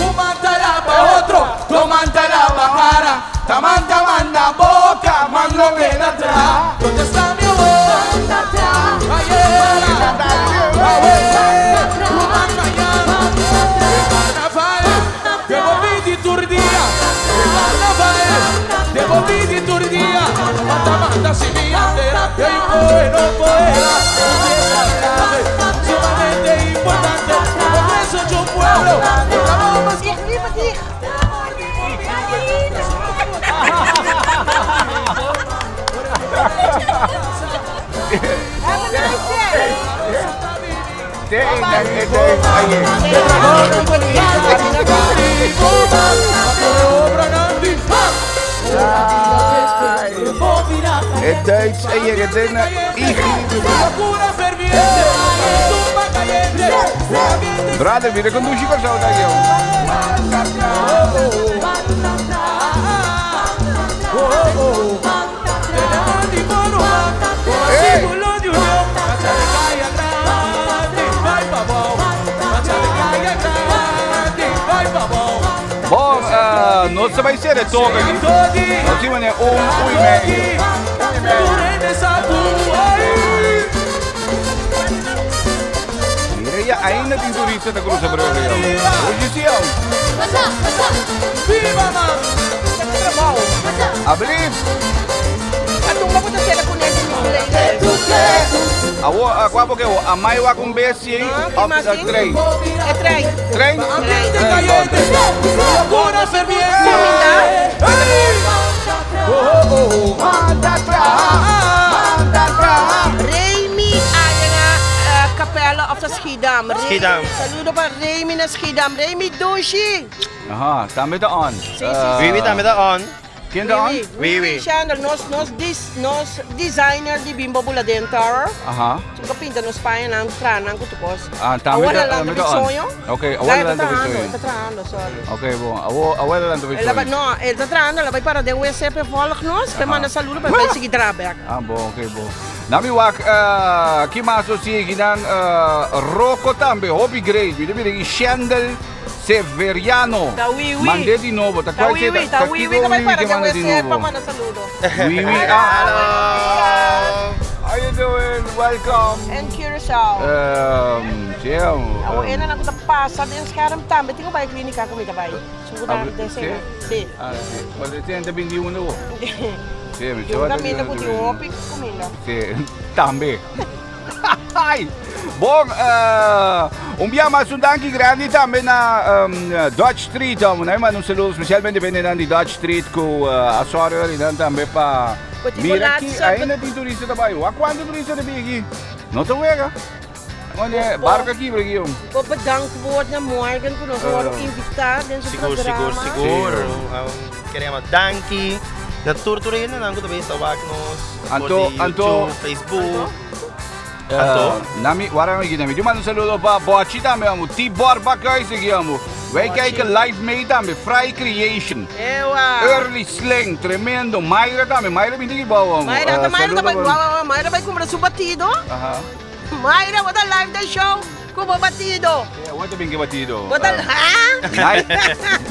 Un manta pa otro, dos manta pa cara, tamanta manda boca, man lo queda atrás. ¿Dónde está mi voz? Ayer, ayer, Rumán mañana, de carnaval, debo pedir tur día, de carnaval, debo pedir tur día, manta manda si mi bandera, de un bueno poera, un pieza clave, sumamente importante, porque soy un pueblo, la bomba es Dicht, liever dicht. Have a nice day. Te e aye. Het Duits en je het in Brother, mira con dushi per sao tayo. Bom, nos ta bay cera e toque aki. Nos tin manera un, un y medio. Un y medio. Mira ya, ainda tin turista ta cruza brug ya. Oye, sí, au. Abri. Awo, cua porque awo? Amai wak un bes si of trein? E trein. Trein? Remy aya na Capella of ta Schiedam. Schiedam. Saludo pa Remy na Schiedam. Remy Dushi. Aha, tambe ta on. Si, si, si. Wiwi tambe ta on. Ken ta on? Wiwi. Wiwi Chandler, nos, nos, dis, nos designer di Bimbo Bula den Tower. Aha. Su ka pinta nos pañanan, tranan ku tur kos. Ah, tambe Awor ta, el lanta tambe ta bi on. soño. Ok, awor La, el e ta lanta bi trahando, soño. e ta trahando, sorry. Ok, bon. Awor, awor el lanta bi El a bai, soño. no, el ta trahando, el a bai para den wc p'e volg nos, p'e Aha. manda saludo, p'e bai sigui traha bek. Ah, bon, ok, bon. Nami wak, ki mas nos tin akinan? Rocco tambe, hopi great. Mi ta mira aki Shendel Severiano. Ta wiwi. Mand'é di nobo. Ta Ta cual wiwi, ta ta wiwi kiko ta bai wiwi para ke den manda di wc pa nobo? manda saludo. Wiwi, ah. How you doing? Welcome. En Curaçao. Tjeu. Awo ena nan ku ta pasa den scherm tambe tin ku bai klinika ku mi ta bai. Su ku ta den Si? sena. Si. Ah, si. Cuando te enta bindi uno wo. Si, mi Yo caminda ku tin hopi kuminda. Si, tambe. Ai! Bon, un bia mas un danki grandi tambe na Dutch Street. Um, noi manda un saludo specialmente bende nan di Dutch Street ku a sorry ori nan tambe pa mira ki ainda tin turista ta bai. Wa cuanto turista ta bin aki? No ta wega. Wanneer barco aki por aki. Bo bedankt woord na Morgan ku nos a wòrdu invitá den su Sigur, programa. sigur, sigur. Queremos danki na tur tur hendenan ku ta besta wak nos for Anto, di anto. YouTube, Facebook. Anto. Nami, wara mi nami. Di manda un saludo pa Bochi tambe amo. Tibor Bakhuis aki amo. Wij kijken live mee tambe. Fry Creation. Ewa. Early Sling, tremendo. Mayra tambe. Mayra binti ki bouw amo. Mayra, ta Mayra ta saludo bai, pa- wa, wa, wa, Mayra bai kumpra su batido. Aha. Mayra, bo ta live den show ku bo batido. Wat bin ke batido? Bo ta, ha?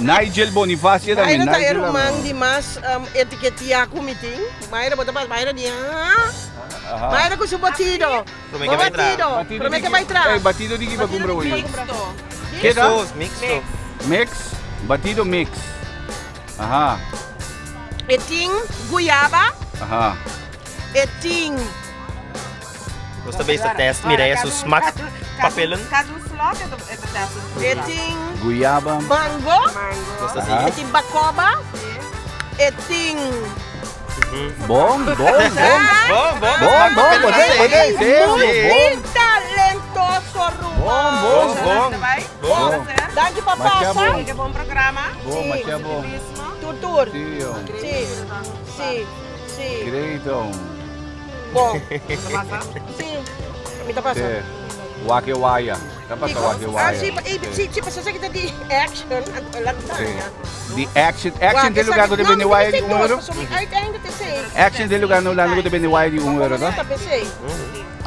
Nigel Bonifacio tambe. Mayra ta e Nigel ruman di mas etiketia ku mi tin. Mayra, bo ta pas Mayra di, ha? Aha. Mayra ku su batido. Prome Bo ke bai tra. batido. Prome ke bai tra. Ey, batido di ki ba kumpra hoy? Mixto. Ke ta? Jesus, mixto. Mix? Batido mix. Aha. E tin guyaba. Aha. E tin. Nos ta bezig ta test Mireia su smak papelen. E tin Guyaba. mango. Nos ta sigui. E tin bakoba. E tin. Bon, bon, bon. Bon, bon. Bon, bon, bon, bon, sí, Muy bon. talentoso, Ruman. Bon, bon, bon. Bon. Danki pa Masha pasa. bon. Bon programa. Bon, masha bon. Tur, tur. Sí, oh. Sí, sí, sí. Great, oh. Bon. Sí. Mi ta pasa. Sí. Wake waya. Ta pasa wake Ah, waya. sí, pa, eh, sí, sí, pasa esaki ta di action. Anto laat Sí. daña. Di action, action den lugar ku ta bende waya di un euro. Uiteindelijk is het. Action den lugar no Hulanda ku ta bende waya di un euro, ta? Ta pesei.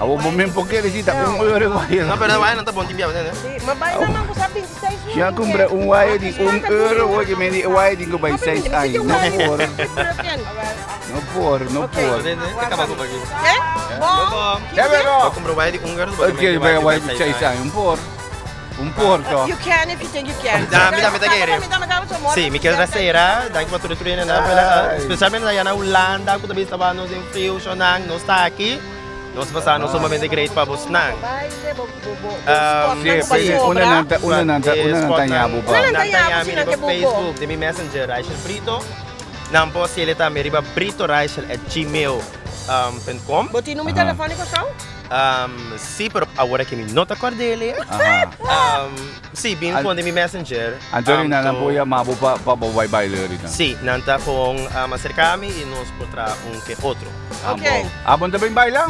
Awor bo men por kere si ta un euro waya. No, pero waya no ta bon tin bia, ne? Sí, maar bijna man ko sa 26 Si a kumpra un waya di un euro, hoor je men die waya di ku bai 6 aña. No por. No por, no por. Eh? Bom. Bo kumpra waya di un euro, Oké, bai waya di 6 aña, un por. Un por toch. You can if you think you can. Da, mi da, mi ta kere. Sí, mi kier rasera, danki pa tur tur hende specialmente na na Hulanda ku ta bisa ba nos den frio shonang, nos ta aki. Nos pasa nos sumamente great pa bosnan. Sí, sí, una nanta, una nanta, una nanta ñabu pa. Una nanta ñabu riba Facebook, den mi messenger Rachel Brito. Nan por haciele tambe riba britorachel@gmail. .com. Bo tin number telefóniko so? Si, pero awor aki mi no ta kòrd'é. Si, bin pone mi messenger. Anto nan nan por yama bo pa pa bo bai baile ahorita. Si, nan ta con acerca mi y nos por traha un ke otro. Ok. Abo no ta bin baila?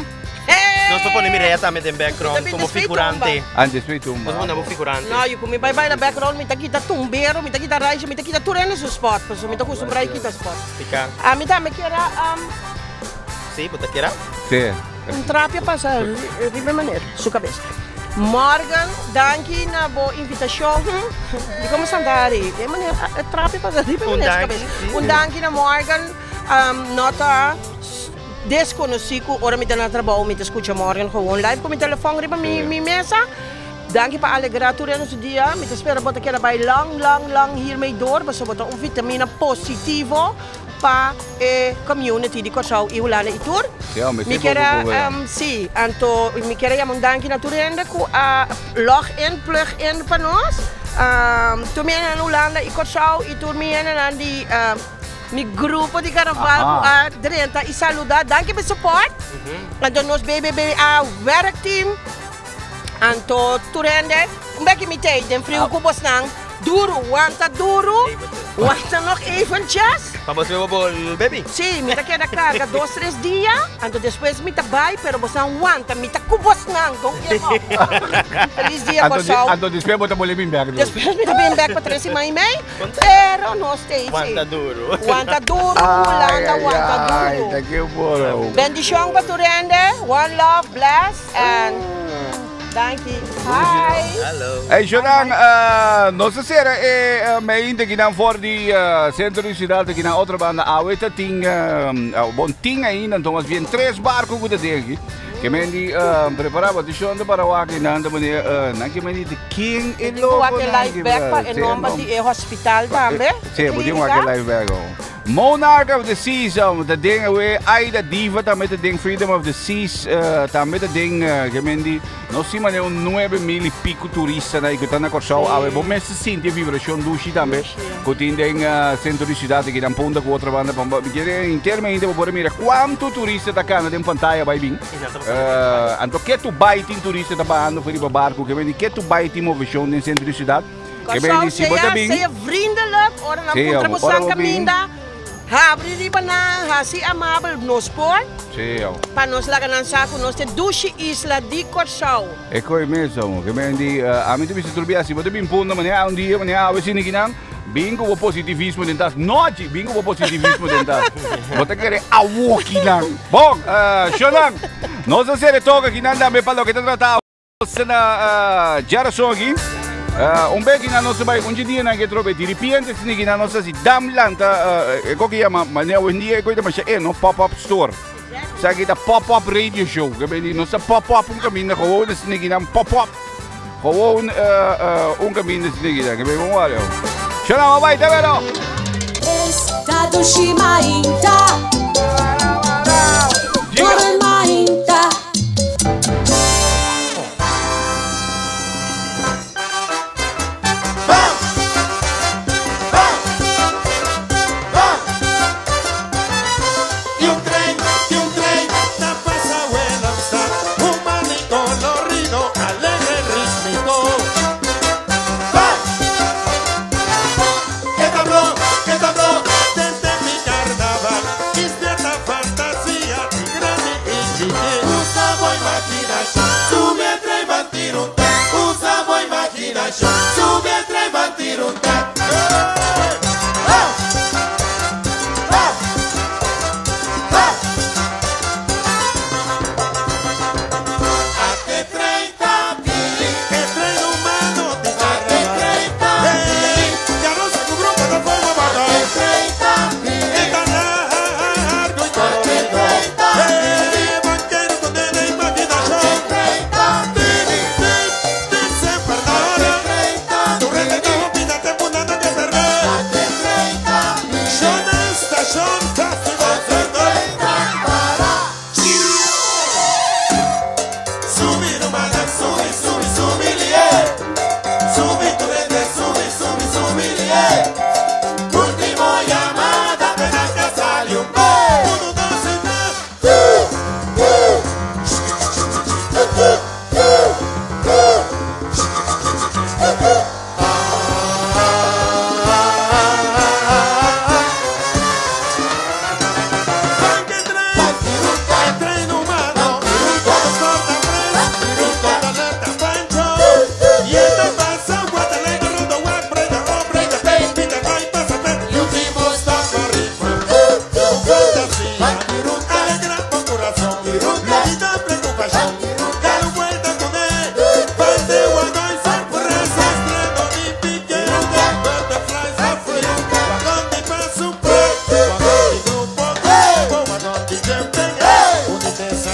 Nos por pone Mireya tambe den background como figurante. Ah, despues tumba. Nos por pone bo figurante. No, yo ku mi bai baila background mi ta kita tumbero, mi ta kita raisha, mi ta kita tur hende su spot, pasobra mi ta kustumbrá di kita spot. Pica. Ami tambe kier a. Si, bo ta kier a? Si. Un trapia pasa riba e maner su cabes. Morgan, danki na bo invitacion. Di como Santa Ari, e maner e trapia pasa riba e maner su cabes. Un danki na Morgan, no ta desconoci cu ora mi ta na trabou mi ta scucha Morgan gewoon live cu mi telefon riba mi mesa. Danki pa alegra tur hende su dia. Mi ta spera bo ta keda bay lang lang lang hiermee door pasobra bo ta un vitamina positivo. Pa e community di Kòrsou i Hulanda i tur. Sí, hombre, Mi sí, kier a, bo, bo, bo. sí, anto mi kier a yama un danki na tur hende ku a log in, plug in pa nos. Tur mi hendenan Hulanda i Kòrsou i tur mi hendenan di mi grupo di karnaval ku a drenta i saluda. Danki pa e support. Anto nos BBBA werkteam, anto tur hende, un beki mi tei den friu ku bosnan. Duru, wanta duru, wanta nog eventjes. Pa bo sube bo bolbe bin. Sí, mi ta keda karga dos tres dia, anto despues mi ta bai, pero bosnan wanta, mi ta ku bosnan, don't give up. Feliz dia Kòrsou. Anto despues bo ta bolbe bin bèk. Despues mi ta bin bèk pa tres siman i mei, pero nos ta ei. Wanta duru. Wanta duru, Hulanda, wanta duru. Ay, ta ke boro. Bendishon pa tur hende, one love, bless and. Danki. Hi. Hallo. Hey, Jonan, nos a cera e meinte kinan for di centro di ciudad kinan otra banda awe ta tin bon tin ainda enton mas bien tres barco ku ta den aki. Ke men di prepara bo atención ta para wak nan ta mane nan ke men di ken e Tin ku loco wak e nan life ki bag pa e sí, nomber no. di e hospital tambe. Sí, bo tin wak e life bag. Oh. Monarch of the Seas ta den awe, Aida Diva tambe ta den, Freedom of the Seas tambe ta den, ke men di, nos tin manera un 9000 y pico turistanan ku ta na Kòrsou awe. Bo mester sinti e vibrashon dushi tambe ku tin den sentro di siudat aki nan punta ku otro banda. Mi kere henter mente bo por mira kuantu turista ta kana den pantaya bai bin. Anto ke tu bai tin turista ta bahando for riba barku, ke men di ke tu bai tin moveshon den sentro di siudat. Kòrsou, sea, sea vriendelijk ora nan puntra bo san kaminda, habri riba nan, hasi amabel, nos por, pa nos laga nan sa ku nos ta e dushi isla di Kòrsou. E koi mes, amo. Ke men di, ami ta bisa tur bia, si bo ta bin punta manera un dia, manera awe sini kinan, bin ku bo positivismo den tas. Nochi, bin ku bo positivismo den tas. Bo ta kere awo kinan. Bon, shownan, nos a sere toka kinan tambe pa loke ta trata. Na djarason aki, un beki nan nos ta bai un dje dia nan ke trobe di ripiente esaki nan nos ta hasi dam lanta e koke yama manera awendia e koe ta masha e no pop up store esaki ta pop up radio show ke bini nos ta pop up un kaminda gewoon esaki nan pop up gewoon un kaminda esaki nan ke bini bon wak shona bo bai te bero. Esta dushi mainta. Morgen mainta.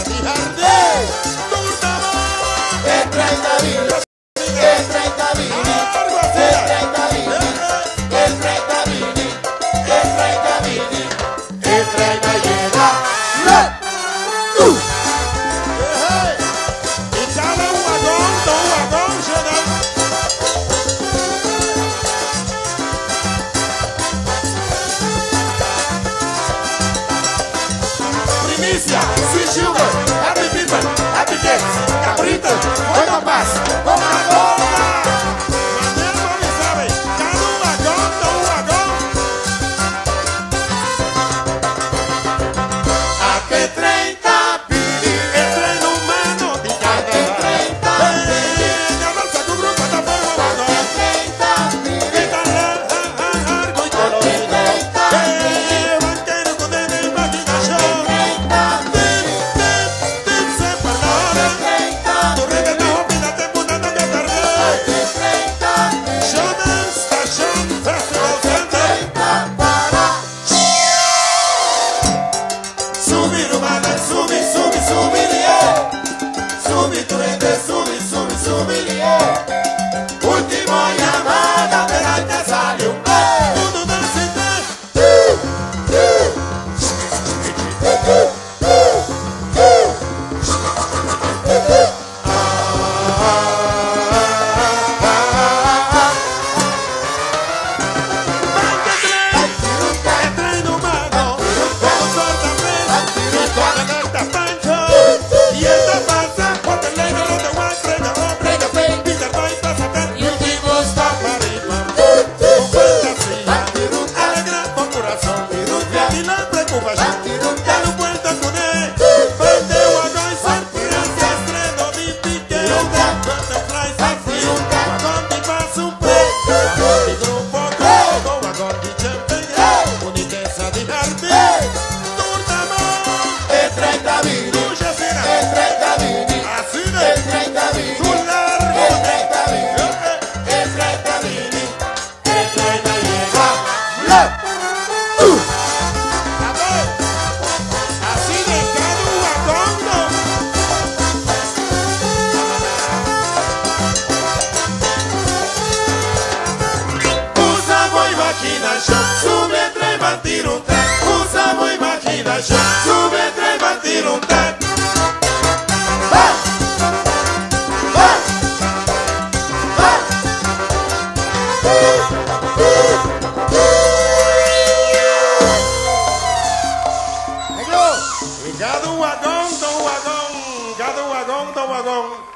di jardín. E 30 bini, e 30 bini, e 30 bini, e 30 bini, e 30 bini, e 30 llega. Y cada vagón, todo vagón, llena. Primicia, Sweet Sugar, Happy People, Happy Kids, Cabrito, Buena Paz, Coca-Cola. Manel Mami sabe, cada vagón, todo vagón. A que 30 bini, el tren humano di a que 30 bini, avanza tu grupo plataforma vagón. A que 30 bini, que tan largo y colorido. Banquero con de imaginación. Tip, tip, tip, se perdona. Tu reggaetón, olvídate, puta, no te tardé. Shonen Station Festival Center. Subi, rumana, subi, subi, subi, yeah. Subi, tu gente, subi, subi, subi, yeah. Último llamada, pero antes sale un gol. Uno, dos y tres. E 30 bini, e 30 bini, e 30 bini, e 30 bini, e 30 bini, e 30 llega. Así de cada vagón, no. Usa boa imaginación, sube, trae, batir un tac. Usa boa imaginación, sube, trae, batir un tac. ¡Va! ¡Va! ¡Va! Y cada vagón, todo vagón, cada vagón, todo vagón.